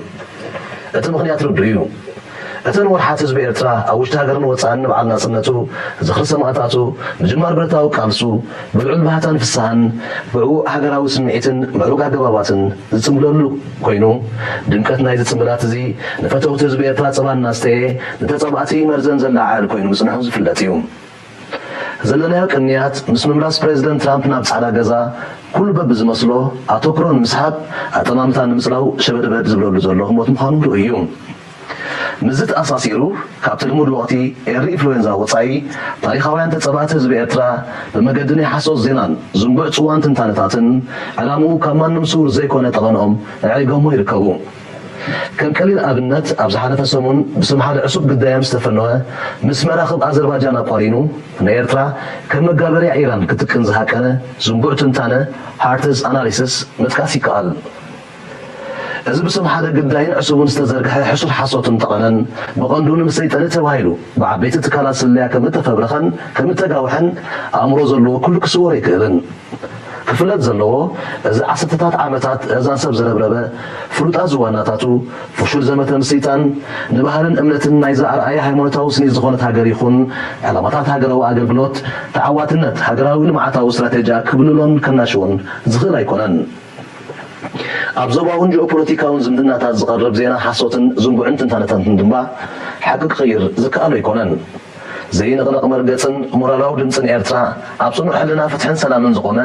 እቲ ምኽንያት ርዱእ እዩ። እተን ወርሓት ህዝቢ ኤርትራ ኣብ ውሽጢ ሃገርን ወፃእን ንበዓል ናፅነቱ፣ ዝኽሪ ሰማእታቱ፣ ምጅማር ብረታዊ ቃልሱ ብልዑል ባህታን ፍስሃን ብዕዉዕ ሃገራዊ ስምዒትን ምዕሩግ ኣገባባትን ዝፅምብለሉ ኮይኑ፣ ድምቀት ናይዚ ፅምብላት እዚ ንፈተውቲ ህዝቢ ኤርትራ ጸባ እናስተየ ንተጸባእቲ መርዘን ዘላዓዕል ኮይኑ ምጽንሑ ዝፍለጥ እዩ። ዘለናዮ ቅንያት ምስ ምምላስ ፕሬዚደንት ትራምፕ ናብ ጻዕዳ ገዛ ኩሉ በብዝመስሎ ኣተኩሮ ንምስሓብ ኣጠማምታ ንምጽላው ሸበድበድ ዝብለሉ ዘሎ ህሞት ምዃኑ ርኡይ እዩ። ምስዚ ተኣሳሲሩ ካብቲ ልሙድ ወቕቲ ኤሪ ኢንፍሉዌንዛ ወጻኢ ታሪኻውያን ተጸባእቲ ህዝቢ ኤርትራ ብመገዲ ናይ ሓሶት ዜናን ዝንቡዕ ጽዋን ትንታነታትን ዕላምኡ ካብ ማንም ስውር ዘይኮነ ጠቐንኦም ኣዕሪጎሞ ይርከቡ። ከም ቀሊል ኣብነት ኣብ ዝሓለፈ ሰሙን ብስም ሓደ ዕሱብ ግዳያም ዝተፈነወ ምስ መራኽብ ኣዘርባጃን ኣቋሪኑ ንኤርትራ ከም መጋበርያ ኢራን ክትቅን ዝሃቀነ ዝንቡዕ ትንታነ ሃርትዝ ኣናሊስስ ምጥቃስ ይከኣል። እዚ ብስም ሓደ ግዳይን ዕሱብን ዝተዘርግሐ ሕሱር ሓሶትን ጠቐነን ብቐንዱ ንምሰይጠኒ ተባሂሉ ብዓበይቲ ትካላት ስለያ ከም እተፈብረኸን ከም እተጋውሐን ኣእምሮ ዘለዎ ኩሉ ክስወር ኣይክእልን። ክፍለጥ ዘለዎ እዚ ዓሰርተታት ዓመታት እዛን ሰብ ዘረብረበ ፍሉጣት ዝዋናታቱ ፍሹል ዘመተ ምስይጣን ንባህልን እምነትን ናይዛ ኣርኣያ ሃይማኖታዊ ስኒት ዝኾነት ሃገር ይኹን ዕላማታት ሃገራዊ ኣገልግሎት ተዓዋትነት ሃገራዊ ልምዓታዊ ስትራቴጂያ ክብልሎን ከናሽዎን ዝኽእል ኣይኮነን። ኣብ ዞባውን ጂኦፖለቲካውን ዝምድናታት ዝቐርብ ዜና ሓሶትን ዝንቡዕን ትንታነታትን ድማ ሓቂ ክቕይር ዝከኣሎ ኣይኮነን። ዘይንቕነቕ መርገጽን ሞራላዊ ድምጽን ኤርትራ ኣብ ጽኑዕ ሕልና ፍትሕን ሰላምን ዝቖመ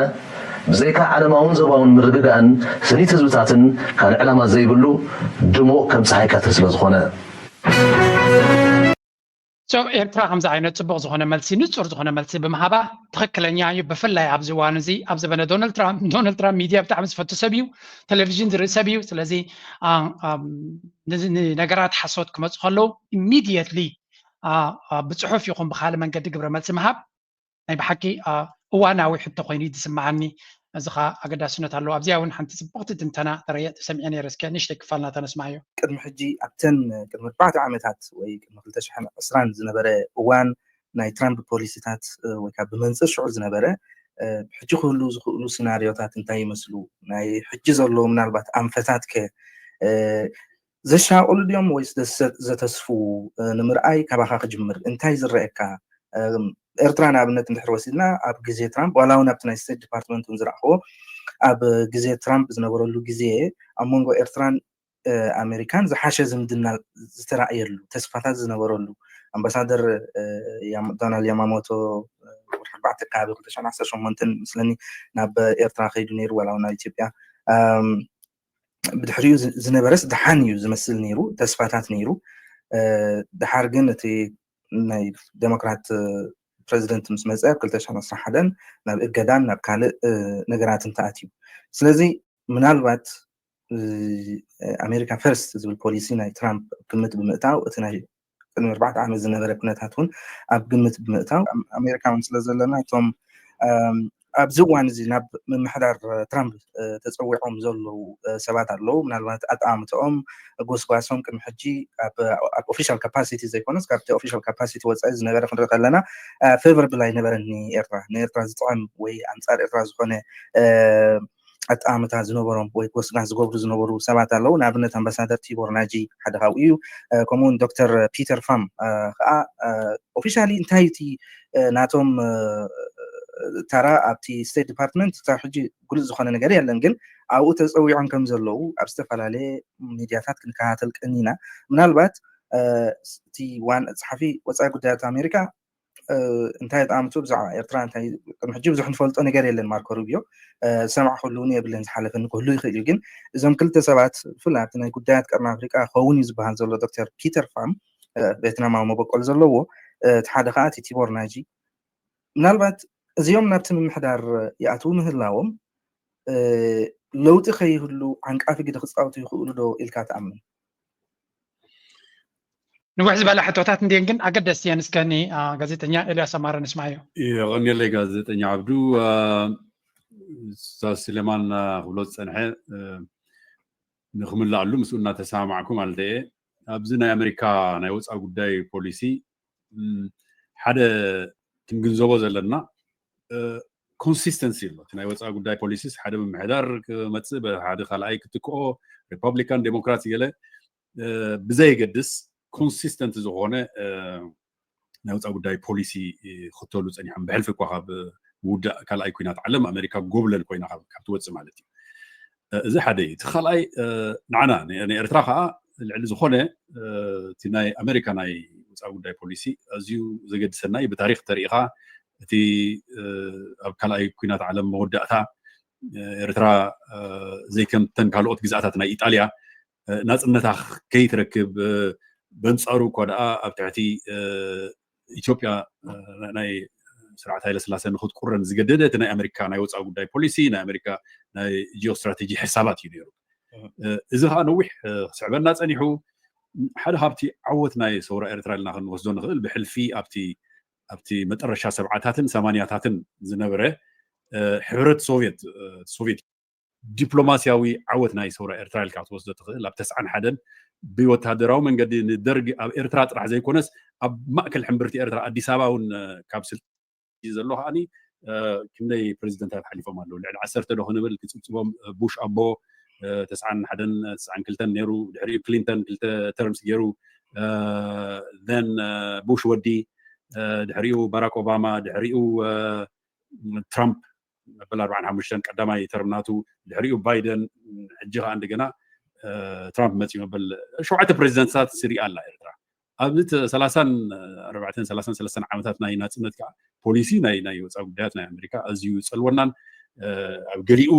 ብዘይካ ዓለማውን ዞባውን ምርግጋእን ስኒት ህዝብታትን ካልእ ዕላማ ዘይብሉ ድሙቕ ከም ጸሓይ ቀትሪ ስለ ዝኾነ። So ኤርትራ ከምዚ ዓይነት ፅቡቅ ዝኾነ መልሲ ንፁር ዝኾነ መልሲ ብምሃባ ትኽክለኛ እዩ። ብፍላይ ኣብዚ እዋን እዚ ኣብ ዘበነ ዶናልድ ትራምፕ ዶናልድ ትራምፕ ሚድያ ብጣዕሚ ዝፈቱ ሰብ እዩ። ቴሌቪዥን ዝርኢ ሰብ እዩ። ስለዚ ንነገራት ሓሶት ክመፁ ከለዉ ኢሚድየትሊ ብፅሑፍ ይኹን ብካልእ መንገዲ ግብረ መልሲ ምሃብ ናይ ብሓቂ እዋናዊ ሕቶ ኮይኑ እዩ ዝስምዓኒ። እዚ ኸዓ ኣገዳስነት ኣለዎ። ኣብዚኣ እውን ሓንቲ ፅብቕቲ ትንተና ተረየ ተሰሚዐ ነይረ። እስከ ንእሽተይ ክፋል ናታ ነስምዓዮ። ቅድሚ ሕጂ ኣብተን ቅድሚ ኣርባዕተ ዓመታት ወይ ቅድሚ ክልተ ሽሕን ዕስራን ዝነበረ እዋን ናይ ትራምፕ ፖሊሲታት ወይ ከዓ ብመንፅር ሽዑ ዝነበረ ሕጂ ክህሉ ዝኽእሉ ሲናሪዮታት እንታይ ይመስሉ፣ ናይ ሕጂ ዘለዉ ምናልባት ኣንፈታት ከ ዘሻቕሉ ድዮም ወይስ ዘተስፍዉ ንምርኣይ ካባኻ ክጅምር። እንታይ ዝረኣየካ? ኤርትራ ንኣብነት እንድሕር ወሲድና ኣብ ግዜ ትራምፕ ዋላ እውን ኣብቲ ናይ ስቴት ዲፓርትመንት እውን ዝረኣኽዎ ኣብ ግዜ ትራምፕ ዝነበረሉ ግዜ ኣብ መንጎ ኤርትራን ኣሜሪካን ዝሓሸ ዝምድና ዝተራእየሉ ተስፋታት ዝነበረሉ ኣምባሳደር ዶናልድ ያማሞቶ ወርሒ ኣርባዕተ ከባቢ ክልተ ሽሕን ዓሰርተ ሸሞንተን ምስለኒ ናብ ኤርትራ ከይዱ ነይሩ ዋላ እውን ናብ ኢትዮጵያ ብድሕሪኡ ዝነበረስ ደሓን እዩ ዝመስል ነይሩ፣ ተስፋታት ነይሩ። ደሓር ግን እቲ ናይ ዴሞክራት ፕረዚደንት ምስ መፀ ኣብ ክልተ ሽሕን ዓሰርተ ሓደን ናብ እገዳን ናብ ካልእ ነገራትን ተኣትዩ። ስለዚ ምናልባት ኣሜሪካ ፈርስት ዝብል ፖሊሲ ናይ ትራምፕ ግምት ብምእታው እቲ ናይ ቅድሚ ኣርባዕተ ዓመት ዝነበረ ኩነታት እውን ኣብ ግምት ብምእታው ኣሜሪካ እውን ስለ ዘለና እቶም ኣብዚ እዋን እዚ ናብ ምምሕዳር ትራምፕ ተፀዊዖም ዘለዉ ሰባት ኣለዉ። ምናልባት ኣጠማምትኦም፣ ጎስጓሶም ቅድሚ ሕጂ ኣብ ኦፊሻል ካፓሲቲ ዘይኮነስ ካብቲ ኦፊሻል ካፓሲቲ ወፃኢ ዝነበረ ክንርኢ ከለና ፌቨርብል ኣይነበረን ንኤርትራ። ንኤርትራ ዝጥዕም ወይ ኣንፃር ኤርትራ ዝኾነ ኣጠማምታ ዝነበሮም ወይ ጎስጓስ ዝገብሩ ዝነበሩ ሰባት ኣለዉ። ንኣብነት ኣምባሳደር ቲቦር ናጂ ሓደ ካብኡ እዩ። ከምኡውን ዶክተር ፒተር ፋም ከዓ ኦፊሻሊ እንታይ እቲ ናቶም ተራ ኣብቲ ስቴት ዲፓርትመንት ክሳብ ሕጂ ግሉጽ ዝኾነ ነገር የለን፣ ግን ኣብኡ ተጸዊዖም ከም ዘለዉ ኣብ ዝተፈላለየ ሚድያታት ክንከታተል ቀኒና። ምናልባት እቲ ዋን ጸሓፊ ወጻኢ ጉዳያት ኣሜሪካ እንታይ ኣጠማምትኡ ብዛዕባ ኤርትራ እንታይ ቅድሚ ሕጂ ብዙሕ ንፈልጦ ነገር የለን። ማርኮ ሩቢዮ ዝሰማዕኩሉ እውን የብለን፣ ዝሓለፈኒ ክህሉ ይኽእል እዩ። ግን እዞም ክልተ ሰባት ብፍላይ ኣብቲ ናይ ጉዳያት ቀርኒ ኣፍሪቃ ክኸውን እዩ ዝበሃል ዘሎ ዶክተር ፒተር ፋም ቬትናማዊ መበቆል ዘለዎ፣ እቲ ሓደ ከዓ እቲ ቲቦር ናጂ። ምናልባት እዚኦም ናብቲ ምምሕዳር ይኣትዉ ምህላዎም ለውጢ ከይህሉ ዓንቃፊ ግደ ክፃወቱ ይኽእሉ ዶ ኢልካ ትኣምን? ንውሕ ዝበላ ሕቶታት እንድየን ግን ኣገደስቲ እየን። እስከ ኒ ጋዜጠኛ ኤልያስ ኣማረ ንስማዮ። የቐንየለይ ጋዜጠኛ ዓብዱ። ኡስታዝ ስሌማን ክብሎ ዝፀንሐ ንክምልኣሉ ምስኡ እናተሰማማዕኩ ማለት እየ። ኣብዚ ናይ ኣሜሪካ ናይ ወፃኢ ጉዳይ ፖሊሲ ሓደ ክንግንዘቦ ዘለና ኮንሲስተንሲ ኣሎ። እቲ ናይ ወፃኢ ጉዳይ ፖሊሲስ ሓደ ምምሕዳር ክመፅእ ሓደ ካልኣይ ክትክኦ ሪፐብሊካን ዴሞክራት ገለ ብዘየገድስ ኮንሲስተንት ዝኾነ ናይ ወፃኢ ጉዳይ ፖሊሲ ክተሉ ፀኒሖም። ብሕልፊ እኳ ካብ ውዳእ ካልኣይ ኩናት ዓለም ኣሜሪካ ጎብለል ኮይና ካብ ትወፅእ ማለት እዩ። እዚ ሓደ እዩ። እቲ ካልኣይ ንዓና ንኤርትራ ከዓ ልዕሊ ዝኾነ እቲ ናይ ኣሜሪካ ናይ ወፃኢ ጉዳይ ፖሊሲ ኣዝዩ ዘገድሰና እዩ። ብታሪክ ተሪኢኻ እቲ ኣብ ካልኣይ ኩናት ዓለም መወዳእታ ኤርትራ ዘይከምተን ካልኦት ግዝኣታት ናይ ኢጣልያ ናፅነታ ከይትረክብ በንፃሩ እኳ ደኣ ኣብ ትሕቲ ኢትዮጵያ ናይ ስርዓት ሃይለስላሴ ንክትቁረን ዝገደደ እቲ ናይ ኣሜሪካ ናይ ወፃኢ ጉዳይ ፖሊሲ ናይ ኣሜሪካ ናይ ጂኦስትራቴጂ ሕሳባት እዩ ነይሩ። እዚ ከዓ ነዊሕ ክስዕበና ፀኒሑ ሓደ ካብቲ ዓወት ናይ ሰውራ ኤርትራ ኢልና ክንወስዶ ንኽእል ብሕልፊ ኣብቲ ኣብቲ መጠረሻ ሰብዓታትን ሰማንያታትን ዝነበረ ሕብረት ሶቪየት ሶቪየት ዲፕሎማሲያዊ ዓወት ናይ ሰውራ ኤርትራ ኢልካ ክትወስዶ ትኽእል። ኣብ ተስዓን ሓደን ብወታደራዊ መንገዲ ንደርግ ኣብ ኤርትራ ጥራሕ ዘይኮነስ ኣብ ማእከል ሕምብርቲ ኤርትራ ኣዲስ ኣበባ እውን ካብ ስልጣን ዘሎ ከዓኒ ክንደይ ፕሬዚደንታት ሓሊፎም ኣለዉ። ልዕሊ ዓሰርተ ዶ ክንብል ክፅብፅቦም ቡሽ ኣቦ ተስዓን ሓደን ተስዓን ክልተን ነይሩ። ድሕሪኡ ክሊንተን ክልተ ተርምስ ገይሩ ን ቡሽ ወዲ ድሕሪኡ ባራክ ኦባማ ድሕሪኡ ትራምፕ መበል ኣርባዓን ሓሙሽተን ቀዳማይ ተርም ናቱ ድሕሪኡ ባይደን ሕጂ ከዓ እንደገና ትራምፕ መፅዩ መበል ሸውዓተ ፕሬዚደንትታት ስሪኣ ኣላ ኤርትራ። ኣብዚ ሰላሳን ኣርባዕተን ሰላሳን ሰለስተን ዓመታት ናይ ናፅነት ከዓ ፖሊሲ ናይ ናይ ወፃኢ ጉዳያት ናይ ኣሜሪካ ኣዝዩ ፀልወናን ኣብ ገሊኡ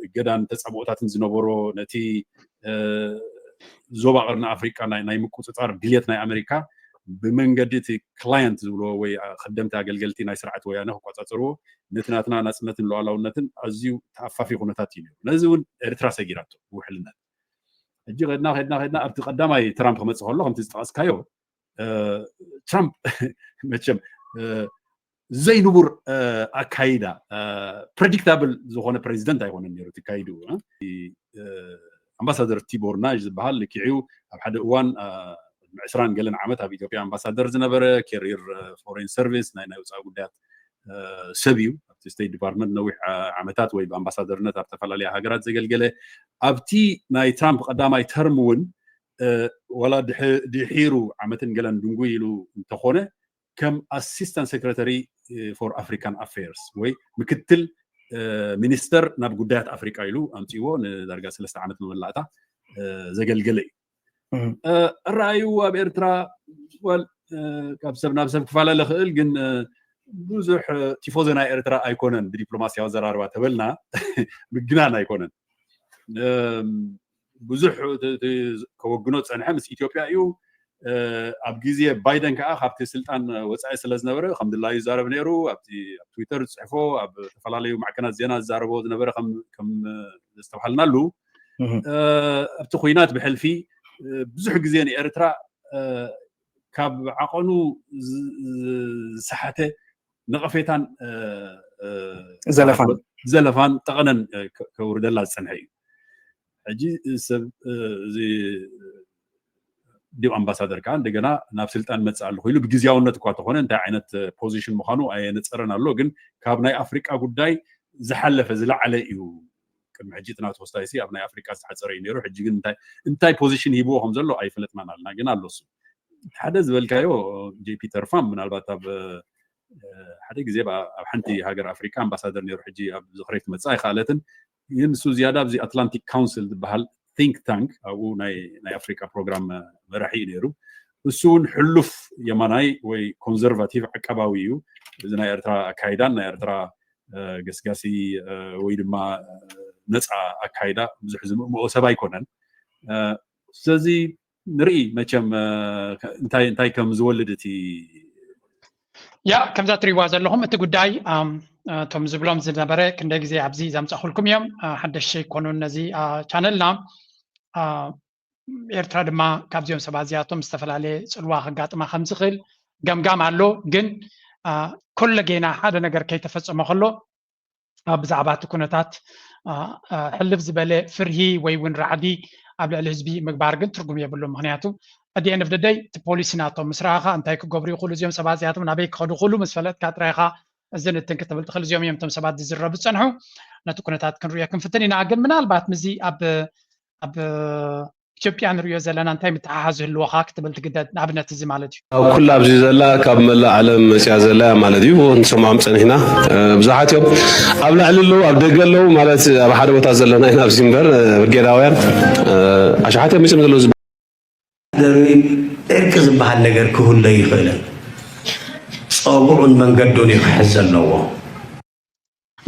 እገዳን ተፃብኦታትን ዝነበሮ ነቲ ዞባ ቀርኒ ኣፍሪቃ ናይ ምቁፅፃር ድልየት ናይ ኣሜሪካ ብመንገዲ እቲ ክላየንት ዝብልዎ ወይ ከደምቲ ኣገልገልቲ ናይ ስርዓት ወያነ ክቆፃፀርዎ ነቲ ናትና ናፅነትን ሉዓላውነትን ኣዝዩ ተኣፋፊ ኩነታት እዩ ነይሩ። ነዚ እውን ኤርትራ ሰጊራቶ ብውሕልነት። ሕጂ ከድና ከድና ከድና ኣብቲ ቀዳማይ ትራምፕ ክመፅእ ከሎ ከምቲ ዝጠቐስካዮ ትራምፕ መቸም ዘይንቡር ኣካይዳ ፕሬዲክታብል ዝኾነ ፕሬዚደንት ኣይኮነን ነይሩ እቲ ካይድኡ። ኣምባሳደር ቲቦር ናዥ ዝበሃል ልክዕዩ ኣብ ሓደ እዋን ዕስራን ገለን ዓመት ኣብ ኢትዮጵያ ኣምባሳደር ዝነበረ ካሪር ፎሬን ሰርቪስ ናይ ናይ ውፃኢ ጉዳያት ሰብ እዩ። ኣብቲ ስቴት ዲፓርትመንት ነዊሕ ዓመታት ወይ ብኣምባሳደርነት ኣብ ዝተፈላለያ ሃገራት ዘገልገለ ኣብቲ ናይ ትራምፕ ቀዳማይ ተርም እውን ዋላ ድሒሩ ዓመትን ገለን ድንጉይ ኢሉ እንተኾነ ከም ኣሲስታንት ሴክረታሪ ፎር ኣፍሪካን ኣፌርስ ወይ ምክትል ሚኒስተር ናብ ጉዳያት ኣፍሪቃ ኢሉ ኣምፅዎ ንዳርጋ ሰለስተ ዓመት መመላእታ ዘገልገለ እዩ። እረኣዩ ኣብ ኤርትራ ካብ ሰብ ናብ ሰብ ክፈላለ ክእል ግን ብዙሕ ቲፎዞ ናይ ኤርትራ ኣይኮነን ብዲፕሎማስያዊ ኣዘራርባ ተበልና ምግናን ኣይኮነን። ብዙሕ ከወግኖ ዝፀንሐ ምስ ኢትዮጵያ እዩ። ኣብ ግዜ ባይደን ከዓ ካብቲ ስልጣን ወፃኢ ስለ ዝነበረ ከም ድላዩ ይዛረብ ነይሩ። ኣብቲ ኣብ ትዊተር ዝፅሕፎ ኣብ ዝተፈላለዩ ማዕከናት ዜና ዝዛረቦ ዝነበረ ከም ዘስተብሃልናሉ ኣብቲ ኩናት ብሕልፊ ብዙሕ ግዜ ንኤርትራ ካብ ዓቐኑ ዝሰሓተ ነቐፌታን ዘለፋን ጠቐነን ከውርደላ ዝፀንሐ እዩ። ሕጂ ሰብ እዚ ዲብ ኣምባሳደር ከዓ እንደገና ናብ ስልጣን መፅእ ኣለኹ ኢሉ ብግዜያውነት እኳ ተኾነ እንታይ ዓይነት ፖዚሽን ምዃኑ ኣየነፀረን ኣሎ። ግን ካብ ናይ ኣፍሪቃ ጉዳይ ዝሓለፈ ዝለዓለ እዩ። ቅድሚ ሕጂ እቲ ናቱ ክስታይ ኣብ ናይ ኣፍሪቃ ዝተሓፀረ እዩ ነይሩ። ሕጂ ግን እንታይ ፖዚሽን ሂብዎ ከም ዘሎ ኣይፈለጥናን ኣለና። ግን ኣሎ እሱ ሓደ ዝበልካዮ ጄፒ ተርፋም ምናልባት ኣብ ሓደ ግዜ ኣብ ሓንቲ ሃገር ኣፍሪቃ ኣምባሳደር ነይሩ። ሕጂ ኣብ ዝኽረይ ትመፅእ ኣይከኣለትን። ግን ንሱ ዝያዳ ኣብዚ ኣትላንቲክ ካውንስል ዝበሃል ቲንክ ታንክ ኣብኡ ናይ ኣፍሪቃ ፕሮግራም መራሒ እዩ ነይሩ። እሱ እውን ሕሉፍ የማናይ ወይ ኮንዘርቫቲቭ ዓቃባዊ እዩ። እዚ ናይ ኤርትራ ኣካይዳን ናይ ኤርትራ ገስጋሲ ወይ ድማ ነፃ ኣካይዳ ብዙሕ ዝምእምኦ ሰብ ኣይኮነን። ስለዚ ንርኢ መቸም እንታይ ከም ዝወልድ እቲ ያ ከምዛ ትሪዋ ዘለኹም እቲ ጉዳይ እቶም ዝብሎም ዝነበረ ክንደ ግዜ ኣብዚ ዘምፀኹልኩም እዮም። ሓደሽ ኣይኮኑን ነዚ ቻነልና። ኤርትራ ድማ ካብዚኦም ሰባት እዚኣቶም ዝተፈላለየ ፅልዋ ከጋጥማ ከምዝኽእል ገምጋም ኣሎ። ግን ኮለጌና ሓደ ነገር ከይተፈፀመ ከሎ ብዛዕባ እቲ ኩነታት ሕልፍ ዝበለ ፍርሂ ወይ እውን ራዕዲ ኣብ ልዕሊ ህዝቢ ምግባር ግን ትርጉም የብሉ። ምክንያቱ ኣዲኤን ፍ ደደይ እቲ ፖሊሲ ናቶም ምስ ረኣኻ እንታይ ክገብሩ ይኽእሉ እዚኦም ሰባት እዚኣቶም ናበይ ክኸዱ ክእሉ ምስ ፈለጥካ ጥራይኻ ዝንትን ክትብል ትኽእል። እዚኦም እዮም እቶም ሰባት ዝዝረቡ ዝፀንሑ። ነቲ ኩነታት ክንሪኦ ክንፍትን ኢና። ግን ምናልባት ምዚ ኣብ ኣብ ኢትዮጵያ ንሪኦ ዘለና እንታይ ምትሓሓዝ ህልወኻ ክትብል ትግደድ። ንኣብነት እዚ ማለት እዩ። ኣብ ኩላ ኣብዚ ዘላ ካብ መላእ ዓለም መፅያ ዘላ ማለት እዩ። ንሰምዖም ፀኒሕና ብዙሓት እዮም ኣብ ላዕሊ ኣለዉ ኣብ ደገ ኣለዉ ማለት ኣብ ሓደ ቦታ ዘለና ኢና ኣብዚ እምበር ብርጌዳውያን ኣሽሓት እዮም መፅዮም ዘለዉ። ዕርቂ ዝበሃል ነገር ክህሉ ኣይኽእልን። ፀጉዑን መንገዱን እዩ ክሕዝ ዘለዎ።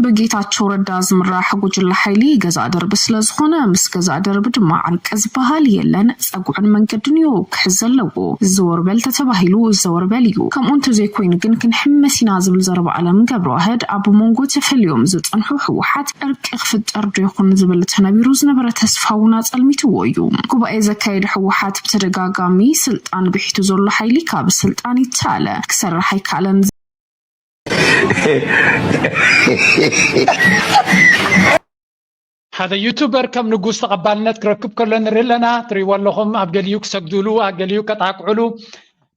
ብጌታቸው ረዳ ዝምራሕ ጉጅለ ሓይሊ ገዛእ ደርቢ ስለዝኾነ ምስ ገዛእ ደርቢ ድማ ዕርቂ ዝበሃል የለን። ፀጉዕን መንገድን እዩ ክሕዝ ዘለዎ። ዘወር በል ተተባሂሉ ዘወር በል እዩ። ከምኡ እንተዘይኮይኑ ግን ክንሕመስ ኢና ዝብል ዘረባ ኣለም ገብረዋህድ ኣብ መንጎ ተፈልዮም ዝፀንሑ ህወሓት ዕርቂ ክፍጠር ዶ ይኾን ዝብል ተነቢሩ ዝነበረ ተስፋ እውን ኣፀልሚትዎ እዩ። ጉባኤ ዘካየደ ህወሓት ብተደጋጋሚ ስልጣን ብሒቱ ዘሎ ሓይሊ ካብ ስልጣን ይተኣለ ክሰርሕ ኣይከኣለን። ሓደ ዩቱበር ከም ንጉስ ተቐባልነት ክረክብ ከሎ ንርኢ ኣለና። ትሪእዎ ኣለኹም፣ ኣብ ገሊኡ ክሰግዱሉ፣ ኣብ ገሊኡ ከጣቅዑሉ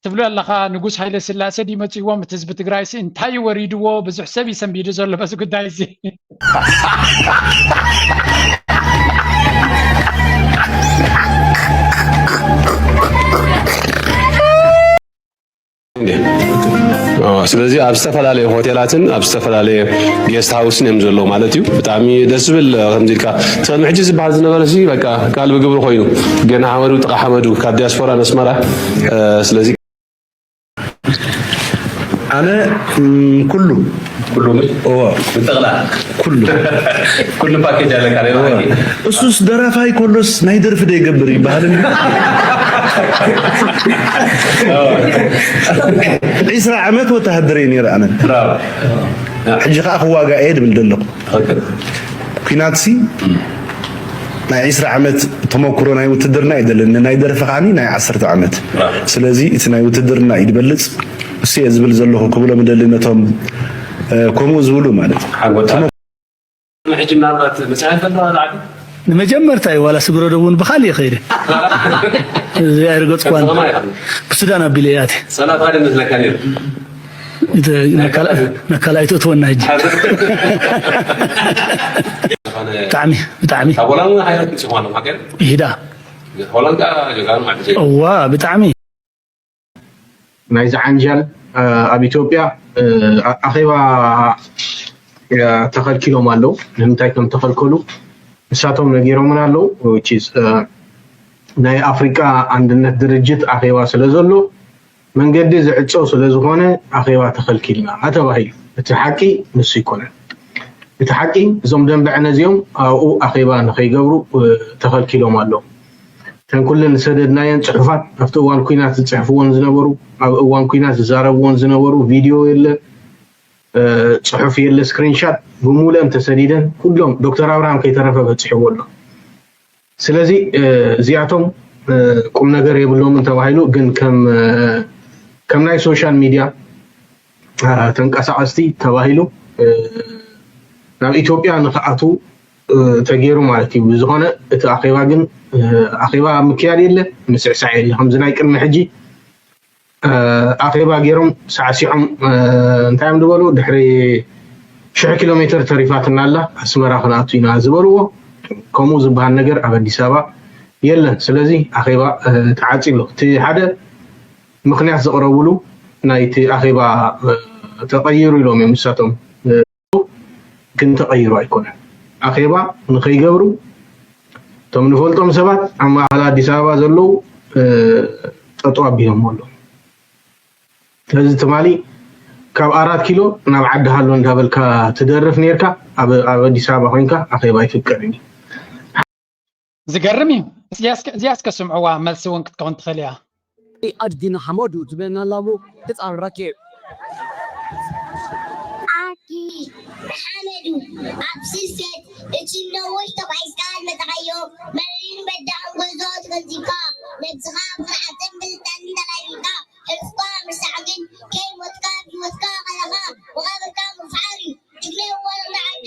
ትብሉ ኣለኻ። ንጉስ ሃይለ ስላሴ ድዩ መፂዎም? እቲ ህዝቢ ትግራይሲ እንታይ እዩ ወሪድዎ? ብዙሕ ሰብ እዩ ሰንቢዱ ዘሎ በዚ ጉዳይ እዚ። ስለዚ ኣብ ዝተፈላለየ ሆቴላትን ኣብ ዝተፈላለየ ጌስት ሃውስን እዮም ዘለዉ ማለት እዩ። ብጣዕሚ ደስ ዝብል ከምዚ ኢልካ ሰሚ ሕጂ ዝበሃል ዝነበረ ሲ በቃ ቃል ብግብሪ ኮይኑ ገና ሓመዱ ጥቃ ሓመዱ ካብ ዲያስፖራ ነስመራ ስለዚ ኣነ ኩሉ ኩሉ እዎ ብጠቕላ ኩሉ ኩሉ ፓኬጅ ኣለካ ሌላ እሱስ ደራፋይ ኮሎስ ናይ ደርፊ ዶ ይገብር ይበሃል ዒስራ ዓመት ወተሃደር እየ ነይረ ኣነ ሕጂ ከዓ ክዋጋ እየ ድብል ዘለኹ ኩናትሲ ናይ ዒስራ ዓመት ተመክሮ ናይ ውትድርና እዩ ዘለኒ ናይ ደርፊ ከዓኒ ናይ ዓሰርተ ዓመት ስለዚ እቲ ናይ ውትድርና እዩ ዝበልፅ እሱ እየ ዝብል ዘለኹ ክብሎም ደሊ ነቶም ከምኡ ዝብሉ ማለት ሕጂ ምናልባት መፅሓፍ ከለዋ ላዕሊ ንመጀመርታ እዩ ዋላ ስግረዶ እውን ብካል እየ ከይደ እዚ ኣይርገፅኳን ብሱዳን ኣቢለ እያ ሰላት ሓደ መስለካ ነይሩ ነካልኣይ ትእትወና ሕጂ ብጣዕሚ ብጣዕሚ ካብ ሆላንድ ሓይላት ምፅኹም ኣለኹም ሃገር ይዳ ሆላንድ ከዓ ጀጋኑ ማለት እዩ እዋ ብጣዕሚ ናይዚ ዓንጃል ኣብ ኢትዮጵያ ኣኼባ ተኸልኪሎም ኣለዉ ንምንታይ ከም ተኸልከሉ ንሳቶም ነጊሮምን ኣለዉ ናይ ኣፍሪቃ ኣንድነት ድርጅት ኣኼባ ስለ ዘሎ መንገዲ ዝዕፀው ስለ ዝኾነ ኣኼባ ተኸልኪልና ተባሂሉ። እቲ ሓቂ ንሱ ኣይኮነን። እቲ ሓቂ እዞም ደንበ ዕነ እዚኦም ኣብኡ ኣኼባ ንኸይገብሩ ተኸልኪሎም ኣለዉ። እተን ኩለን ዝሰደድናየን ፅሑፋት ኣብቲ እዋን ኲናት ዝፅሕፍወን ዝነበሩ፣ ኣብ እዋን ኲናት ዝዛረብወን ዝነበሩ ቪድዮ የለ፣ ፅሑፍ የለ፣ ስክሪንሻት ብሙሉአን ተሰዲደን ኩሎም ዶክተር ኣብርሃም ከይተረፈ በፂሕዎ ኣሎ። ስለዚ እዚኣቶም ቁም ነገር የብሎምን ተባሂሉ ግን ከም ከም ናይ ሶሻል ሚድያ ተንቀሳቀስቲ ተባሂሉ ናብ ኢትዮጵያ ንክኣትዉ ተገይሩ ማለት እዩ። ብዝኾነ እቲ ኣኼባ ግን ኣኼባ ምክያድ የለ፣ ምስዕሳዕ የለ። ከምዚ ናይ ቅድሚ ሕጂ ኣኼባ ገይሮም ሳዕሲዖም እንታይ እዮም ዝበሉ? ድሕሪ ሽሕ ኪሎ ሜትር ተሪፋትና ኣላ ኣስመራ ክንኣቱ ኢና ዝበልዎ። ከምኡ ዝበሃል ነገር ኣብ ኣዲስ ኣበባ የለን። ስለዚ ኣኼባ ተዓፂ ኣሎ። እቲ ሓደ ምኽንያት ዘቕረብሉ ናይቲ ኣኼባ ተቐይሩ ኢሎም እዮም ንሳቶም፣ ግን ተቐይሩ ኣይኮነን። ኣኼባ ንኸይገብሩ እቶም ንፈልጦም ሰባት ኣብ ማእኸል ኣዲስ ኣበባ ዘለዉ ጠጠው ኣቢሎም ኣለዉ። ስለዚ ትማሊ ካብ ኣራት ኪሎ ናብ ዓዲ ሃሎ እንዳበልካ ትደርፍ ነርካ፣ ኣብ ኣዲስ ኣበባ ኮይንካ ኣኼባ ኣይፍቀድን እዩ። ዝገርም እዩ። እዚኣ እስከ ስምዕዋ፣ መልሲ እውን ክትከውን ትኽእል እያ። ኣድጊ ንሓመዱ ትብለና ኣላ እሞ ክጻረረኪ እየ። ኣድጊ ንሓመዱ ኣብ ስፌት እቲ ነዊሕ ተጓዒዝካ ዝመጻኻዮ መሪርን በዳህን ጉዕዞ ተገንዚብካ ነብስኻ ብኹርዓትን ብልጠትን ተላዒልካ ሕልፍካ ምሳዕ ግን ከይሞትካ ብህይወትካ ከለኻ መቓብርካ ምፍሓር እዩ። ጅግና ይዋረድ ንዓዱ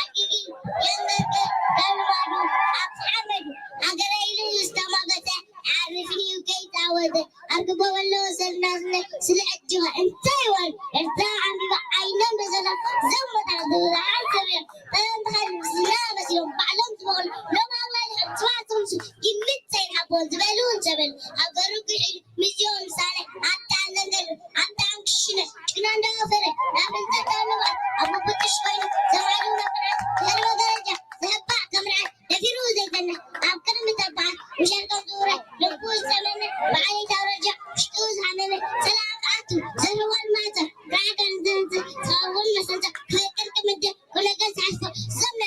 ኣድጊ ግን የንበርክክ ከም ልማዱ ኣብቲ ሓመዱ ሃገረይ ኢሉ ዝተማገተ ኣይዓርፍን እዩ ከይተዓወተ ኣብ ክቦ በሎ ሰልናስነ ስለ ዕጅባ እንታይ ይዋል ኤርትራ ዓምቢባ ዓይኖም በዘላ ዘሞታ ዝብላ ዓሰብያ ጠበንትኻ ዝና መሲሎም ባዕሎም ዝበቕሉ ሎም ኣምላኽ ጽባሕ ትምሱ ግምት ዘይንሃቦ ዝበሉ እንሰበሉ ሃገሩ ክሒዱ ምስዚኦም ምሳሌ ኣብታ ኣለንገሉ ኣብታ ኣንክሽነ ጭና እንዳወፈረ ናብ ህንጸት ኣለባት ኣብ ምብጥሽ ኮይኑ ዘማዕሉ መፍራት ዘርበ ደረጃ ዘህባእ ከምርዓት ደፊሩ ዘይፈንሕ ኣብ ቅድሚ ተባዓት ምሸርቀ ዙረ ልቡ ዝጸመመ ብዓሌት ኣውረጃ ውሽጡ ዝሃመመ ሰላም ክኣቱ ዘህዋል ማተ ራዕዳን ዘንዘ ዝኸውን መሰንዘ ከቅርቂ ምድር ኩነገ ዝሓስቶ ዘመ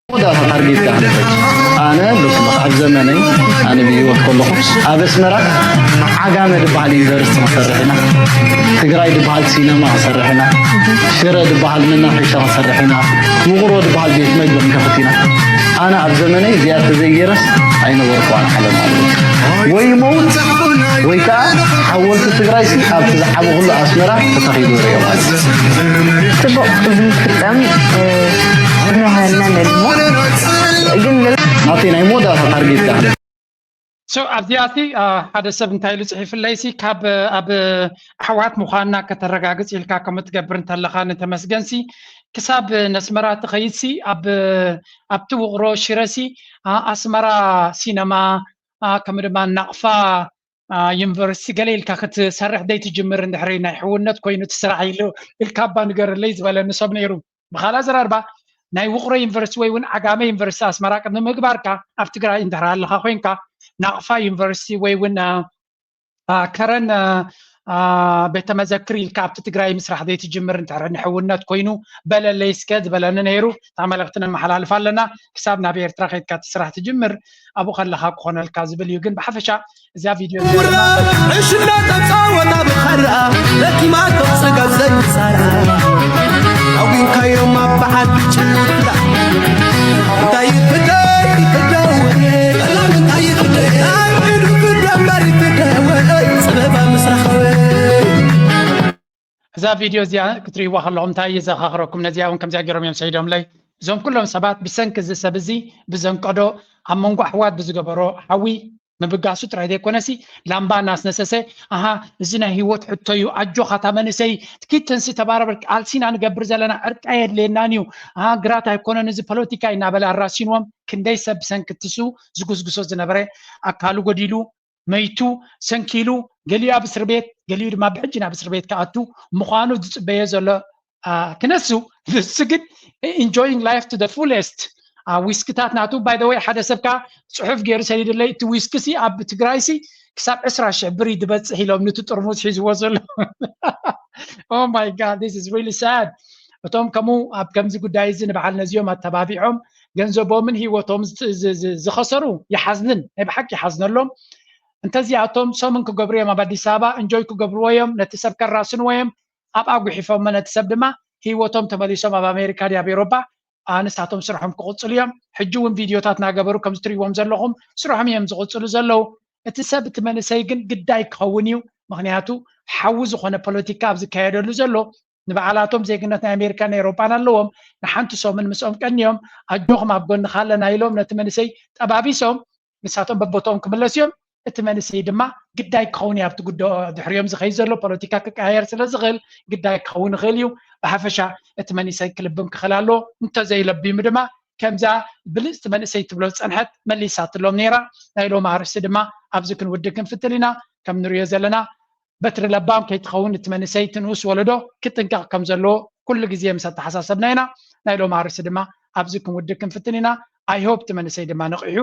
መወዳእታ ታርጌት ዳሕለፈች ኣነ ብስምኻ ኣብ ዘመነይ ኣነ ብህይወት ከለኹ ኣብ ኣስመራ ዓጋመ ዝበሃል ዩኒቨርሲቲ ክንሰርሕ ኢና፣ ትግራይ ዝበሃል ሲነማ ክንሰርሕ ኢና፣ ሽረ ዝበሃል መናፈሻ ክንሰርሕ ኢና፣ ውቕሮ ዝበሃል ቤት መግቢ ክንከፍት ኢና። ኣነ ኣብ ዘመነይ እዚኣ ተዘይገይረስ ኣይነበርኩዋን ዓለም ማለት እዩ። ወይ መውት ወይ ከዓ ሓወልቲ ትግራይ ሲ ኣብቲ ዝዓበኹሉ ኣስመራ ተተኺሉ ርእዮ ማለት እዩ። ጽቡቕ፣ እዚ ክፍጸም ዝመሃረና ነድሞ ግን ናተይ ናይ መወዳእታ ታርጌት ዳሕለ So ኣብዚኣ እቲ ሓደ ሰብ እንታይ ኢሉ ጽሒፍለይ ሲ ካብ ኣብ ኣሕዋት ምዃንና ከተረጋግጽ ኢልካ ከም ትገብር እንተለኻ ንተመስገን ሲ ክሳብ ነስመራ ትኸይድ ሲ ኣብ ኣብቲ ውቕሮ ሽረ ሲ ኣስመራ ሲነማ ከምኡ ድማ ናቕፋ ዩኒቨርሲቲ ገለ ኢልካ ክትሰርሕ ደይ ትጅምር እንድሕሪ ናይ ሕውነት ኮይኑ እቲ ስራሕ ኢሉ ኢልካ እባ ንገርለይ ዝበለኒ ሰብ ነይሩ። ብኻልእ ኣዘራርባ ናይ ውቕሮ ዩኒቨርሲቲ ወይ እውን ዓጋመ ዩኒቨርሲቲ ኣስመራ ቅድሚ ምግባርካ ኣብ ትግራይ እንድሕር ኣለኻ ኮይንካ ናቕፋ ዩኒቨርሲቲ ወይ እውን ከረን ቤተ መዘክር ኢልካ ኣብቲ ትግራይ ምስራሕ ዘይትጅምር እንድሕር ንሕውነት ኮይኑ በለለይ እስከ ዝበለኒ ነይሩ። እታ መልእኽቲ ነመሓላልፍ ኣለና። ክሳብ ናብ ኤርትራ ከይድካ እቲ ስራሕ ትጅምር ኣብኡ ከለኻ ክኾነልካ ዝብል እዩ። ግን ብሓፈሻ እዚኣ ቪድዮ እዚኣ ድማ ዕሽና ተጻወታ ብኻራ ለኪማቶ ጽጋብ ዘይሳራ ኣዊንካዮም ኣብ በዓል ጭላ እንታይ ይፍደይ ይፍደው ጠላም እንታይ ይፍደይ ኣብ ኢዱ ፍደ እምበር ይፍደወ ጽበባ ምስራኸወ እዛ ቪድዮ እዚኣ ክትርእይዋ ከለኹም እንታይ የዘኻኽረኩም? ነዚኣ እውን ከምዚኣ ገይሮም እዮም ሰይዶምለይ። እዞም ኩሎም ሰባት ብሰንኪ እዚ ሰብ እዚ ብዘንቀዶ ኣብ መንጎ ኣሕዋት ብዝገበሮ ሓዊ ምብጋሱ ጥራይ ዘይኮነሲ ላምባ እናስነሰሰ ኣሃ እዚ ናይ ህይወት ሕቶ እዩ ኣጆኻ እታ መንእሰይ ትኪድ ተንሲ ተባረበር ቃልሲና ንገብር ዘለና ዕርቂ ኣየድልየናን እዩ ኣሃ ግራት ኣይኮነን እዚ ፖለቲካ እዩ እናበለ ኣራሲንዎም ክንደይ ሰብ ብሰንኪ ትሱ ዝጉስጉሶ ዝነበረ ኣካሉ ጎዲሉ መይቱ ሰንኪሉ ገሊኡ ኣብ እስር ቤት ገሊኡ ድማ ብሕጂ ናብ እስር ቤት ክኣቱ ምዃኑ ዝፅበዮ ዘሎ ክነሱ ንሱ ግን enjoying life to the fullest ዊስክታት ናቱ by the way ሓደ ሰብ ከዓ ፅሑፍ ገይሩ ሰዲዱለይ እቲ ዊስኪ ሲ ኣብ ትግራይ ሲ ክሳብ ዕስራ ሽሕ ብር እዩ ዝበፅሕ ኢሎም ንቲ ጥርሙዝ ሒዝዎ ዘሎ oh my god this is really sad እቶም ከምኡ ኣብ ከምዚ ጉዳይ እዚ ንበዓል ነዚኦም ኣተባቢዖም ገንዘቦምን ህይወቶም ዝኸሰሩ ይሓዝንን ናይ ብሓቂ ይሓዝነሎም እንተዚኣቶም ሰሙን ክገብሩ እዮም ኣብ ኣዲስ ኣበባ እንጆይ ክገብርዎ እዮም ነቲ ሰብ ከራስንዎ እዮም ኣብኣ ጉሒፎሞ ነቲ ሰብ ድማ ህይወቶም ተመሊሶም ኣብ ኣሜሪካ ድያ ኣብ ኤሮባ ንሳቶም ስርሖም ክቕፅሉ እዮም ሕጂ እውን ቪድዮታት ናገበሩ ከም ዝትሪዎም ዘለኹም ስርሖም እዮም ዝቕፅሉ ዘለዉ እቲ ሰብ እቲ መንእሰይ ግን ግዳይ ክኸውን እዩ ምክንያቱ ሓዊ ዝኾነ ፖለቲካ ኣብ ዝካየደሉ ዘሎ ንባዕላቶም ዜግነት ናይ ኣሜሪካን ናይ ኤውሮጳን ኣለዎም። ንሓንቲ ሰሙን ምስኦም ቀንዮም ኣጆኹም ኣብ ጎንኻ ኣለና ኢሎም ነቲ መንእሰይ ጠባቢሶም ንሳቶም በቦቶም ክምለሱ እዮም። እቲ መንእሰይ ድማ ግዳይ ክኸውን እዩ ኣብቲ ጉዶ ድሕሪኦም ዝኸይድ ዘሎ ፖለቲካ ክቀያየር ስለ ዝኽእል ግዳይ ክኸውን ይኽእል እዩ። ብሓፈሻ እቲ መንእሰይ ክልብም ክኽእል ኣለዎ። እንተዘይለቢሙ ድማ ከምዛ ብልፅቲ መንእሰይ ትብሎ ዝፀንሐት መሊሳትሎም ነይራ። ናይ ሎሚ ኣርእስቲ ድማ ኣብዚ ክንውድእ ክንፍትን ኢና። ከም ንሪኦ ዘለና በትሪ ለባም ከይትኸውን እቲ መንእሰይ እቲ ንኡስ ወለዶ ክጥንቀቕ ከም ዘለዎ ኩሉ ግዜ ምስ ኣተሓሳሰብና ኢና። ናይ ሎም ኣርእስቲ ድማ ኣብዚ ክንውድእ ክንፍትን ኢና። I hope እቲ መንእሰይ ድማ ነቒሑ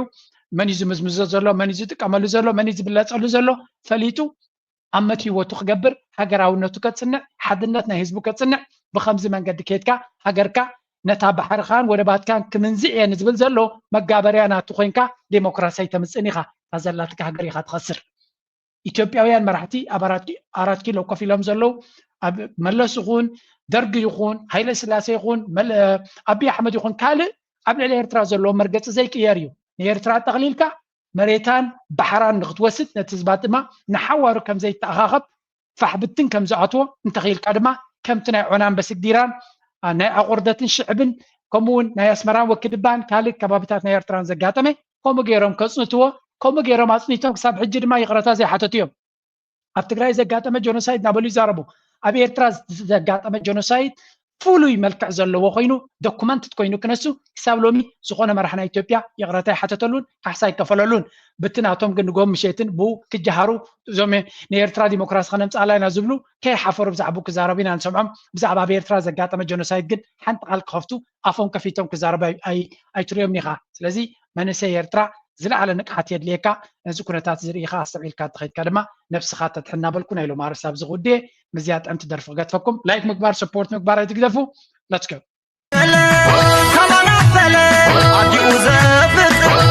መን እዩ ዝምዝምዞ ዘሎ፣ መን እዩ ዝጥቀመሉ ዘሎ፣ መን እዩ ዝብለፀሉ ዘሎ ፈሊጡ ኣብ መት ህይወቱ ክገብር ሃገራውነቱ ከፅንዕ ሓድነት ናይ ህዝቡ ከፅንዕ ብከምዚ መንገዲ ከይድካ ሃገርካ ነታ ባሕርኻን ወደባትካን ክምንዝዕ እየ ንዝብል ዘሎ መጋበርያ ናቱ ኮይንካ ዴሞክራሲ ኣይተምፅእን ኢኻ። እታ ዘላትካ ሃገር ኢኻ ትኸስር። ኢትዮጵያውያን መራሕቲ ኣብ ኣራት ኪ- ኣራት ኪሎ ኮፍ ኢሎም ዘለዉ ኣብ መለስ ይኹን ደርጊ ይኹን ሃይለ ስላሴ ይኹን መለ- ኣቢይ ኣሕመድ ይኹን ካልእ ኣብ ልዕሊ ኤርትራ ዘለዎ መርገፂ ዘይቅየር እዩ። ንኤርትራ ጠቕሊልካ መሬታን ባሕራን ንክትወስድ ነቲ ህዝባ ድማ ንሓዋሩ ከም ዘይተኣኻኸብ ፋሕ ብትን ከም ዝኣትዎ እንተኽኢልካ ድማ ከምቲ ናይ ዖናን በስግዲራን ናይ ኣቑርደትን ሽዕብን ከምኡ እውን ናይ ኣስመራን ወክድባን ካልእ ከባብታት ናይ ኤርትራን ዘጋጠመ ከምኡ ገይሮም ከፅንትዎ ከምኡ ገይሮም ኣፅኒቶም ክሳብ ሕጂ ድማ ይቕረታ ዘይሓተቱ እዮም። ኣብ ትግራይ ዘጋጠመ ጀኖሳይድ እናበሉ ይዛረቡ። ኣብ ኤርትራ ዘጋጠመ ጀኖሳይድ ፍሉይ መልክዕ ዘለዎ ኮይኑ ዶኩመንትድ ኮይኑ ክነሱ ክሳብ ሎሚ ዝኾነ መራሒ ናይ ኢትዮጵያ ይቕረታ ይሓተተሉን ካሕሳ ይከፈለሉን ብቲ ናቶም ግን ንጎም ምሸትን ብኡ ክጀሃሩ እዞም ንኤርትራ ዲሞክራሲ ከነምፅኣላ ኢና ዝብሉ ከይሓፈሩ ብዛዕባኡ ክዛረቡ ኢና ንሰምዖም። ብዛዕባ ኣብ ኤርትራ ዘጋጠመ ጀኖሳይድ ግን ሓንቲ ቃል ክኸፍቱ ኣፎም ከፊቶም ክዛረቡ ኣይ- ኣይ- ኣይትሪኦም ኢኻ። ስለዚ መንእሰይ ኤርትራ ዝለዓለ ንቕሓት የድልየካ። ነዚ ኩነታት ዝርኢኻ ኣስተውዒልካ እንተኸይድካ ድማ ነብስኻ ተድሕን እናበልኩ ናይ ሎም ኣርእስቲ ኣብዚ ክውድእ ምስዚኣ ጥዕምቲ ደርፊ ክገድፈኩም። ላይክ ምግባር ሰፖርት ምግባር ኣይትግደፉ። Let's go. ከማና ፈለ ኣዲኡ ዘፍቅር